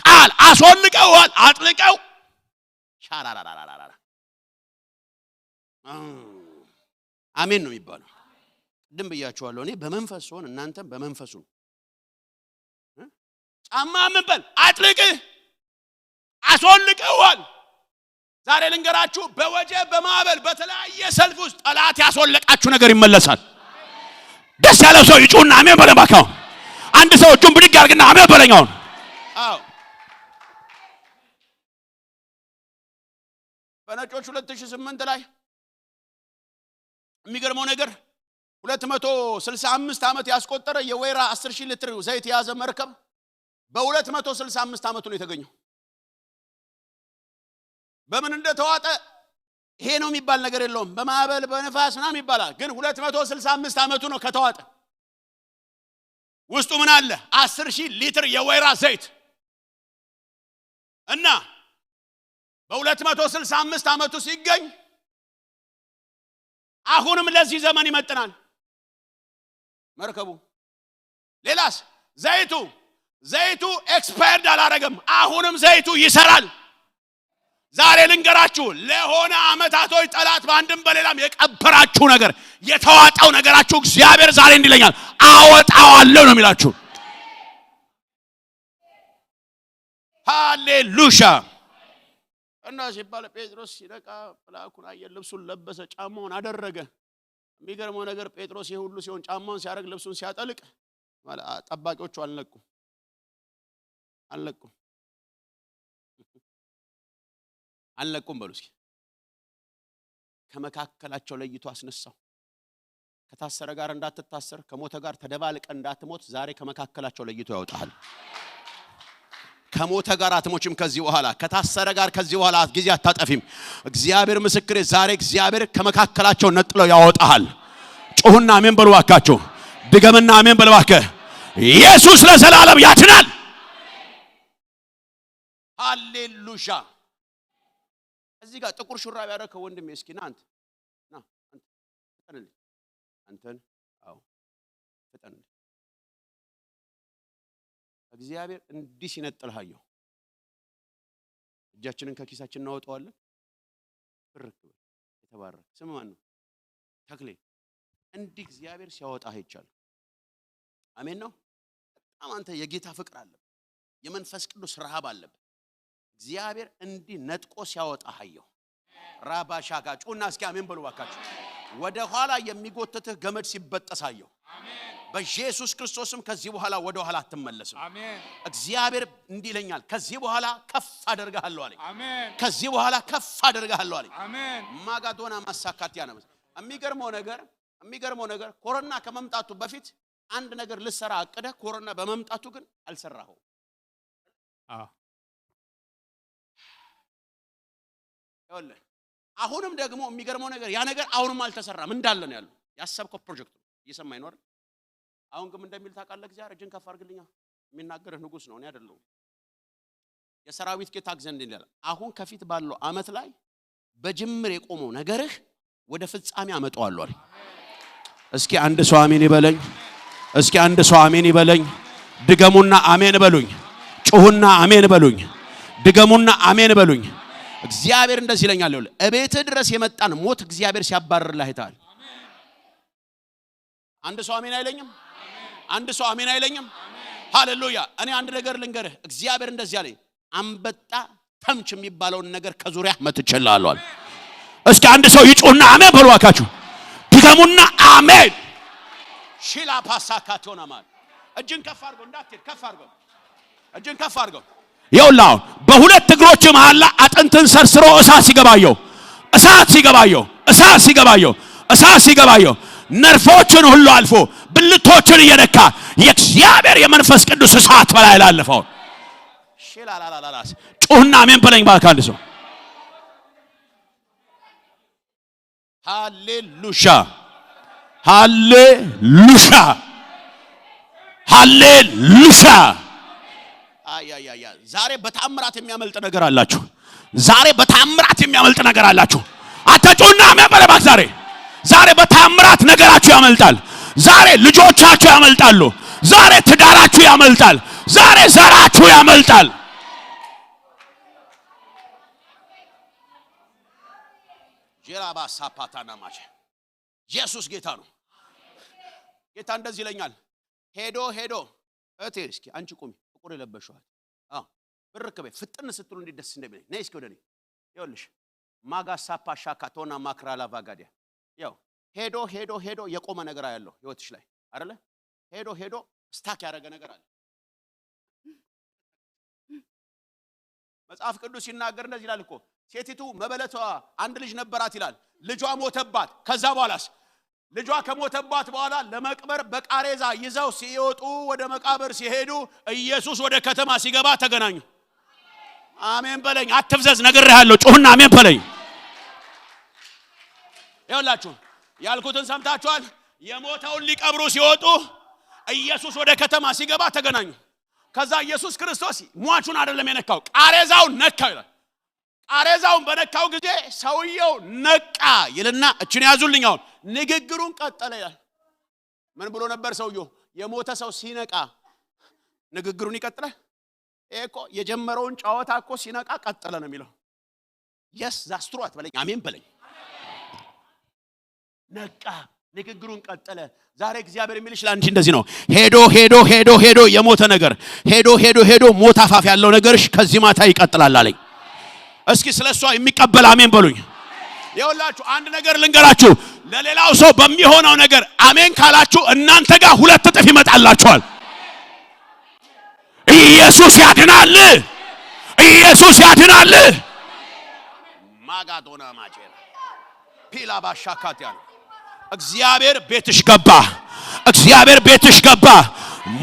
ቃል አስወልቀውሃል። አጥልቀው ሻራራራራራ። አሜን ነው የሚባለው። ቅድም ብያችኋለሁ። እኔ በመንፈስ ስሆን እናንተም በመንፈሱ ነው። ጫማ ምን በል አጥልቅህ አስወልቀዋል። ዛሬ ልንገራችሁ፣ በወጀብ በማዕበል በተለያየ ሰልፍ ውስጥ ጠላት ያስወለቃችሁ ነገር ይመለሳል። ደስ ያለው ሰው ይጩና አሜን በለኝ እባክህ። አንድ ሰው እጁን ብድግ ያድርግና አሜን በለኝ አሁን። አዎ በነጮች 2008 ላይ የሚገርመው ነገር 265 ዓመት ያስቆጠረ የወይራ 10 ሺህ ሊትር ዘይት የያዘ መርከብ በ265 ዓመቱ ነው የተገኘው። በምን እንደተዋጠ ይሄ ነው የሚባል ነገር የለውም። በማዕበል በነፋስ ምናምን ይባላል። ግን 265 ዓመቱ ነው ከተዋጠ። ውስጡ ምን አለ? 10,000 ሊትር የወይራ ዘይት እና በ265 ዓመቱ ሲገኝ አሁንም ለዚህ ዘመን ይመጥናል መርከቡ። ሌላስ ዘይቱ expired አላረገም። አሁንም ዘይቱ ይሰራል። ዛሬ ልንገራችሁ፣ ለሆነ አመታቶች ጠላት በአንድም በሌላም የቀበራችሁ ነገር የተዋጣው ነገራችሁ እግዚአብሔር ዛሬ እንዲለኛል አወጣዋለሁ ነው የሚላችሁ። ሃሌሉያ። እና ሲባል ጴጥሮስ ሲነቃ መልአኩን አየ፣ ልብሱን ለበሰ፣ ጫማውን አደረገ። የሚገርመው ነገር ጴጥሮስ ይሄ ሁሉ ሲሆን ጫማውን ሲያደርግ ልብሱን ሲያጠልቅ ጠባቂዎቹ አልነቁም አልነቁም አልነቁም። በሉ እስኪ። ከመካከላቸው ለይቶ አስነሳው። ከታሰረ ጋር እንዳትታሰር፣ ከሞተ ጋር ተደባልቀ እንዳትሞት ዛሬ ከመካከላቸው ለይቶ ያወጣሃል። ከሞተ ጋር አትሞችም ከዚህ በኋላ፣ ከታሰረ ጋር ከዚህ በኋላ ጊዜ አታጠፊም። እግዚአብሔር ምስክሬ፣ ዛሬ እግዚአብሔር ከመካከላቸው ነጥለው ያወጣሃል። ጮሁና አሜን በሉ እባካችሁ። ድገምና አሜን በሉ እባክህ። ኢየሱስ ለዘላለም ያድናል። ሃሌሉያ። እዚህ ጋር ጥቁር ሹራብ ያደረከው ወንድሜ እስኪ ና አንተ፣ ና አንተ፣ ፍጠንልኝ። አንተን አዎ ፍጠንልኝ። እግዚአብሔር እንዲህ ሲነጥልህ አየሁ። እጃችንን ከኪሳችን እናወጣዋለን። ብርክ በል። የተባረከ ስም ማን ነው? ተክሌ። እንዲህ እግዚአብሔር ሲያወጣህ አይቻልም። አሜን ነው። በጣም አንተ የጌታ ፍቅር አለብህ፣ የመንፈስ ቅዱስ ረሃብ አለብህ። እግዚአብሔር እንዲህ ነጥቆ ሲያወጣህ አየሁ። ራባሻጋ ጩና እስኪ አሜን በሉ እባካችሁ። ወደ ኋላ የሚጎትትህ ገመድ ሲበጠስ አየሁ። በኢየሱስ ክርስቶስም ከዚህ በኋላ ወደ ኋላ አትመለስም። እግዚአብሔር እንዲህ ይለኛል፣ ከዚህ በኋላ ከፍ አደርግሃለሁ አለኝ። ከዚህ በኋላ ከፍ አደርግሃለሁ አለኝ። ማጋዶና ማሳካት ያነመስ የሚገርመው ነገር ኮሮና ከመምጣቱ በፊት አንድ ነገር ልሰራ አቅደህ ኮሮና በመምጣቱ ግን አልሰራኸው። ይኸውልህ አሁንም ደግሞ የሚገርመው ነገር ያ ነገር አሁንም አልተሰራም እንዳለ ነው ያለው። ያሰብከው ፕሮጀክት ነው። እየሰማኝ ነው አይደል? አሁን ግን እንደሚል ታውቃለህ። እግዚአብሔር እጅን ከፍ አድርግልኛ። የሚናገርህ ንጉስ ነው፣ እኔ አይደለሁም። የሰራዊት ጌታ እግዚአብሔር ይላል፣ አሁን ከፊት ባለው አመት ላይ በጅምር የቆመው ነገርህ ወደ ፍጻሜ አመጣዋለሁ አለ። እስኪ አንድ ሰው አሜን ይበለኝ። እስኪ አንድ ሰው አሜን ይበለኝ። ድገሙና አሜን በሉኝ። ጩሁና አሜን በሉኝ። ድገሙና አሜን በሉኝ። እግዚአብሔር እንደዚህ ይለኛል፣ ይኸውልህ እቤትህ ድረስ የመጣን ሞት እግዚአብሔር ሲያባርርልህ አይተሃል። አንድ ሰው አሜን አይለኝም? አንድ ሰው አሜን አይለኝም? ሃሌሉያ። እኔ አንድ ነገር ልንገርህ፣ እግዚአብሔር እንደዚህ አለኝ፣ አንበጣ ተምች የሚባለውን ነገር ከዙሪያህ መትቼልሃለሁ አለ። እስኪ አንድ ሰው ይጩህና አሜን በሉ እባካችሁ። ድገሙና አሜን። ሺላ ፓሳካቶና ማለት እጅን ከፍ አድርገው እንዳትሄድ፣ ከፍ አድርገው፣ እጅን ከፍ አድርገው። ይኸውልህ አሁን በሁለት እግሮች መሃል ላይ አጥንትን ሰርስሮ እሳት ሲገባየው፣ እሳት ሲገባየው፣ እሳት ሲገባየው፣ እሳት ሲገባየው ነርፎችን ሁሉ አልፎ ብልቶችን እየነካ የእግዚአብሔር የመንፈስ ቅዱስ እሳት በላይ ላለፈው ሺላላላላስ ጩህና አሜን በለኝ እባክህ አንድ ሰው። ሃሌሉያ ሃሌሉያ ሃሌሉያ። አያያያ ዛሬ በታምራት የሚያመልጥ ነገር አላችሁ። ዛሬ በታምራት የሚያመልጥ ነገር አላችሁ። አታጩና አሜን በለኝ እባክህ። ዛሬ ዛሬ በታምራት ነገራችሁ ያመልጣል። ዛሬ ልጆቻችሁ ያመልጣሉ። ዛሬ ትዳራችሁ ያመልጣል። ዛሬ ዘራችሁ ያመልጣል። ጀራባ ሳፓታና ማች ኢየሱስ ጌታ ነው። ጌታ እንደዚህ ይለኛል፣ ሄዶ ሄዶ እህቴ እስኪ አንቺ ቁሚ፣ ጥቁር የለበሽዋል። አዎ ብርክ በይ፣ ፍጥን ስትሉ እንዴት ደስ እንደሚለኝ። ነይ እስኪ ወደ እኔ። ይኸውልሽ ማጋሳፓ ሻካቶና ማክራላ ቫጋዲያ። ያው ሄዶ ሄዶ ሄዶ የቆመ ነገር ያለው ህይወትሽ ላይ አይደለ? ሄዶ ሄዶ stuck ያደረገ ነገር አለ። መጽሐፍ ቅዱስ ሲናገር እንደዚህ ይላል እኮ፣ ሴቲቱ መበለቷ አንድ ልጅ ነበራት ይላል። ልጇ ሞተባት። ከዛ በኋላስ ልጇ ከሞተባት በኋላ ለመቅበር በቃሬዛ ይዘው ሲወጡ ወደ መቃብር ሲሄዱ ኢየሱስ ወደ ከተማ ሲገባ ተገናኙ። አሜን በለኝ። አትፍዘዝ፣ ነግሬሃለሁ። ጩህና አሜን በለኝ። ይኸውላችሁ ያልኩትን ሰምታችኋል። የሞተውን ሊቀብሩ ሲወጡ ኢየሱስ ወደ ከተማ ሲገባ ተገናኙ። ከዛ ኢየሱስ ክርስቶስ ሟቹን አይደለም የነካው፣ ቃሬዛውን ነካው ይላል። ቃሬዛውን በነካው ጊዜ ሰውየው ነቃ ይልና እችን ያዙልኝ፣ አሁን ንግግሩን ቀጠለ ይላል። ምን ብሎ ነበር ሰውየው? የሞተ ሰው ሲነቃ ንግግሩን ይቀጥላል? ይሄ እኮ የጀመረውን ጨዋታ እኮ ሲነቃ ቀጠለ ነው የሚለው። Yes, that's true አትበለኝ፣ አሜን በለኝ። ነቃ፣ ንግግሩን ቀጠለ። ዛሬ እግዚአብሔር የሚልሽ ለአንቺ እንደዚህ ነው። ሄዶ ሄዶ ሄዶ ሄዶ የሞተ ነገር፣ ሄዶ ሄዶ ሄዶ ሞት አፋፍ ያለው ነገርሽ ከዚህ ማታ ይቀጥላል አለኝ። እስኪ ስለ እሷ የሚቀበል አሜን በሉኝ። ይኸውላችሁ አንድ ነገር ልንገራችሁ፣ ለሌላው ሰው በሚሆነው ነገር አሜን ካላችሁ እናንተ ጋር ሁለት እጥፍ ይመጣላችኋል። ኢየሱስ ያድናል። ኢየሱስ ያድናል። ማጋዶና ማቼራ ፒላ ባሻካቲያ እግዚአብሔር ቤትሽ ገባ። እግዚአብሔር ቤትሽ ገባ።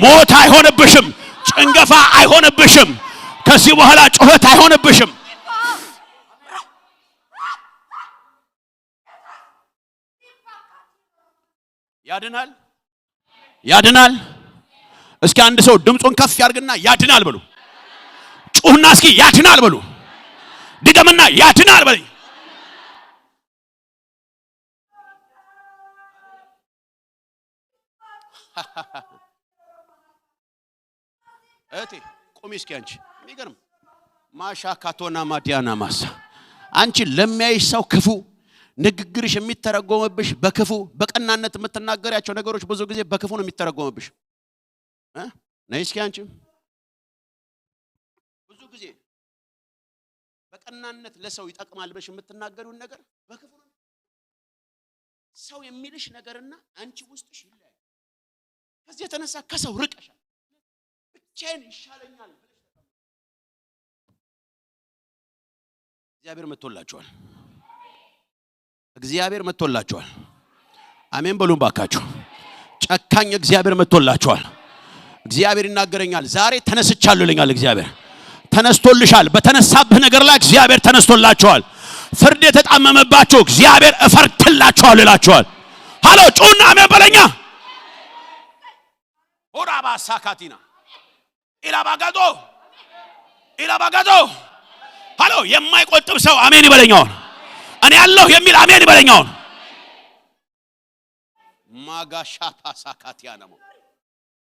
ሞት አይሆንብሽም። ጭንገፋ አይሆንብሽም። ከዚህ በኋላ ጩኸት አይሆንብሽም። ያድናል፣ ያድናል። እስኪ አንድ ሰው ድምፁን ከፍ ያርግና ያድናል በሉ። ጩህና እስኪ ያድናል በሉ። ድገምና ያድናል በሉ። እህቴ ቁሚ እስኪ አንቺ። የሚገርም ማሻ ካቶና ማዲያና ማሳ አንቺ ለሚያይሽ ሰው ክፉ ንግግርሽ የሚተረጎምብሽ በክፉ፣ በቀናነት የምትናገሪያቸው ነገሮች ብዙ ጊዜ በክፉ ነው የሚተረጎምብሽ። ነይ እስኪ አንቺ። ብዙ ጊዜ በቀናነት ለሰው ይጠቅማል ብለሽ የምትናገሪውን ነገር በክፉ ነው። ሰው የሚልሽ ነገርና አንቺ ውስጥሽ ይለያል። ከዚህ የተነሳ ከሰው ርቀሻል። ብቻዬን ይሻለኛል ብለሽ እግዚአብሔር መጥቶላችኋል። እግዚአብሔር መጥቶላችኋል። አሜን በሉን ባካችሁ። ጨካኝ እግዚአብሔር መጥቶላችኋል። እግዚአብሔር ይናገረኛል። ዛሬ ተነስቻለሁ ይለኛል እግዚአብሔር። ተነስቶልሻል። በተነሳብህ ነገር ላይ እግዚአብሔር ተነስቶላችኋል። ፍርድ የተጣመመባችሁ እግዚአብሔር እፈርድላችኋል ይላችኋል። ሃሎ ጩና አሜን በለኛ። ኦራባ ሳካቲና ኢላባጋዶ ኢላባጋዶ። ሃሎ የማይቆጥብ ሰው አሜን ይበለኛውን። እኔ ያለሁ የሚል አሜን ይበለኛውን። ማጋሻፓ ሳካቲያ ነው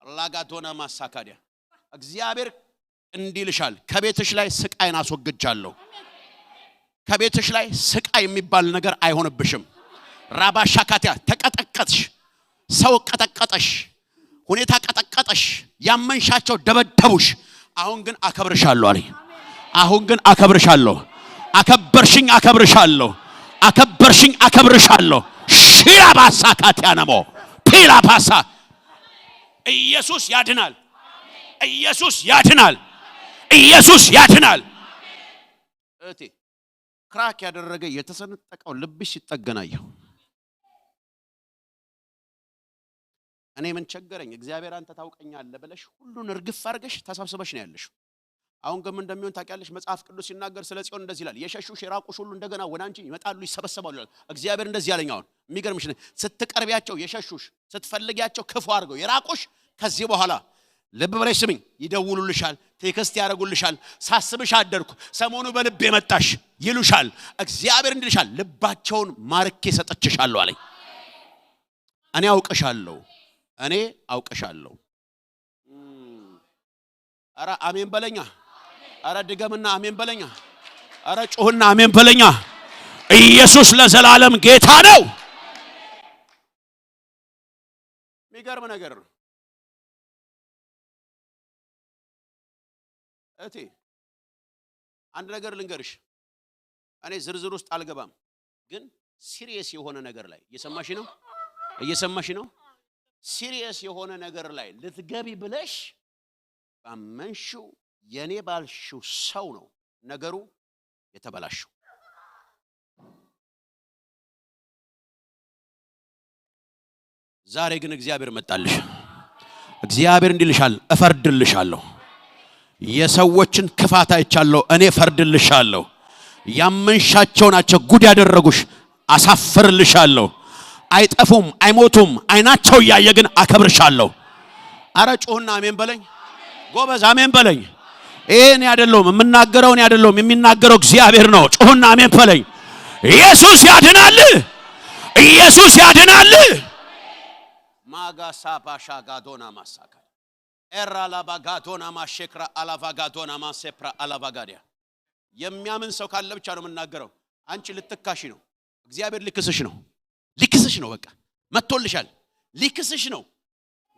ላጋዶና ማሳካዲያ። እግዚአብሔር እንዲህ ይልሻል፣ ከቤትሽ ላይ ስቃይን አስወግጃለሁ። ከቤትሽ ላይ ስቃይ የሚባል ነገር አይሆንብሽም። ራባሻካቲያ ተቀጠቀጥሽ፣ ሰው ቀጠቀጠሽ፣ ሁኔታ ቀጠቀጠሽ፣ ያመንሻቸው ደበደቡሽ። አሁን ግን አከብርሻለሁ አለኝ። አሁን ግን አከብርሻለሁ። አከበርሽኝ፣ አከብርሻለሁ። አከበርሽኝ፣ አከብርሻለሁ። ሺራባሳ ካቲያነሞ ፒላፓሳ። ኢየሱስ ያድናል። ኢየሱስ ያድናል። ኢየሱስ ያድናል። እህቴ crack ያደረገ የተሰነጠቀው ልብሽ ሲጠገናየሁ እኔ ምን ቸገረኝ እግዚአብሔር አንተ ታውቀኛለህ ብለሽ ሁሉን እርግፍ አድርገሽ ተሰብስበሽ ነው ያለሽው። አሁን ግን ምን እንደሚሆን ታውቂያለሽ? መጽሐፍ ቅዱስ ሲናገር ስለ ጽዮን እንደዚህ ይላል፣ የሸሹሽ የራቁሽ ሁሉ እንደገና ወደ አንቺ ይመጣሉ ይሰበሰባሉ ይላል። እግዚአብሔር እንደዚህ ያለኝ አሁን የሚገርምሽ ነው፣ ስትቀርቢያቸው የሸሹሽ፣ ስትፈልጊያቸው ክፉ አድርገው የራቁሽ ከዚህ በኋላ ልብ ብለሽ ስሚኝ፣ ይደውሉልሻል፣ text ያደርጉልሻል፣ ሳስብሽ አደርኩ፣ ሰሞኑ በልብ የመጣሽ ይሉሻል። እግዚአብሔር እንዲልሻል ልባቸውን ማርኬ ሰጥቼሻለሁ አለኝ። እኔ አውቅሻለሁ፣ እኔ አውቅሻለሁ። ኧረ አሜን በለኛ። ኧረ ድገምና አሜን በለኛ። ኧረ ጩህና አሜን በለኛ። ኢየሱስ ለዘላለም ጌታ ነው። የሚገርም ነገር ነው። እህቴ አንድ ነገር ልንገርሽ፣ እኔ ዝርዝር ውስጥ አልገባም፣ ግን serious የሆነ ነገር ላይ እየሰማሽ ነው? እየሰማሽ ነው? Serious የሆነ ነገር ላይ ልትገቢ ብለሽ ባመንሽው የኔ ባልሽው ሰው ነው ነገሩ የተበላሸው። ዛሬ ግን እግዚአብሔር መጣልሽ። እግዚአብሔር እንዲልሻል እፈርድልሻለሁ። የሰዎችን ክፋት አይቻለሁ፣ እኔ እፈርድልሻለሁ። ያመንሻቸው ናቸው ጉድ ያደረጉሽ፣ አሳፍርልሻለሁ። አይጠፉም፣ አይሞቱም፣ አይናቸው እያየ ግን አከብርሻለሁ። አረ ጮህና አሜን በለኝ ጎበዝ፣ አሜን በለኝ። ይሄን አይደለሁም የምናገረው፣ እኔ አይደለሁም የሚናገረው እግዚአብሔር ነው። ጮህና አሜን በለኝ። ኢየሱስ ያድናል። ኢየሱስ ያድናል። ማጋሳ ባሻጋዶና ማሳካ ኤራ ላባጋዶና ማሼክራ አላቫጋዶና ማሴፕራ አላቫጋዲያ። የሚያምን ሰው ካለ ብቻ ነው የምናገረው። አንቺ ልትካሺ ነው። እግዚአብሔር ሊክስሽ ነው። ሊክስሽ ነው። በቃ መጥቶልሻል። ሊክስሽ ነው።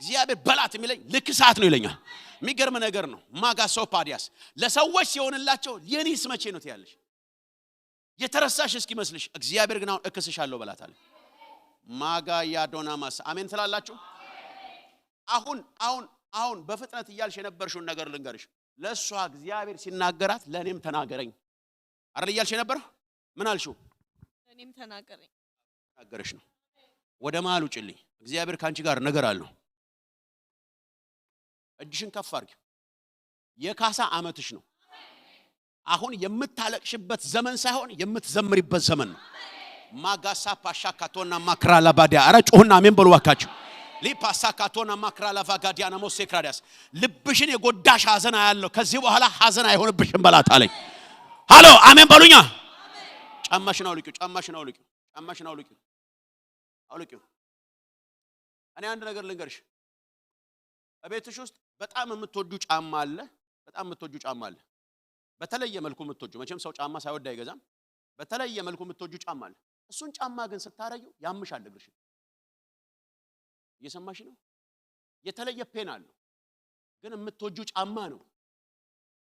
እግዚአብሔር በላት የሚለኝ ልክሳት ነው ይለኛል። የሚገርም ነገር ነው። ማጋሶ ፓዲያስ ለሰዎች ሲሆንላቸው የኔስ መቼ ነው ትያለሽ? የተረሳሽ እስኪመስልሽ። እግዚአብሔር ግን አሁን እክስሻለሁ በላት አለ። ማጋ ያዶና ማስ አሜን ትላላችሁ። አሁን አሁን አሁን በፍጥነት እያልሽ የነበርሽውን ነገር ልንገርሽ። ለእሷ እግዚአብሔር ሲናገራት ለእኔም ተናገረኝ አይደል እያልሽ የነበረ? ምን አልሽው? እኔም ተናገረኝ። ተናገረሽ ነው። ወደ መሃል ውጭልኝ። እግዚአብሔር ከአንቺ ጋር ነገር አለው። እጅሽን ከፍ አድርጊ። የካሳ ዓመትሽ ነው። አሁን የምታለቅሽበት ዘመን ሳይሆን የምትዘምሪበት ዘመን ነው። ማጋሳ ፓሻ ካቶና ማክራላ ባዲያ። አረ ጮህና አሜን በሉ እባካችሁ። ሊፓሳ ካቶና ማክራላ ቫጋዲያ ነሞሴ ክራዲያስ። ልብሽን የጎዳሽ ሐዘን አያለሁ። ከዚህ በኋላ ሐዘን አይሆንብሽም በላት አለኝ። ሃሎ አሜን በሉኛ። ጫማሽን አውልቂው፣ ጫማሽን አውልቂው፣ ጫማሽን አውልቂው፣ አውልቂው። እኔ አንድ ነገር ልንገርሽ። እቤትሽ ውስጥ በጣም የምትወጁ ጫማ አለ። በጣም የምትወጁ ጫማ አለ። በተለየ መልኩ የምትወጁ፣ መቼም ሰው ጫማ ሳይወድ አይገዛም። በተለየ መልኩ የምትወጁ ጫማ አለ። እሱን ጫማ ግን ስታረጊው ያምሻል እግርሽን። እየሰማሽ ነው? የተለየ ፔን አለው፣ ግን የምትወጁ ጫማ ነው።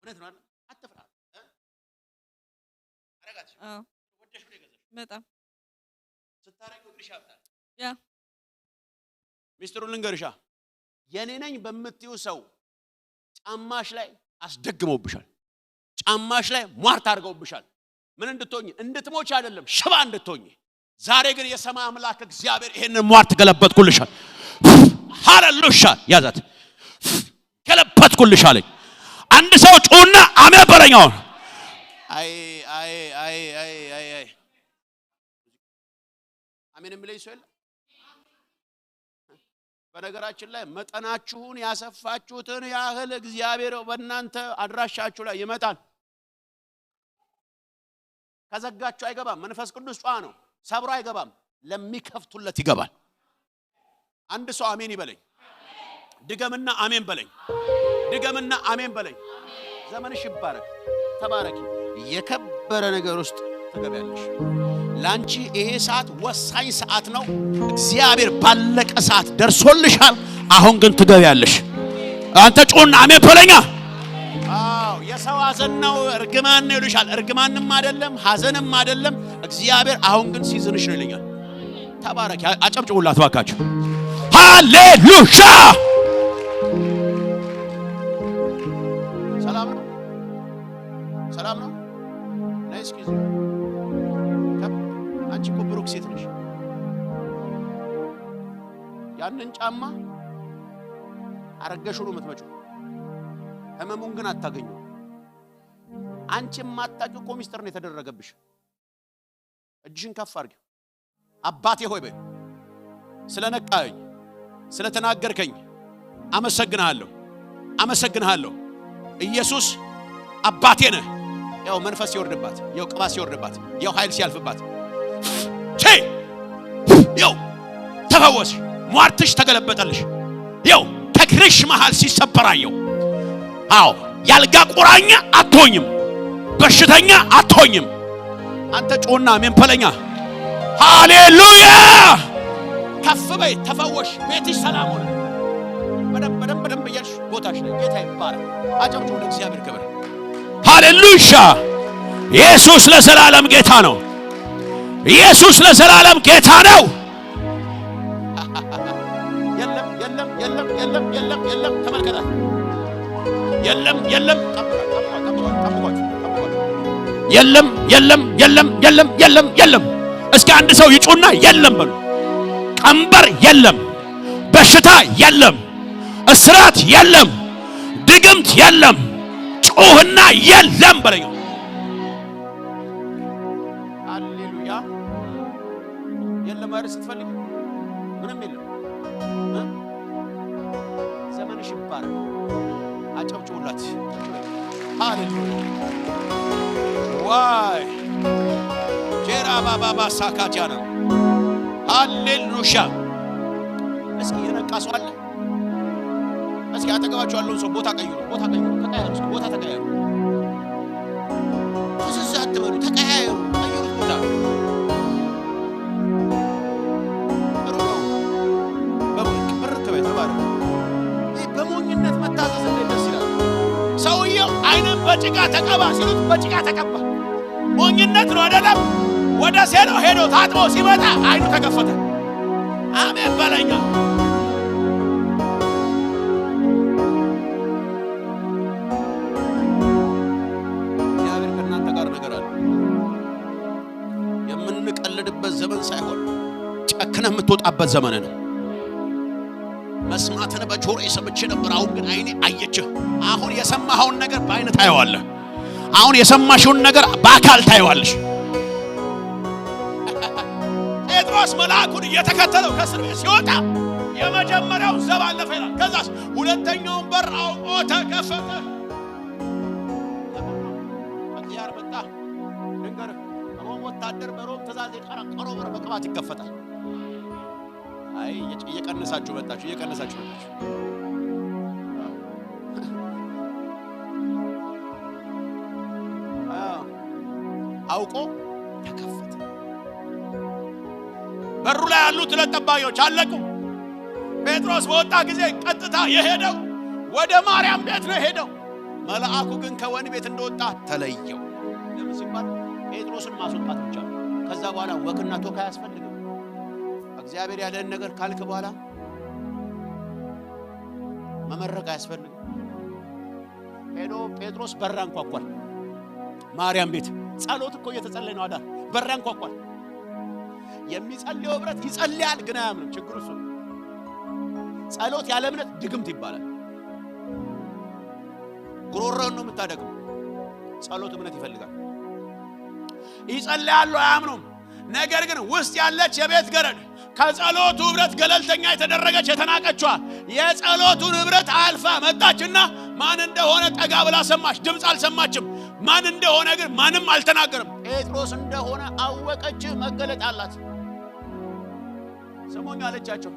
እውነት ነው አይደል? አትፍራ። አረጋትሽ አዎ ወደሽ ነው የገዛሽው። በጣም ስታረጊው እግርሽ ያብጣል። ያ ሚስጥሩን ልንገርሻ፣ የኔ ነኝ በምትይው ሰው ጫማሽ ላይ አስደግመውብሻል። ጫማሽ ላይ ሟርት አድርገውብሻል። ምን እንድትሆኝ? እንድትሞች አይደለም፣ ሽባ እንድትሆኝ። ዛሬ ግን የሰማይ አምላክ እግዚአብሔር ይሄንን ሟርት ገለበጥኩልሻል። ሃሌሉያ! ያዛት፣ ገለበጥኩልሽ አለኝ። አንድ ሰው ጩና አሜን በለኝ። አሁን አይ አይ አይ አይ አይ አይ አሜን የሚለኝ ሰው የለም። በነገራችን ላይ መጠናችሁን ያሰፋችሁትን ያህል እግዚአብሔር በእናንተ አድራሻችሁ ላይ ይመጣል። ከዘጋችሁ አይገባም። መንፈስ ቅዱስ ጨዋ ነው፣ ሰብሮ አይገባም። ለሚከፍቱለት ይገባል። አንድ ሰው አሜን ይበለኝ። ድገምና አሜን በለኝ። ድገምና አሜን በለኝ። ዘመንሽ ይባረክ። ተባረኪ። የከበረ ነገር ውስጥ ትገቢያለሽ። ላንቺ ይሄ ሰዓት ወሳኝ ሰዓት ነው። እግዚአብሔር ባለቀ ሰዓት ደርሶልሻል። አሁን ግን ትገቢያለሽ። አንተ ጩና አሜን በለኛ። አዎ የሰው ሐዘን ነው እርግማን ነው ይሉሻል። እርግማንም አይደለም ሐዘንም አይደለም። እግዚአብሔር አሁን ግን season ሽ ነው ይለኛል። ተባረኪ። አጨብጭቡላት እባካችሁ። ሃሌሉያ። ሰላም ነው፣ ሰላም ነው። ነይ እስኪ እዚህ ከፍ። አንቺ እኮ ብሩክ ሴት ነሽ። ያንን ጫማ አረገሽው ነው የምትመጪው። ህመሙን ግን አታገኙ። አንቺ የማታውቂው እኮ ሚስጥር ነው የተደረገብሽ። እጅሽን ከፍ አድርጊው። አባቴ ሆይ በይ፣ ስለነቃኸኝ ስለተናገርከኝ አመሰግንሃለሁ፣ አመሰግንሃለሁ። ኢየሱስ አባቴ ነህ። ያው መንፈስ ሲወርድባት፣ ያው ቅባት ሲወርድባት፣ ያው ኃይል ሲያልፍባት፣ ቼ ያው ተፈወስሽ፣ ሟርትሽ ተገለበጠልሽ። ያው ከእግርሽ መሃል ሲሰበራየው። አዎ ያልጋ ቁራኛ አትሆኝም፣ በሽተኛ አትሆኝም። አንተ ጮና አሜን በለኛ። ሃሌሉያ። ከፍ በይ፣ ተፈወሽ፣ ቤትሽ ሰላም ሆነ። በደንብ በደንብ በደንብ እያልሽ ቦታሽ ላይ ጌታ ይባረክ። አጨብጭቡ ለእግዚአብሔር ክብር። ሃሌሉያ። ኢየሱስ ለዘላለም ጌታ ነው። ኢየሱስ ለዘላለም ጌታ ነው። የለም የለም የለም የለም የለም የለም። ተመልከታት። የለም የለም። ጠብቋት ጠብቋት ጠብቋት ጠብቋት። የለም የለም የለም የለም የለም የለም። እስኪ አንድ ሰው ይጩና የለም በሉ። ቀንበር የለም፣ በሽታ የለም፣ እስራት የለም፣ ድግምት የለም። ጩህና የለም በለኝ። ሃሌሉያ። የለም አይደል? ስትፈልግ ምንም የለም። ዘመንሽ በሉላት። ሃሌሉያ። ዋይ ጄራ ባባባ ሳካቲያ ነው። ሃሌሉያ። እስኪ የነቃ ሰው አለ? እስኪ አጠገባችሁ ያለውን ሰው ቦታ ቀይሩ፣ ቦታ ቀይሩ፣ ተቀያየሩ፣ እስኪ ቦታ ተቀያየሩ። ፍዝዝ አትበሉ፣ ተቀያየሩ፣ ቀይሩት ቦታ። ጥሩ ነው። ብርክ በይ፣ ተባረክ። ይህ በሞኝነት መታዘዝ እንዴት ደስ ይላል! ሰውየው ዓይንን በጭቃ ተቀባ ሲሉት በጭቃ ተቀባ። ሞኝነት ነው አይደለም? ወደ ሴሎ ሄዶ ታጥቦ ሲመጣ ዓይኑ ተከፈተ። አሜን በለኛ። እግዚአብሔር ከእናንተ ጋር ነገር አለ። የምንቀልድበት ዘመን ሳይሆን ጨክነህ የምትወጣበት ዘመን ነው። መስማትን በጆሮዬ ሰምቼ ነበር፣ አሁን ግን ዓይኔ አየችህ። አሁን የሰማኸውን ነገር በዓይን ታየዋለህ። አሁን የሰማሽውን ነገር በአካል ታየዋለሽ። ጴጥሮስ መልአኩን እየተከተለው ከእስር ቤት ሲወጣ የመጀመሪያው ዘብ አለፈ ይላል። ከዛስ ሁለተኛውን በር አውቆ ተከፈተ። እግዚአብሔር መጣ። ልንገርህ፣ ሮም ወታደር በሮም ትእዛዝ የቀረቀረው በር በቅባት ይከፈታል። አይ እየቀነሳችሁ መጣችሁ፣ እየቀነሳችሁ መጣችሁ። አዎ፣ አውቆ ተከፈተ። በሩ ላይ ያሉት ሁለት ጠባቂዎች አለቁ። ጴጥሮስ በወጣ ጊዜ ቀጥታ የሄደው ወደ ማርያም ቤት ነው የሄደው። መልአኩ ግን ከወህኒ ቤት እንደወጣ ተለየው። ለምን ሲባል ጴጥሮስን ማስወጣት ብቻ ነው። ከዛ በኋላ walk ና talk አያስፈልግም። እግዚአብሔር ያለን ነገር ካልክ በኋላ መመረቅ አያስፈልግም። ሄዶ ጴጥሮስ በር አንኳኳል። ማርያም ቤት ጸሎት እኮ እየተጸለየ ነው። አዳር በር አንኳኳል። የሚጸልየው ህብረት ይጸልያል፣ ግን አያምንም። ችግሩ እሱ ነው። ጸሎት ያለ እምነት ድግምት ይባላል። ጉሮሮህን ነው የምታደግመው። ጸሎት እምነት ይፈልጋል። ይጸልያሉ፣ አያምኑም። ነገር ግን ውስጥ ያለች የቤት ገረድ ከጸሎቱ ህብረት ገለልተኛ የተደረገች የተናቀችዋ የጸሎቱን ህብረት አልፋ መጣችና ማን እንደሆነ ጠጋ ብላ ሰማች። ድምፅ አልሰማችም። ማን እንደሆነ ግን ማንም አልተናገርም። ጴጥሮስ እንደሆነ አወቀች። መገለጥ አላት። ስሙኝ አለቻቸው።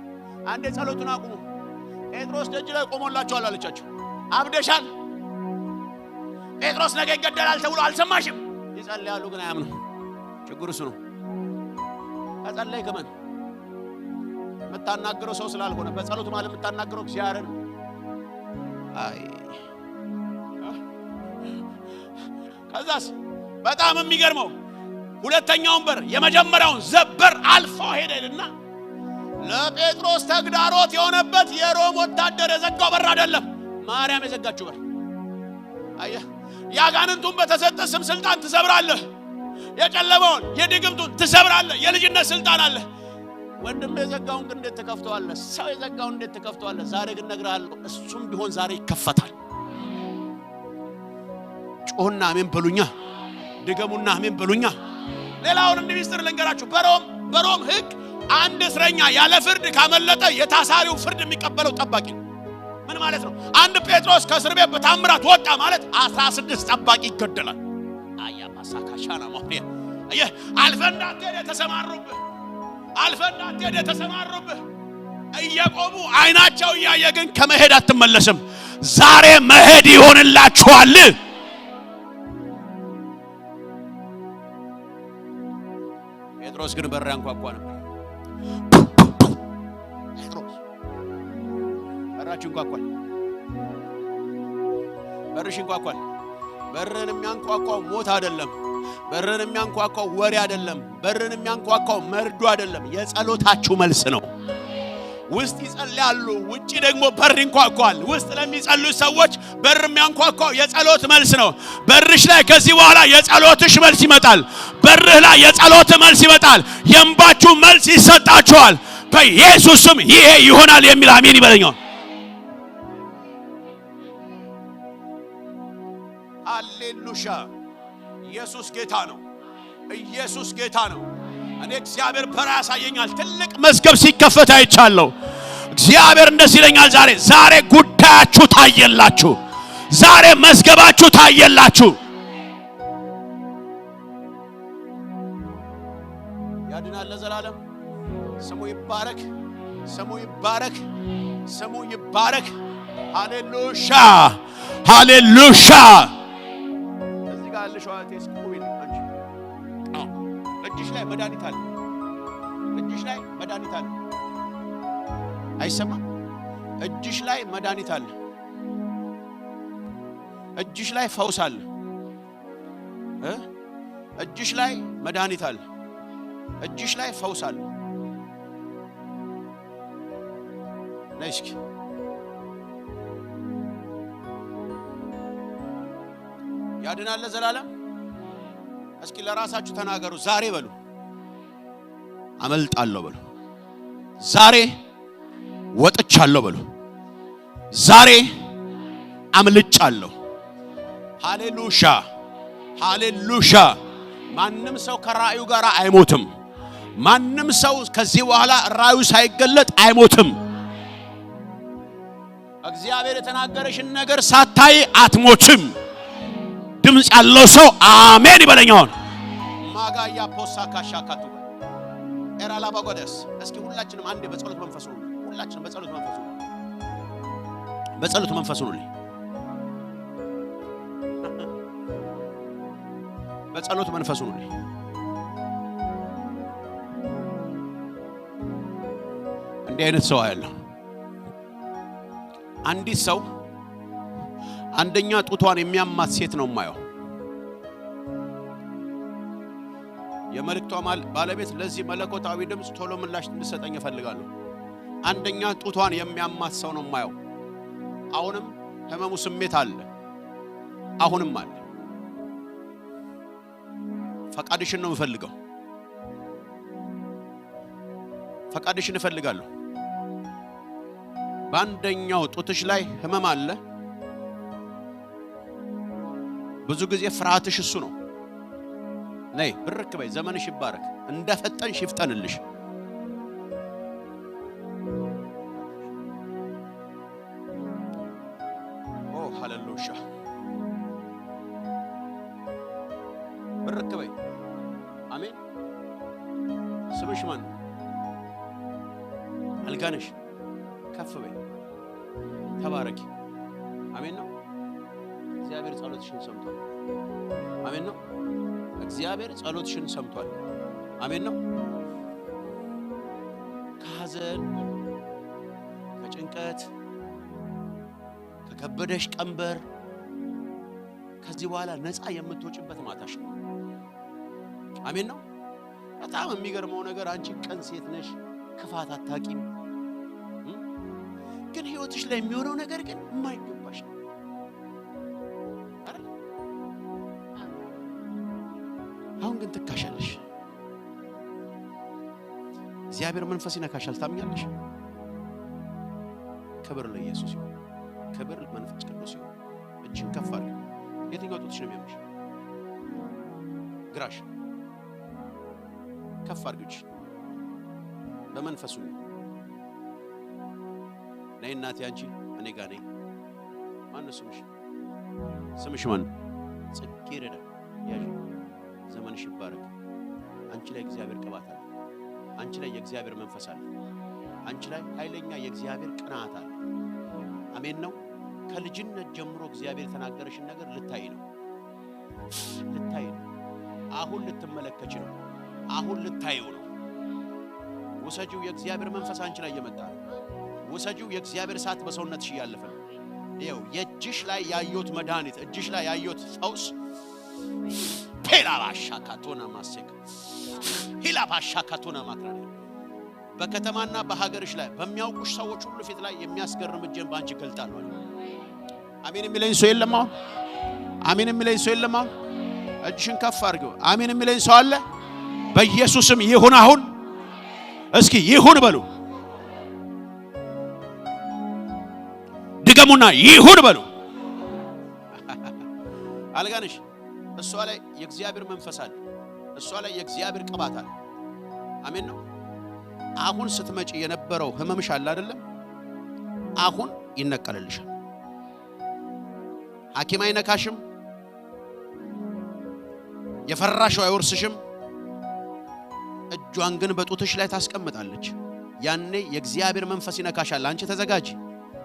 አንዴ ጸሎቱን አቁሙ። ጴጥሮስ ደጅ ላይ ቆሞላቸዋል አለቻቸው። አብደሻል፣ ጴጥሮስ ነገ ይገደላል ተብሎ አልሰማሽም። ይጸልያሉ ግን አያምኑ። ችግሩ እሱ ነው። ከጸለይክ እመን። የምታናግረው ሰው ስላልሆነ በጸሎት ማለት የምታናግረው እግዚአብሔርን። አይ ከዛስ በጣም የሚገርመው ሁለተኛውን በር የመጀመሪያውን ዘበር አልፎ ሄደልና ለጴጥሮስ ተግዳሮት የሆነበት የሮም ወታደር የዘጋው በር አይደለም፣ ማርያም የዘጋችው በር። አየህ፣ ያጋንንቱን በተሰጠ ስም ስልጣን ትሰብራለህ። የጨለመውን የድግምቱን ትሰብራለህ። የልጅነት ስልጣን አለ። ወንድም የዘጋውን ግን እንዴት ትከፍተዋለህ? ሰው የዘጋውን እንዴት ትከፍተዋለህ? ዛሬ ግን እነግርሃለሁ፣ እሱም ቢሆን ዛሬ ይከፈታል። ጮህና አሜን በሉኛ። ድገሙና አሜን በሉኛ። ሌላውን እንዲህ ሚስጥር ልንገራችሁ። በሮም ሕግ አንድ እስረኛ ያለ ፍርድ ካመለጠ የታሳሪው ፍርድ የሚቀበለው ጠባቂ ነው። ምን ማለት ነው? አንድ ጴጥሮስ ከእስር ቤት በታምራት ወጣ ማለት 16 ጠባቂ ይገደላል። አያ ማሳካሻና ማፍሪያ አየህ፣ አልፈህ እንዳትሄድ የተሰማሩብህ፣ አልፈህ እንዳትሄድ የተሰማሩብህ እየቆሙ አይናቸው እያየ ግን ከመሄድ አትመለስም። ዛሬ መሄድ ይሆንላችኋል። ጴጥሮስ ግን በር ያንኳኳ ነበር። ጴጥሮስ በራችሁ ይንኳኳል፣ በርሽ ይንኳኳል። በርን የሚያንኳኳው ሞት አይደለም። በርን የሚያንኳኳው ወሬ አይደለም። በርን የሚያንኳኳው መርዶ አይደለም። የጸሎታችሁ መልስ ነው። ውስጥ ይጸልያሉ፣ ውጪ ደግሞ በር ይንኳኳል። ውስጥ ለሚጸልዩ ሰዎች በር የሚያንኳኳው የጸሎት መልስ ነው። በርሽ ላይ ከዚህ በኋላ የጸሎትሽ መልስ ይመጣል። በርህ ላይ የጸሎት መልስ ይመጣል። የእንባችሁ መልስ ይሰጣችኋል። በኢየሱስ ስም ይሄ ይሆናል የሚል አሜን ይበለኛል። ሃሌሉያ! ኢየሱስ ጌታ ነው። ኢየሱስ ጌታ ነው። እኔ እግዚአብሔር በር ያሳየኛል። ትልቅ መዝገብ ሲከፈት አይቻለሁ። እግዚአብሔር እንደዚህ ይለኛል ዛሬ ዛሬ ጉዳያችሁ ታየላችሁ። ዛሬ መዝገባችሁ ታየላችሁ። ያድናል ለዘላለም። ስሙ ይባረክ፣ ስሙ ይባረክ፣ ስሙ ይባረክ። ሃሌሉያ ሃሌሉያ። እዚህ ጋር ያለሽው እህቴ እስኪ ቁሚ አንቺ። አዎ፣ እጅሽ ላይ መድኃኒት አለ። እጅሽ ላይ መድኃኒት አለ። አይሰማም? እጅሽ ላይ መድኃኒት አለ። እጅሽ ላይ ፈውስ አለ። እጅሽ ላይ መድኃኒት አለ። እጅሽ ላይ ፈውስ አለ። ነይ እስኪ። ያድናል ለዘላለም። እስኪ ለራሳችሁ ተናገሩ። ዛሬ በሉ አመልጣለሁ በሉ። ዛሬ ወጥቻለሁ በሉ። ዛሬ አምልጫለሁ። ሃሌሉያ ሃሌሉያ። ማንም ሰው ከራእዩ ጋር አይሞትም። ማንም ሰው ከዚህ በኋላ ራእዩ ሳይገለጥ አይሞትም። እግዚአብሔር የተናገረሽን ነገር ሳታይ አትሞችም። ድምፅ ያለው ሰው አሜን ይበለኛውን። ማጋያ ፖሳ ካሻካቱ ኤራላ ባጎደስ። እስኪ ሁላችንም አንዴ በጸሎት መንፈስ ነው። ሁላችንም በጸሎት መንፈስ ነው። በጸሎት መንፈስ ነው። በጸሎት መንፈስ ነው። እንዲህ አይነት ሰው አያለሁ። አንዲት ሰው አንደኛ ጡቷን የሚያማት ሴት ነው የማየው። የመልእክቷ ባለቤት ለዚህ መለኮታዊ ድምፅ ቶሎ ምላሽ እንድሰጠኝ እፈልጋለሁ። አንደኛ ጡቷን የሚያማት ሰው ነው የማየው። አሁንም ህመሙ ስሜት አለ፣ አሁንም አለ። ፈቃድሽን ነው የምፈልገው። ፈቃድሽን እፈልጋለሁ። በአንደኛው ጡትሽ ላይ ህመም አለ። ብዙ ጊዜ ፍርሃትሽ እሱ ነው። ነይ ብርክ በይ፣ ዘመንሽ ይባረክ። እንደፈጠንሽ ይፍጠንልሽ። ኦ ሃሌሉያ። ብርክ በይ። አሜን። ስምሽ ማን ነው? አልጋነሽ። ከፍ በይ፣ ተባረኪ። አሜን ነው። እግዚአብሔር ጸሎትሽን ሰምቷል። አሜን ነው። እግዚአብሔር ጸሎትሽን ሰምቷል። አሜን ነው። ከሐዘን፣ ከጭንቀት፣ ከከበደሽ ቀንበር ከዚህ በኋላ ነፃ የምትወጪበት ማታሽ ነው። አሜን ነው። በጣም የሚገርመው ነገር አንቺ ቅን ሴት ነሽ፣ ክፋት አታቂም። ግን ህይወትሽ ላይ የሚሆነው ነገር ግን የማይገባሽ ነው አይደል? አሁን ግን ትካሻለሽ። እግዚአብሔር መንፈስ ይነካሻል። ታምኛለሽ? ክብር ለኢየሱስ ይሁን። ክብር ለመንፈስ ቅዱስ ይሁን። እጅን ከፍ አድርጊ። የትኛው ጡትሽ ነው የሚያምሽ? ግራሽ። ከፍ አድርጊ እጅሽን። በመንፈሱ ነይ እናቴ፣ አንቺ እኔ ጋር ነይ። ማነው ስምሽ? ስምሽ ማን? ጽጌረዳ። ያዥ። ዘመንሽ ይባረክ። አንቺ ላይ እግዚአብሔር ቅባት አለ። አንቺ ላይ የእግዚአብሔር መንፈስ አለ። አንቺ ላይ ኃይለኛ የእግዚአብሔር ቅናት አለ። አሜን ነው። ከልጅነት ጀምሮ እግዚአብሔር የተናገረሽን ነገር ልታይ ነው፣ ልታይ ነው። አሁን ልትመለከች ነው። አሁን ልታየው ነው። ውሰጂው። የእግዚአብሔር መንፈስ አንቺ ላይ እየመጣ ነው። ውሰጂው። የእግዚአብሔር እሳት በሰውነትሽ እያለፈ ነው። ይኸው የእጅሽ ላይ ያየሁት መድኃኒት፣ እጅሽ ላይ ያየሁት ፈውስ ፔላባሻ ካቶና ማሴክ ሂላባሻ ካቶና ማክራሪ በከተማና በሀገርሽ ላይ በሚያውቁሽ ሰዎች ሁሉ ፊት ላይ የሚያስገርም እጄን በአንቺ እገልጣለሁ። አሜን የሚለኝ ሰው የለም? አሁን አሜን የሚለኝ ሰው የለም? አሁን እጅሽን ከፍ አድርጊው። አሜን የሚለኝ ሰው አለ? በኢየሱስም ይሁን። አሁን እስኪ ይሁን በሉ። ድገሙና ይሁን በሉ። አልጋነሽ፣ እሷ ላይ የእግዚአብሔር መንፈስ አለ። እሷ ላይ የእግዚአብሔር ቅባት አለ። አሜን ነው። አሁን ስትመጪ የነበረው ህመምሽ አለ አይደለም? አሁን ይነቀልልሻል። ሐኪም አይነካሽም። የፈራሽው አይወርስሽም። እጇን ግን በጡትሽ ላይ ታስቀምጣለች። ያኔ የእግዚአብሔር መንፈስ ይነካሻል። አንቺ ተዘጋጂ።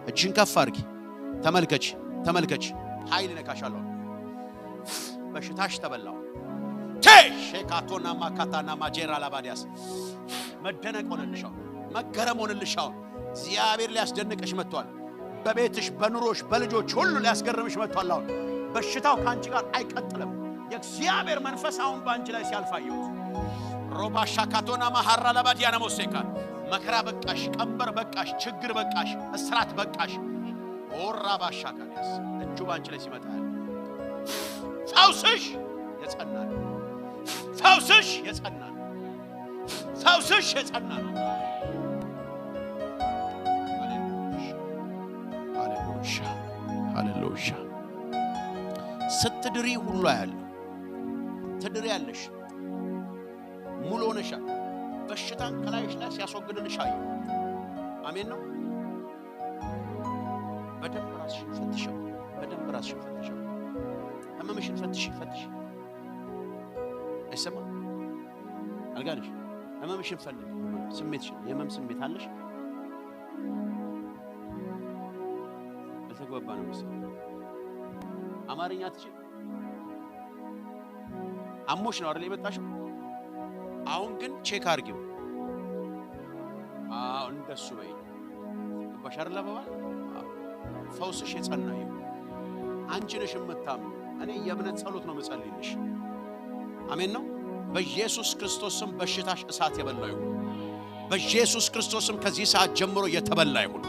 እጅሽን ከፍ አድርጊ። ተመልከች፣ ተመልከች። ኃይል ይነካሻል። በሽታሽ ተበላው። ሼካቶና ማካታና ማጄራ ላባዲያስ መደነቅ ሆነልሻው፣ መገረም ሆነልሻው። እግዚአብሔር ሊያስደንቅሽ መጥቷል። በቤትሽ፣ በኑሮሽ፣ በልጆች ሁሉ ሊያስገርምሽ መጥቷል። አሁን በሽታው ከአንቺ ጋር አይቀጥልም። የእግዚአብሔር መንፈስ አሁን በአንቺ ላይ ሲያልፍ አየሁት። ሮባ ሻካቶና ማሐራ ላባዲያና ሞሴካ መከራ በቃሽ፣ ቀንበር በቃሽ፣ ችግር በቃሽ፣ እስራት በቃሽ። ኦራ ባሻካዲያስ እጁ በአንቺ ላይ ሲመጣ ያለ ፈውስሽ የጸና ነው። ፈውስሽ የጸና ነው። ፈውስሽ የጸና ነው። ሃሌሉያ ሃሌሉያ። ስትድሪ ሁሉ አያለሁ። ትድሪ ያለሽ ሙሉ ሆነሻል። በሽታን ከላይሽ ላይ ሲያስወግድልሽ አየሁ። አሜን ነው። በደንብ ራስሽን ፈትሸው። በደንብ ራስሽን ፈትሸው። ህመምሽን ፈትሽ ፈትሽ። አይሰማም አልጋነሽ። ህመምሽን ፈልግ። ስሜትሽን፣ የህመም ስሜት አለሽ? አልተግባባ ነው መሰለኝ። አማርኛ አትችል። አሞሽ ነው አይደል የመጣሽው? አሁን ግን check አድርጊው። አዎ እንደሱ በይ። ገባሽ አይደል አባባል? ፈውስሽ የጸና ይሁን። አንቺ ነሽ የምታምኚው። እኔ የእምነት ጸሎት ነው የምጸልይልሽ። አሜን ነው። በኢየሱስ ክርስቶስም በሽታሽ እሳት የበላው ይሁን። በኢየሱስ ክርስቶስም ከዚህ ሰዓት ጀምሮ የተበላ ይሁን።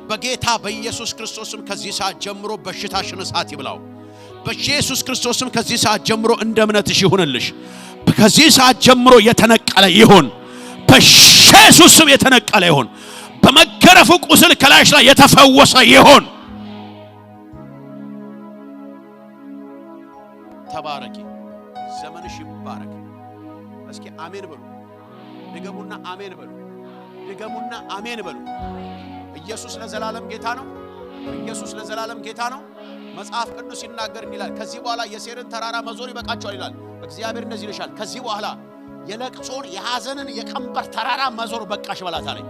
በጌታ በኢየሱስ ክርስቶስም ከዚህ ሰዓት ጀምሮ በሽታሽን እሳት ይብላው። በኢየሱስ ክርስቶስም ከዚህ ሰዓት ጀምሮ እንደ እምነትሽ ይሁንልሽ። ከዚህ ሰዓት ጀምሮ የተነቀለ ይሁን። በኢየሱስ ስም የተነቀለ ይሁን። በመገረፉ ቁስል ከላይሽ ላይ የተፈወሰ ይሁን። ተባረኪ። ዘመንሽ ይባረክ። እስኪ አሜን በሉ። ድገሙና አሜን በሉ። ድገሙና አሜን በሉ። ኢየሱስ ለዘላለም ጌታ ነው። ኢየሱስ ለዘላለም ጌታ ነው። መጽሐፍ ቅዱስ ሲናገር ይላል፣ ከዚህ በኋላ የሴርን ተራራ መዞር ይበቃቸዋል ይላል። እግዚአብሔር እንደዚህ ይልሻል፣ ከዚህ በኋላ የለቅሶን የሐዘንን የቀንበር ተራራ መዞር በቃሽ በላት አለኝ።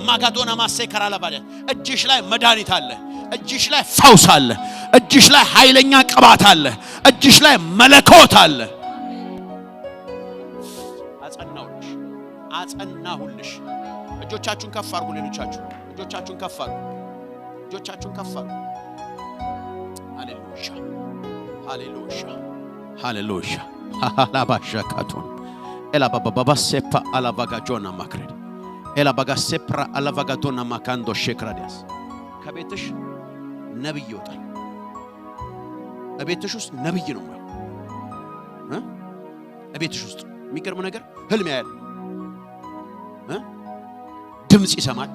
ማጋዶና ማሴ ከራላ ባለ እጅሽ ላይ መድኃኒት አለ። እጅሽ ላይ ፈውስ አለ። እጅሽ ላይ ኃይለኛ ቅባት አለ። እጅሽ ላይ መለኮት አለ። አጸናሁልሽ፣ አጸናሁልሽ። እጆቻችሁን ከፍ አድርጉ። ሌሎቻችሁ እጆቻችሁን ከፍ አድርጉ። እጆቻችሁን ከፍ አድርጉ። ሃሌሉያ ሃሌሉያ ሃሌሉያ። አላባሻካቶን ኤላባባባሴፓ አላባጋጆና ማክሬድ ኤላባጋሴፕራ አላባጋዶና ማካንዶ ሼክራዲያስ። ከቤትሽ ነብይ ይወጣል። እቤትሽ ውስጥ ነብይ ነው ማለት እቤትሽ ውስጥ የሚገርም ነገር ህልም ያያል፣ ድምፅ ይሰማል።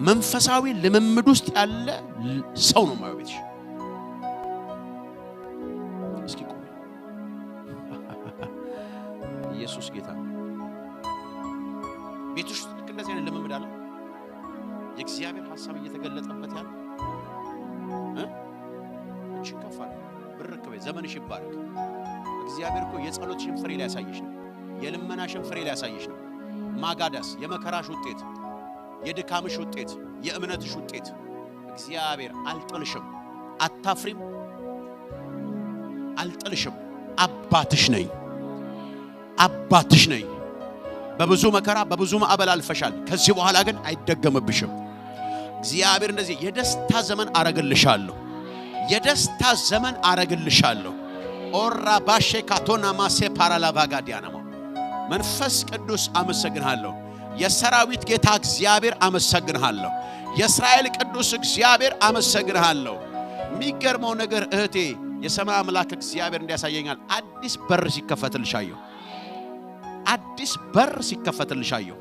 መንፈሳዊ ልምምድ ውስጥ ያለ ሰው ነው የማየው ቤትሽ። እስኪ ቆይ፣ ኢየሱስ ጌታ ነው። ቤትሽ ውስጥ ልክ እንደዚህ አይነት ልምምድ አለ። የእግዚአብሔር ሐሳብ እየተገለጠበት ያለ እቺ ከፍ አለ። ብርክ በይ፣ ዘመንሽ ይባረክ። እግዚአብሔር እኮ የጸሎትሽን ፍሬ ሊያሳይሽ ነው። የልመናሽን ፍሬ ሊያሳይሽ ነው። ማጋዳስ የመከራሽ ውጤት፣ የድካምሽ ውጤት፣ የእምነትሽ ውጤት። እግዚአብሔር አልጥልሽም፣ አታፍሪም፣ አልጥልሽም። አባትሽ ነኝ፣ አባትሽ ነኝ። በብዙ መከራ በብዙ ማዕበል አልፈሻል። ከዚህ በኋላ ግን አይደገምብሽም። እግዚአብሔር እንደዚህ የደስታ ዘመን አረግልሻለሁ፣ የደስታ ዘመን አረግልሻለሁ። ኦራ ባሼ ካቶና ማሴ ፓራላቫጋዲያናሞ መንፈስ ቅዱስ አመሰግንሃለሁ። የሰራዊት ጌታ እግዚአብሔር አመሰግንሃለሁ። የእስራኤል ቅዱስ እግዚአብሔር አመሰግንሃለሁ። የሚገርመው ነገር እህቴ የሰማይ አምላክ እግዚአብሔር እንዲያሳየኛል። አዲስ በር ሲከፈትልሽ አየሁ። አዲስ በር ሲከፈትልሽ አየሁ።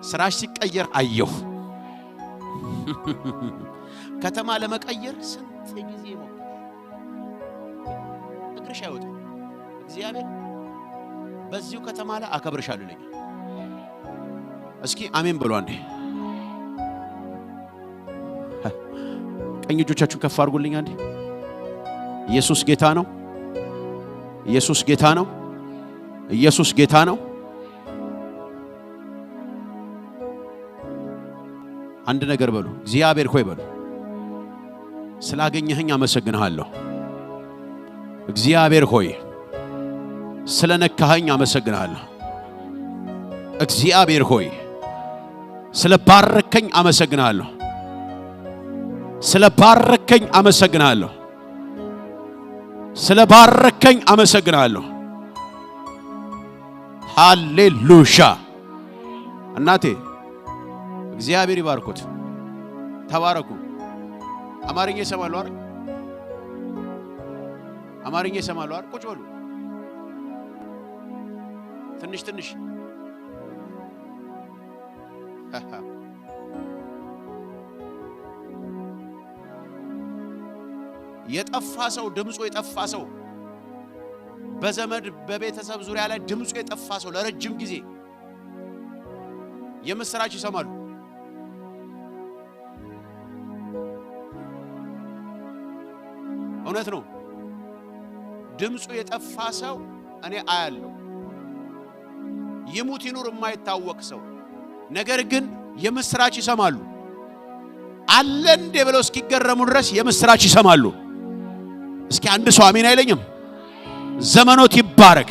ስራሽ ሲቀየር አየሁ። ከተማ ለመቀየር ስንት ጊዜ ሞከርሽ፣ እግርሽ አይወጣም። እግዚአብሔር በዚሁ ከተማ ላይ አከብርሻለሁ ይለኛል። እስኪ አሜን ብሎ አንዴ። ቀኝ እጆቻችሁን ከፍ አድርጉልኝ አንዴ። ኢየሱስ ጌታ ነው። ኢየሱስ ጌታ ነው። ኢየሱስ ጌታ ነው። አንድ ነገር በሉ። እግዚአብሔር ሆይ በሉ፣ ስላገኘኸኝ አመሰግንሃለሁ። እግዚአብሔር ሆይ ስለነካኸኝ አመሰግንሃለሁ። እግዚአብሔር ሆይ ስለባረከኝ አመሰግንሃለሁ። ስለባረከኝ አመሰግንሃለሁ። ስለባረከኝ አመሰግንሃለሁ። ሃሌሉያ። እናቴ እግዚአብሔር ይባርኮት። ተባረኩ። አማርኛ ይሰማሉ አይደል? አማርኛ ይሰማሉ አይደል? ቁጭ በሉ። ትንሽ ትንሽ የጠፋ ሰው፣ ድምፁ የጠፋ ሰው፣ በዘመድ በቤተሰብ ዙሪያ ላይ ድምፁ የጠፋ ሰው ለረጅም ጊዜ የምስራች ይሰማሉ። እውነት ነው። ድምፁ የጠፋ ሰው እኔ አያለሁ። ይሙት ይኑር የማይታወቅ ሰው፣ ነገር ግን የምስራች ይሰማሉ። አለ እንዴ ብለው እስኪገረሙ ድረስ የምስራች ይሰማሉ። እስኪ አንድ ሰው አሜን አይለኝም? ዘመኖት ይባረክ።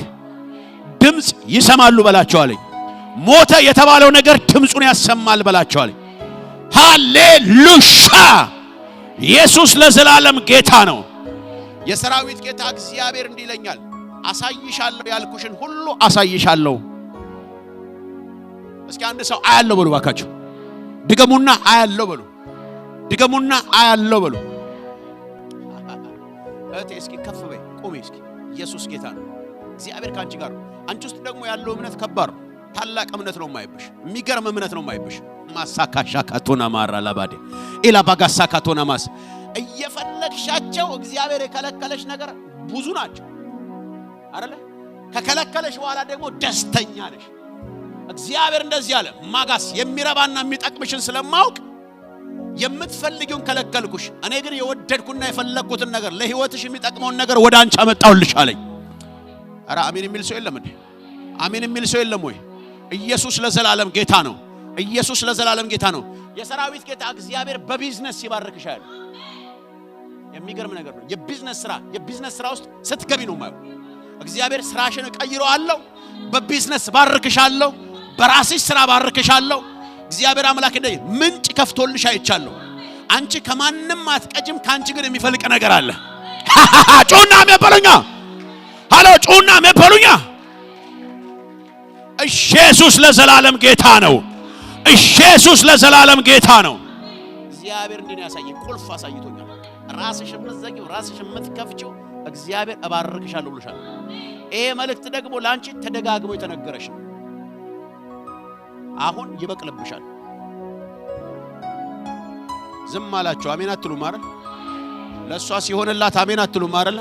ድምፅ ይሰማሉ በላቸው አለኝ። ሞተ የተባለው ነገር ድምፁን ያሰማል በላቸው አለኝ። ሃሌሉያ! ኢየሱስ ለዘላለም ጌታ ነው። የሰራዊት ጌታ እግዚአብሔር እንዲህ ይለኛል፣ አሳይሻለሁ ያልኩሽን ሁሉ አሳይሻለሁ። እስኪ አንድ ሰው አያለሁ በሉ ባካችሁ። ድገሙና አያለሁ በሉ። ድገሙና አያለሁ በሉ። እህቴ እስኪ ከፍ በይ፣ ቁሚ እስኪ። ኢየሱስ ጌታ ነው። እግዚአብሔር ከአንቺ ጋር ነው። አንቺ ውስጥ ደግሞ ያለው እምነት ከባድ ነው። ታላቅ እምነት ነው የማይብሽ። የሚገርም እምነት ነው የማይብሽ። ማሳካሻ ካቶና ማራ ላባዴ ኢላባጋሳ ካቶና ማስ እየፈለግሻቸው እግዚአብሔር የከለከለሽ ነገር ብዙ ናቸው አይደለ? ከከለከለሽ በኋላ ደግሞ ደስተኛ ነሽ። እግዚአብሔር እንደዚህ አለ፣ ማጋስ የሚረባና የሚጠቅምሽን ስለማውቅ የምትፈልጊውን ከለከልኩሽ። እኔ ግን የወደድኩና የፈለግኩትን ነገር፣ ለህይወትሽ የሚጠቅመውን ነገር ወደ አንቺ አመጣሁልሽ አለኝ። ኧረ አሜን የሚል ሰው የለም እንዴ? አሜን የሚል ሰው የለም ወይ? ኢየሱስ ለዘላለም ጌታ ነው። ኢየሱስ ለዘላለም ጌታ ነው። የሰራዊት ጌታ እግዚአብሔር በቢዝነስ ይባርክሻል። የሚገርም ነገር ነው። የቢዝነስ ስራ ውስጥ ስትገቢ ነው የማየው። እግዚአብሔር ስራሽን እቀይረዋለሁ፣ በቢዝነስ ባርክሻለሁ፣ በራስሽ ስራ ባርክሻለሁ። እግዚአብሔር አምላክ እንደ ምንጭ ከፍቶልሽ አይቻለሁ። አንቺ ከማንም አትቀጅም፣ ከአንቺ ግን የሚፈልቅ ነገር አለ። ጩና አሜን በሉኛ። ሃሎ፣ ጩና አሜን በሉኛ። ኢየሱስ ለዘላለም ጌታ ነው። ኢየሱስ ለዘላለም ጌታ ነው። እግዚአብሔር እንዲህ ነው ያሳየኝ፣ ቁልፍ አሳይቶኛል። ራስሽ የምትዘጊው፣ ራስሽ የምትከፍቺው፣ እግዚአብሔር እባርክሻለሁ ብሎሻል። ይሄ መልእክት ደግሞ ለአንቺ ተደጋግሞ የተነገረሽ ነው። አሁን ይበቅልብሻል። ዝም አላችሁ። አሜን አትሉም አይደል? ለእሷ ሲሆንላት አሜን አትሉም አይደል?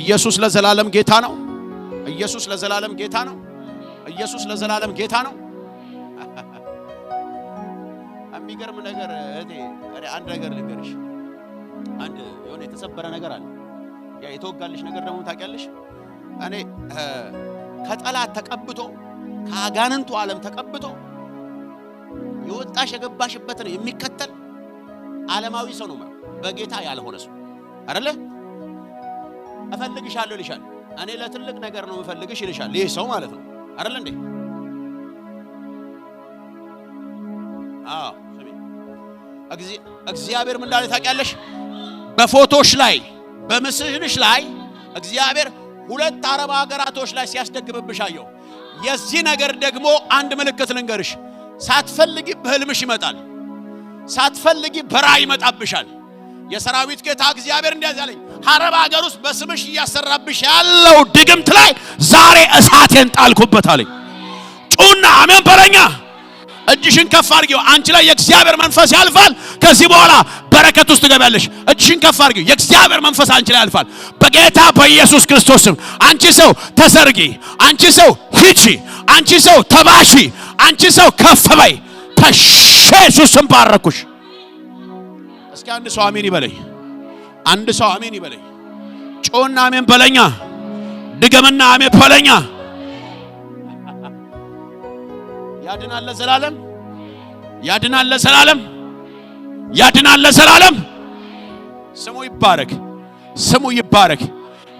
ኢየሱስ ለዘላለም ጌታ ነው። ኢየሱስ ለዘላለም ጌታ ነው። ኢየሱስ ለዘላለም ጌታ ነው። የሚገርም ነገር እህቴ፣ እኔ አንድ ነገር ልንገርሽ። አንድ የሆነ የተሰበረ ነገር አለ። ያ የተወጋልሽ ነገር ደግሞ ታውቂያለሽ። እኔ ከጠላት ተቀብቶ፣ ከአጋንንቱ ዓለም ተቀብቶ የወጣሽ የገባሽበትን የሚከተል ዓለማዊ ሰው ነው ማለት፣ በጌታ ያልሆነ ሰው አይደለ? እፈልግሻለሁ ይልሻል። እኔ ለትልቅ ነገር ነው የምፈልግሽ ይልሻል። ይህ ሰው ማለት ነው፣ አይደለ እንዴ? አዎ፣ ስሚ፣ እግዚአብሔር ምን እንዳለ ታውቂያለሽ? በፎቶሽ ላይ፣ በምስልሽ ላይ እግዚአብሔር ሁለት አረብ ሀገራቶች ላይ ሲያስደግምብሽ አየሁ። የዚህ ነገር ደግሞ አንድ ምልክት ልንገርሽ። ሳትፈልጊ በህልምሽ ይመጣል። ሳትፈልጊ በራእይ ይመጣብሻል። የሰራዊት ጌታ እግዚአብሔር እንዲህ አለኝ፣ አረብ ሀገር ውስጥ በስምሽ እያሰራብሽ ያለው ድግምት ላይ ዛሬ እሳቴን ጣልኩበት አለኝ። ጩና አሜን በለኛ። እጅሽን ከፍ አድርጊው። አንቺ ላይ የእግዚአብሔር መንፈስ ያልፋል። ከዚህ በኋላ በረከት ውስጥ ትገቢያለሽ። እጅሽን ከፍ አድርጊው። የእግዚአብሔር መንፈስ አንቺ ላይ ያልፋል። በጌታ በኢየሱስ ክርስቶስ ስም አንቺ ሰው ተዘርጊ፣ አንቺ ሰው ሂጂ፣ አንቺ ሰው ተባሺ፣ አንቺ ሰው ከፍ በይ። በኢየሱስ ስም ባረኩሽ። አንድ ሰው አሜን ይበለኝ። አንድ ሰው አሜን ይበለኝ። ጮና አሜን በለኛ። ድገምና አሜን በለኛ። ያድናል ለዘላለም፣ ያድናል ለዘላለም፣ ያድናል ለዘላለም። ስሙ ይባረክ፣ ስሙ ይባረክ።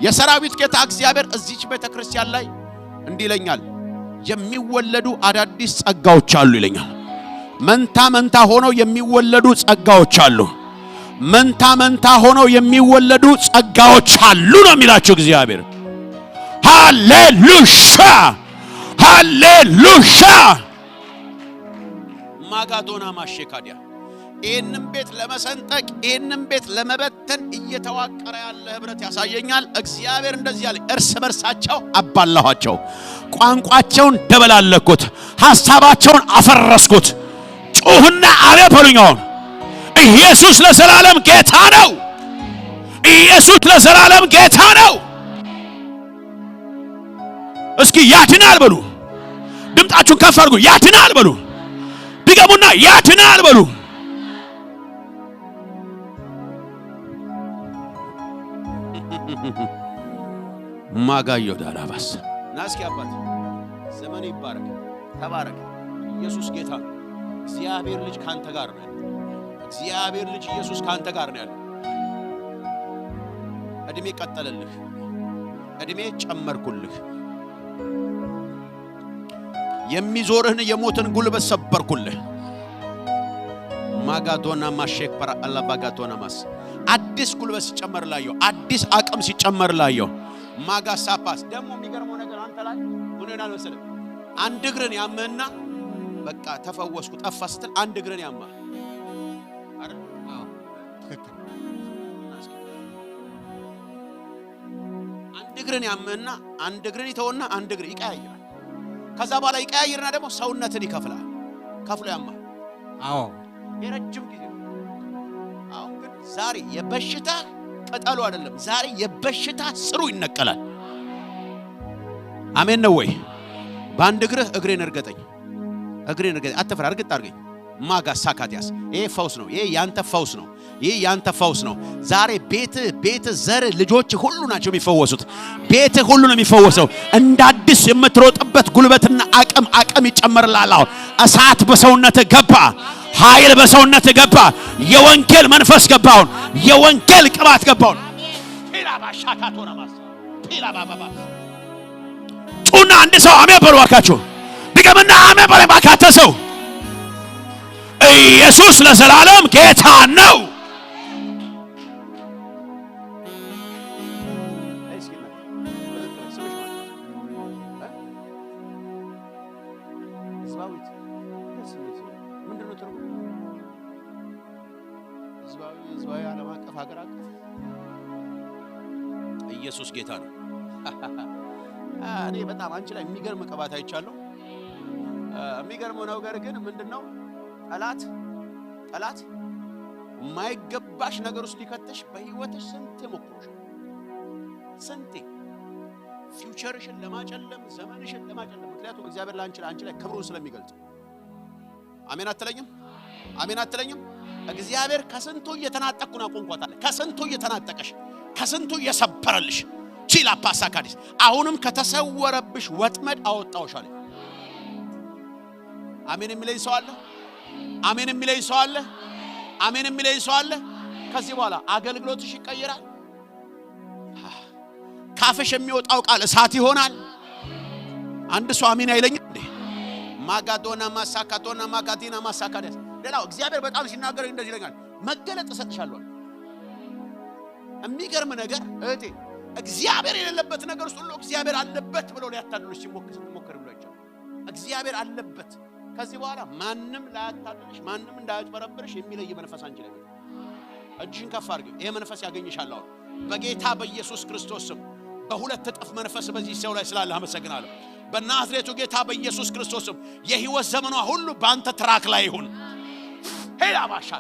የሰራዊት ጌታ እግዚአብሔር እዚች ቤተ ክርስቲያን ላይ እንዲህ ይለኛል፣ የሚወለዱ አዳዲስ ጸጋዎች አሉ ይለኛል። መንታ መንታ ሆነው የሚወለዱ ጸጋዎች አሉ። መንታ መንታ ሆነው የሚወለዱ ጸጋዎች አሉ ነው የሚላቸው እግዚአብሔር። ሃሌሉያ ሃሌሉያ። ማጋዶና ማሼካዲያ ይህንን ቤት ለመሰንጠቅ ይህንን ቤት ለመበተን እየተዋቀረ ያለ ህብረት ያሳየኛል። እግዚአብሔር እንደዚህ ያለ እርስ በርሳቸው አባላኋቸው፣ ቋንቋቸውን ደበላለኩት፣ ሐሳባቸውን አፈረስኩት። ጩህና አቤት በሉኝ። አሁን ኢየሱስ ለዘላለም ጌታ ነው። ኢየሱስ ለዘላለም ጌታ ነው። እስኪ ያድናል በሉ። ድምጣችሁን ከፍ አድርጉ። ያድናል በሉ። ድገሙና ያድናል በሉ። ማጋዮ ዳላባስ ና እስኪ አባት ዘመን ይባረክ፣ ተባረክ። ኢየሱስ ጌታ ነው። እግዚአብሔር ልጅ ካንተ ጋር ነው ያለው። እግዚአብሔር ልጅ ኢየሱስ ካንተ ጋር ነው ያለው። እድሜ ቀጠለልህ፣ እድሜ ጨመርኩልህ። የሚዞርህን የሞትን ጉልበት ሰበርኩልህ። ማጋዶና ማሼክ ፐራ አላባጋዶና ማስ አዲስ ጉልበት ሲጨመር ላየው፣ አዲስ አቅም ሲጨመር ላየው። ማጋሳፓስ ደግሞ የሚገርመው ነገር አንተ ላይ ምን ይሆናል መሰለህ? አንድ እግርን ያምህና በቃ ተፈወስኩ ጠፋ ስትል አንድ እግርን ያማል አይደል? ትክክል። አንድ እግርን ያምህና አንድ እግርን ይተውና አንድ እግር ይቀያይራል። ከዛ በኋላ ይቀያይርና ደግሞ ሰውነትን ይከፍላል። ከፍሎ ያማል። አዎ የረጅም ጊዜ ነው። አሁን ግን ዛሬ የበሽታ ቅጠሉ አይደለም፣ ዛሬ የበሽታ ስሩ ይነቀላል። አሜን ነው ወይ? በአንድ እግርህ እግሬን እርገጠኝ፣ እግሬን እርገጠኝ፣ አትፍራ፣ እርግጥ አድርገኝ። ማጋ ሳካቲያስ ይሄ ፈውስ ነው። ይሄ ያንተ ፈውስ ነው። ይሄ ያንተ ፈውስ ነው። ዛሬ ቤትህ ቤትህ ዘር ልጆች ሁሉ ናቸው የሚፈወሱት። ቤትህ ሁሉ ነው የሚፈወሰው። እንደ አዲስ የምትሮጥበት ጉልበትና አቅም አቅም ይጨመርልሃል። አሁን እሳት በሰውነትህ ገባ፣ ኃይል በሰውነትህ ገባ፣ የወንጌል መንፈስ ገባ። አሁን የወንጌል ቅባት ገባ። አሁን ጩና አንድ ሰው አሜን በሉ እባካችሁ። ድገምና አሜን በሉ እባካችሁ ሰው ኢየሱስ ለዘላለም ጌታ ነው። ኢየሱስ ጌታ ነው። እኔ በጣም አንቺ ላይ የሚገርም ቅባት አይቻለሁ። የሚገርመው ነገር ግን ምንድነው? ጠላት ጠላት የማይገባሽ ነገር ውስጥ ሊከተሽ በህይወትሽ ስንቴ ሞክሮሻል። ስንቴ future ሽን ለማጨለም ዘመንሽን ለማጨለም። ምክንያቱም እግዚአብሔር ለአንቺ አንቺ ላይ ክብሩን ስለሚገልጽ። አሜን አትለኝም? አሜን አትለኝም? እግዚአብሔር ከስንቱ እየተናጠቅኩ ነው አቆምኳት አለ። ከስንቱ እየተናጠቀሽ፣ ከስንቱ እየሰበረልሽ ቺላ ፓሳካዲስ አሁንም ከተሰወረብሽ ወጥመድ አወጣሁሽ አለ። አሜን የሚለኝ ሰው አለ? አሜን የሚለኝ ሰው አለ? አሜን የሚለኝ ሰው አለ? ከዚህ በኋላ አገልግሎትሽ ይቀየራል። ካፍሽ የሚወጣው ቃል እሳት ይሆናል። አንድ ሰው አሜን አይለኝም እንዴ? ማጋዶና ማሳካቶና ማጋዲና ማሳካዲያስ። ሌላው እግዚአብሔር በጣም ሲናገረኝ እንደዚህ ይለኛል፣ መገለጥ እሰጥሻለሁ። የሚገርም ነገር እህቴ፣ እግዚአብሔር የሌለበት ነገር ውስጥ ሁሉ እግዚአብሔር አለበት ብሎ ሊያታልሉሽ ሲሞክር ስትሞክር ብሎ አይቻልም። እግዚአብሔር አለበት። ከዚህ በኋላ ማንም ላያታልልሽ፣ ማንም እንዳያጭበረብርሽ የሚለይ መንፈስ አንቺ ላይ እጅሽን ከፍ አድርጊ። ይሄ መንፈስ ያገኝሻል አሁን በጌታ በኢየሱስ ክርስቶስ ስም። በሁለት እጥፍ መንፈስ በዚህ ሰው ላይ ስላለ አመሰግናለሁ። በናዝሬቱ ጌታ በኢየሱስ ክርስቶስ ስም የህይወት ዘመኗ ሁሉ በአንተ track ላይ ይሁን። ሄላ ባሻ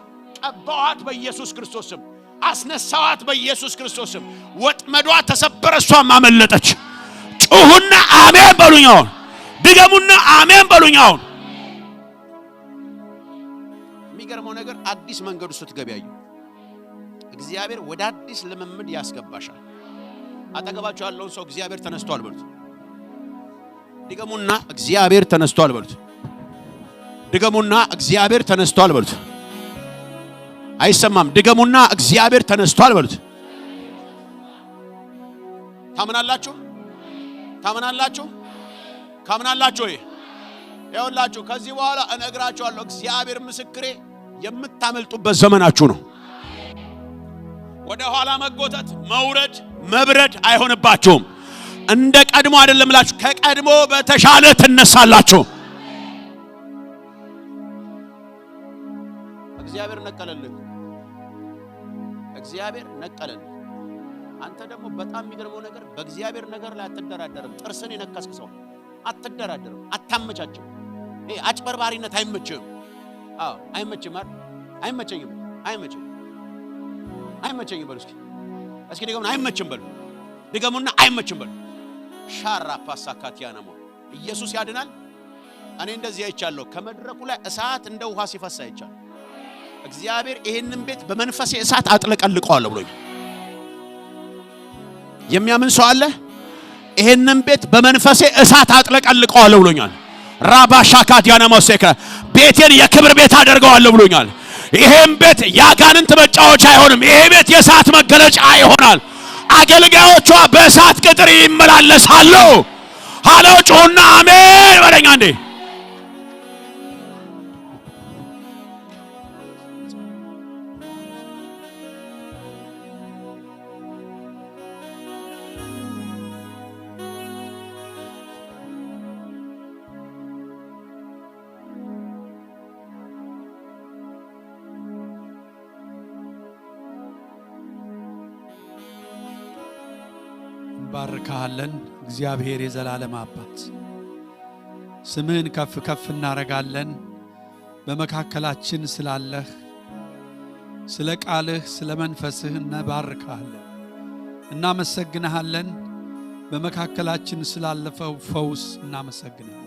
ቀባዋት በኢየሱስ ክርስቶስ ስም፣ አስነሳዋት በኢየሱስ ክርስቶስ ስም። ወጥመዷ ተሰበረ፣ እሷም አመለጠች። ጩሁና አሜን በሉኝ። አሁን ድገሙና አሜን በሉኝ። አሁን የሚገርመው ነገር አዲስ መንገዱ ስትገቢ ያየሁ እግዚአብሔር ወደ አዲስ ልምምድ ያስገባሻል። አጠገባችሁ ያለውን ሰው እግዚአብሔር ተነስቷል በሉት። ድገሙና እግዚአብሔር ተነስቷል በሉት። ድገሙና እግዚአብሔር ተነስቷል በሉት። አይሰማም። ድገሙና እግዚአብሔር ተነስቷል በሉት። ታምናላችሁ? ታምናላችሁ? ካምናላችሁ ወይ? ይኸውላችሁ ከዚህ በኋላ እነግራችኋለሁ። እግዚአብሔር ምስክሬ፣ የምታመልጡበት ዘመናችሁ ነው። ወደ ኋላ መጎተት፣ መውረድ፣ መብረድ አይሆንባችሁም። እንደ ቀድሞ አይደለም እላችሁ፣ ከቀድሞ በተሻለ ትነሳላችሁ። እግዚአብሔር ነቀለልህ። እግዚአብሔር ነቀለልህ። አንተ ደግሞ በጣም የሚገርመው ነገር በእግዚአብሔር ነገር ላይ አትደራደርም። ጥርስን የነከስክ ሰው አትደራደርም፣ አታመቻችም። ይሄ አጭበርባሪነት አይመችህም። አዎ አይመችም አይደል? አይመቸኝም፣ አይመቸኝም፣ አይመቸኝም በሉ እስኪ፣ እስኪ ድገሙና አይመችም በሉ። ድገሙና አይመችም በሉ። ሻራ ፓሳካቲያናሞ ኢየሱስ ያድናል። እኔ እንደዚህ አይቻለሁ። ከመድረኩ ላይ እሳት እንደ ውሃ ሲፈስ አይቻለሁ። እግዚአብሔር ይህንን ቤት በመንፈሴ እሳት አጥለቀልቀዋለሁ ብሎኛል። የሚያምን ሰው አለ? ይህንን ቤት በመንፈሴ እሳት አጥለቀልቀዋለሁ ብሎኛል። ራባሻካት ያነሞሴከ ቤቴን የክብር ቤት አደርገዋለሁ ብሎኛል። ይሄን ቤት የአጋንንት መጫወቻ አይሆንም። ይሄ ቤት የእሳት መገለጫ ይሆናል። አገልጋዮቿ በእሳት ቅጥር ይመላለሳሉ። ሃሎ ጩሁና አሜን በለኛ እንዴ። እንባርካለን። እግዚአብሔር የዘላለም አባት ስምህን ከፍ ከፍ እናረጋለን። በመካከላችን ስላለህ፣ ስለ ቃልህ፣ ስለ መንፈስህ እንባርካለን፣ እናመሰግንሃለን። በመካከላችን ስላለፈው ፈውስ እናመሰግንሃለን።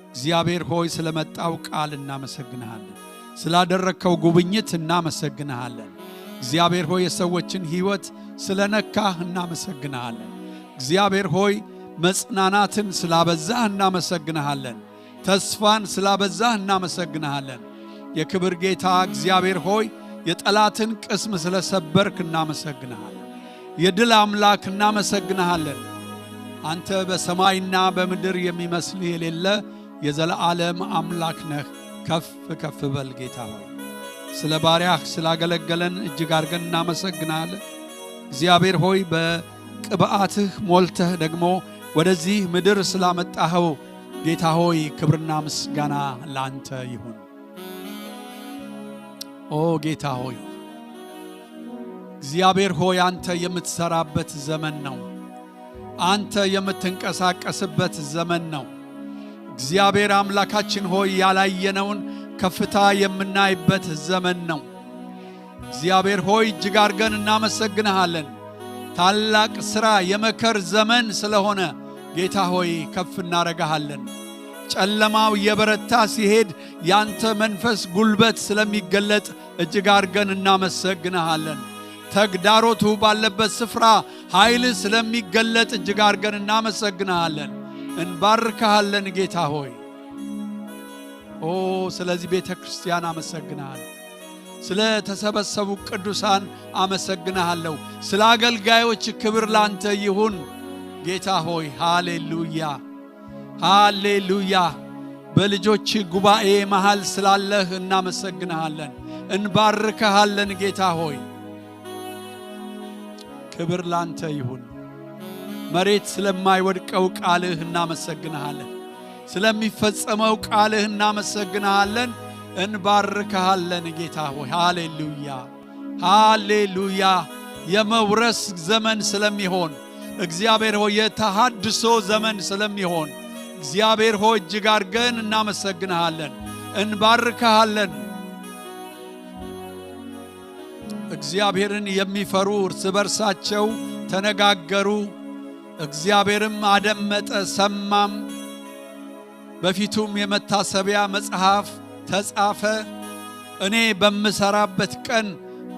እግዚአብሔር ሆይ ስለመጣው ቃል እናመሰግንሃለን። ስላደረግከው ጉብኝት እናመሰግንሃለን። እግዚአብሔር ሆይ የሰዎችን ሕይወት ስለነካህ እናመሰግንሃለን። እግዚአብሔር ሆይ መጽናናትን ስላበዛህ እናመሰግንሃለን። ተስፋን ስላበዛህ እናመሰግንሃለን። የክብር ጌታ እግዚአብሔር ሆይ የጠላትን ቅስም ስለሰበርክ እናመሰግንሃለን። የድል አምላክ እናመሰግንሃለን። አንተ በሰማይና በምድር የሚመስልህ የሌለ የዘላለም አምላክ ነህ። ከፍ ከፍ በል ጌታ ሆይ። ስለ ባሪያህ ስላገለገለን እጅግ አድርገን እናመሰግናለን። እግዚአብሔር ሆይ በቅብአትህ ሞልተህ ደግሞ ወደዚህ ምድር ስላመጣኸው ጌታ ሆይ ክብርና ምስጋና ላንተ ይሁን። ኦ ጌታ ሆይ፣ እግዚአብሔር ሆይ አንተ የምትሰራበት ዘመን ነው። አንተ የምትንቀሳቀስበት ዘመን ነው። እግዚአብሔር አምላካችን ሆይ ያላየነውን ከፍታ የምናይበት ዘመን ነው። እግዚአብሔር ሆይ እጅግ አድርገን እናመሰግንሃለን። ታላቅ ሥራ የመከር ዘመን ስለሆነ ጌታ ሆይ ከፍ እናረጋሃለን። ጨለማው የበረታ ሲሄድ ያንተ መንፈስ ጉልበት ስለሚገለጥ እጅግ አድርገን እናመሰግንሃለን። ተግዳሮቱ ባለበት ስፍራ ኃይል ስለሚገለጥ እጅግ አድርገን እናመሰግንሃለን። እንባርክሃለን ጌታ ሆይ። ኦ ስለዚህ ቤተ ክርስቲያን አመሰግንሃለሁ። ስለ ተሰበሰቡ ቅዱሳን አመሰግንሃለሁ። ስለ አገልጋዮች ክብር ላንተ ይሁን ጌታ ሆይ። ሃሌሉያ ሃሌሉያ። በልጆች ጉባኤ መሃል ስላለህ እናመሰግንሃለን፣ እንባርክሃለን ጌታ ሆይ። ክብር ላንተ ይሁን። መሬት ስለማይወድቀው ቃልህ እናመሰግንሃለን። ስለሚፈጸመው ቃልህ እናመሰግንሃለን፣ እንባርክሃለን ጌታ ሆይ። ሃሌሉያ ሃሌሉያ። የመውረስ ዘመን ስለሚሆን እግዚአብሔር ሆይ፣ የተሃድሶ ዘመን ስለሚሆን እግዚአብሔር ሆይ እጅግ አድርገን እናመሰግንሃለን፣ እንባርክሃለን። እግዚአብሔርን የሚፈሩ እርስ በርሳቸው ተነጋገሩ፣ እግዚአብሔርም አደመጠ ሰማም። በፊቱም የመታሰቢያ መጽሐፍ ተጻፈ። እኔ በምሰራበት ቀን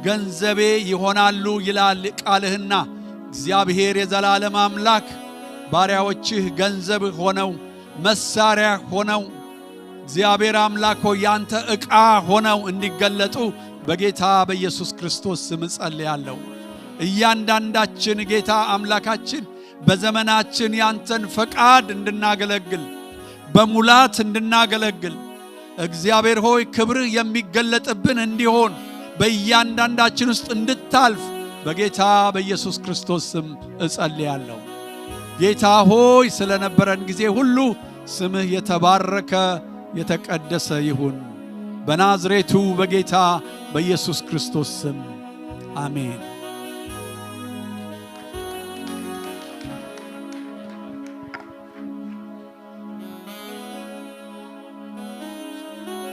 ገንዘቤ ይሆናሉ ይላል ቃልህና እግዚአብሔር የዘላለም አምላክ ባሪያዎችህ ገንዘብ ሆነው መሳሪያ ሆነው እግዚአብሔር አምላክ ሆይ ያንተ ዕቃ ሆነው እንዲገለጡ በጌታ በኢየሱስ ክርስቶስ ስም እጸልያለሁ። እያንዳንዳችን ጌታ አምላካችን በዘመናችን ያንተን ፈቃድ እንድናገለግል፣ በሙላት እንድናገለግል፣ እግዚአብሔር ሆይ ክብርህ የሚገለጥብን እንዲሆን በእያንዳንዳችን ውስጥ እንድታልፍ በጌታ በኢየሱስ ክርስቶስ ስም እጸልያለሁ። ጌታ ሆይ ስለነበረን ጊዜ ሁሉ ስምህ የተባረከ የተቀደሰ ይሁን። በናዝሬቱ በጌታ በኢየሱስ ክርስቶስ ስም አሜን።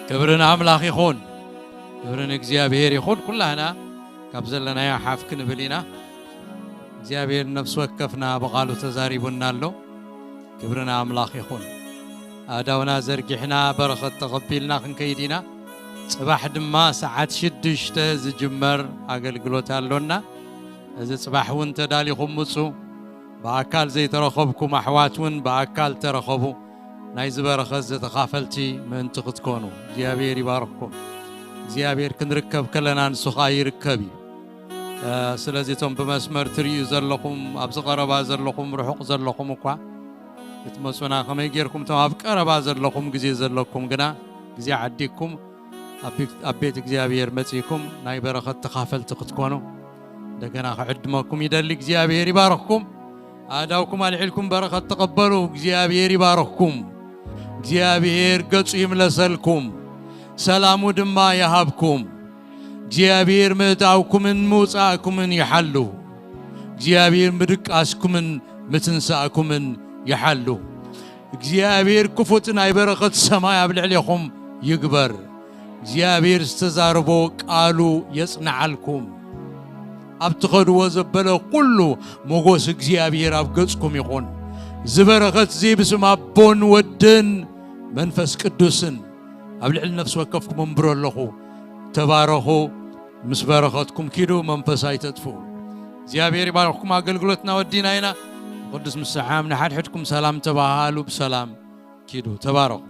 ክብርን ኣምላኽ ይኹን፣ ክብርን እግዚኣብሔር ይኹን። ኩላህና ካብ ዘለናዮ ሓፍ ክንብል ኢና። እግዚኣብሔር ነፍሲ ወከፍና ብቓሉ ተዛሪቡና ኣሎ። ክብርን ኣምላኽ ይኹን። ኣዳውና ዘርጊሕና በረኸት ተቐቢልና ክንከይድ ኢና። ጽባሕ ድማ ሰዓት 6 ዝጅመር ኣገልግሎት ኣሎና። እዚ ጽባሕ እውን ተዳሊኹም ምፁ። ብኣካል ዘይተረኸብኩም ኣሕዋት እውን ብኣካል ተረኸቡ፣ ናይ ዝበረኸት ዝተኻፈልቲ ምእንቲ ክትኮኑ። እግዚኣብሔር ይባርኽኩም። እግዚኣብሔር ክንርከብ ከለና ንሱ ኸዓ ይርከብ እዩ። ስለዚ እቶም ብመስመር ትርእዩ ዘለኹም፣ ኣብዚ ቀረባ ዘለኹም፣ ርሑቕ ዘለኹም እኳ ክትመፁና ከመይ ጌርኩም? እቶም ኣብ ቀረባ ዘለኹም ግዜ ዘለኩም ግና ግዜ ዓዲግኩም ኣብ ቤት እግዚኣብሔር መጺእኩም ናይ በረኸት ተኻፈልቲ ክትኮኑ እንደገና ክዕድመኩም ይደሊ። እግዚኣብሔር ይባርኽኩም። ኣዳውኩም ኣልዒልኩም በረኸት ተቐበሉ። እግዚኣብሔር ይባርኽኩም። እግዚአብሔር ገጹ ይምለሰልኩም፣ ሰላሙ ድማ ይሃብኩም። እግዚአብሔር ምእታውኩምን ምውፃእኩምን ይሓሉ። እግዚአብሔር ምድቃስኩምን ምትንሳእኩምን ይሓሉ። እግዚአብሔር ክፉት ናይ በረኸት ሰማይ ኣብ ልዕሊኹም ይግበር። እግዚአብሔር ዝተዛረቦ ቃሉ የጽንዓልኩም። ኣብ ትኸድዎ ዘበለ ኩሉ ሞጎስ እግዚአብሔር ኣብ ገጽኩም ይኹን። ዝበረኸት እዚ ብስም ኣቦን ወድን መንፈስ ቅዱስን ኣብ ልዕሊ ነፍሲ ወከፍኩም እንብሮ ኣለኹ። ተባረኹ። ምስ በረኸትኩም ኪዱ፣ መንፈስ ኣይተጥፍኡ። እግዚኣብሔር ይባርኽኩም። ኣገልግሎትና ወዲና ኢና። ቅዱስ ምስሓም ንሓድሕድኩም ሰላም ተባሃሉ። ብሰላም ኪዱ፣ ተባረኹ።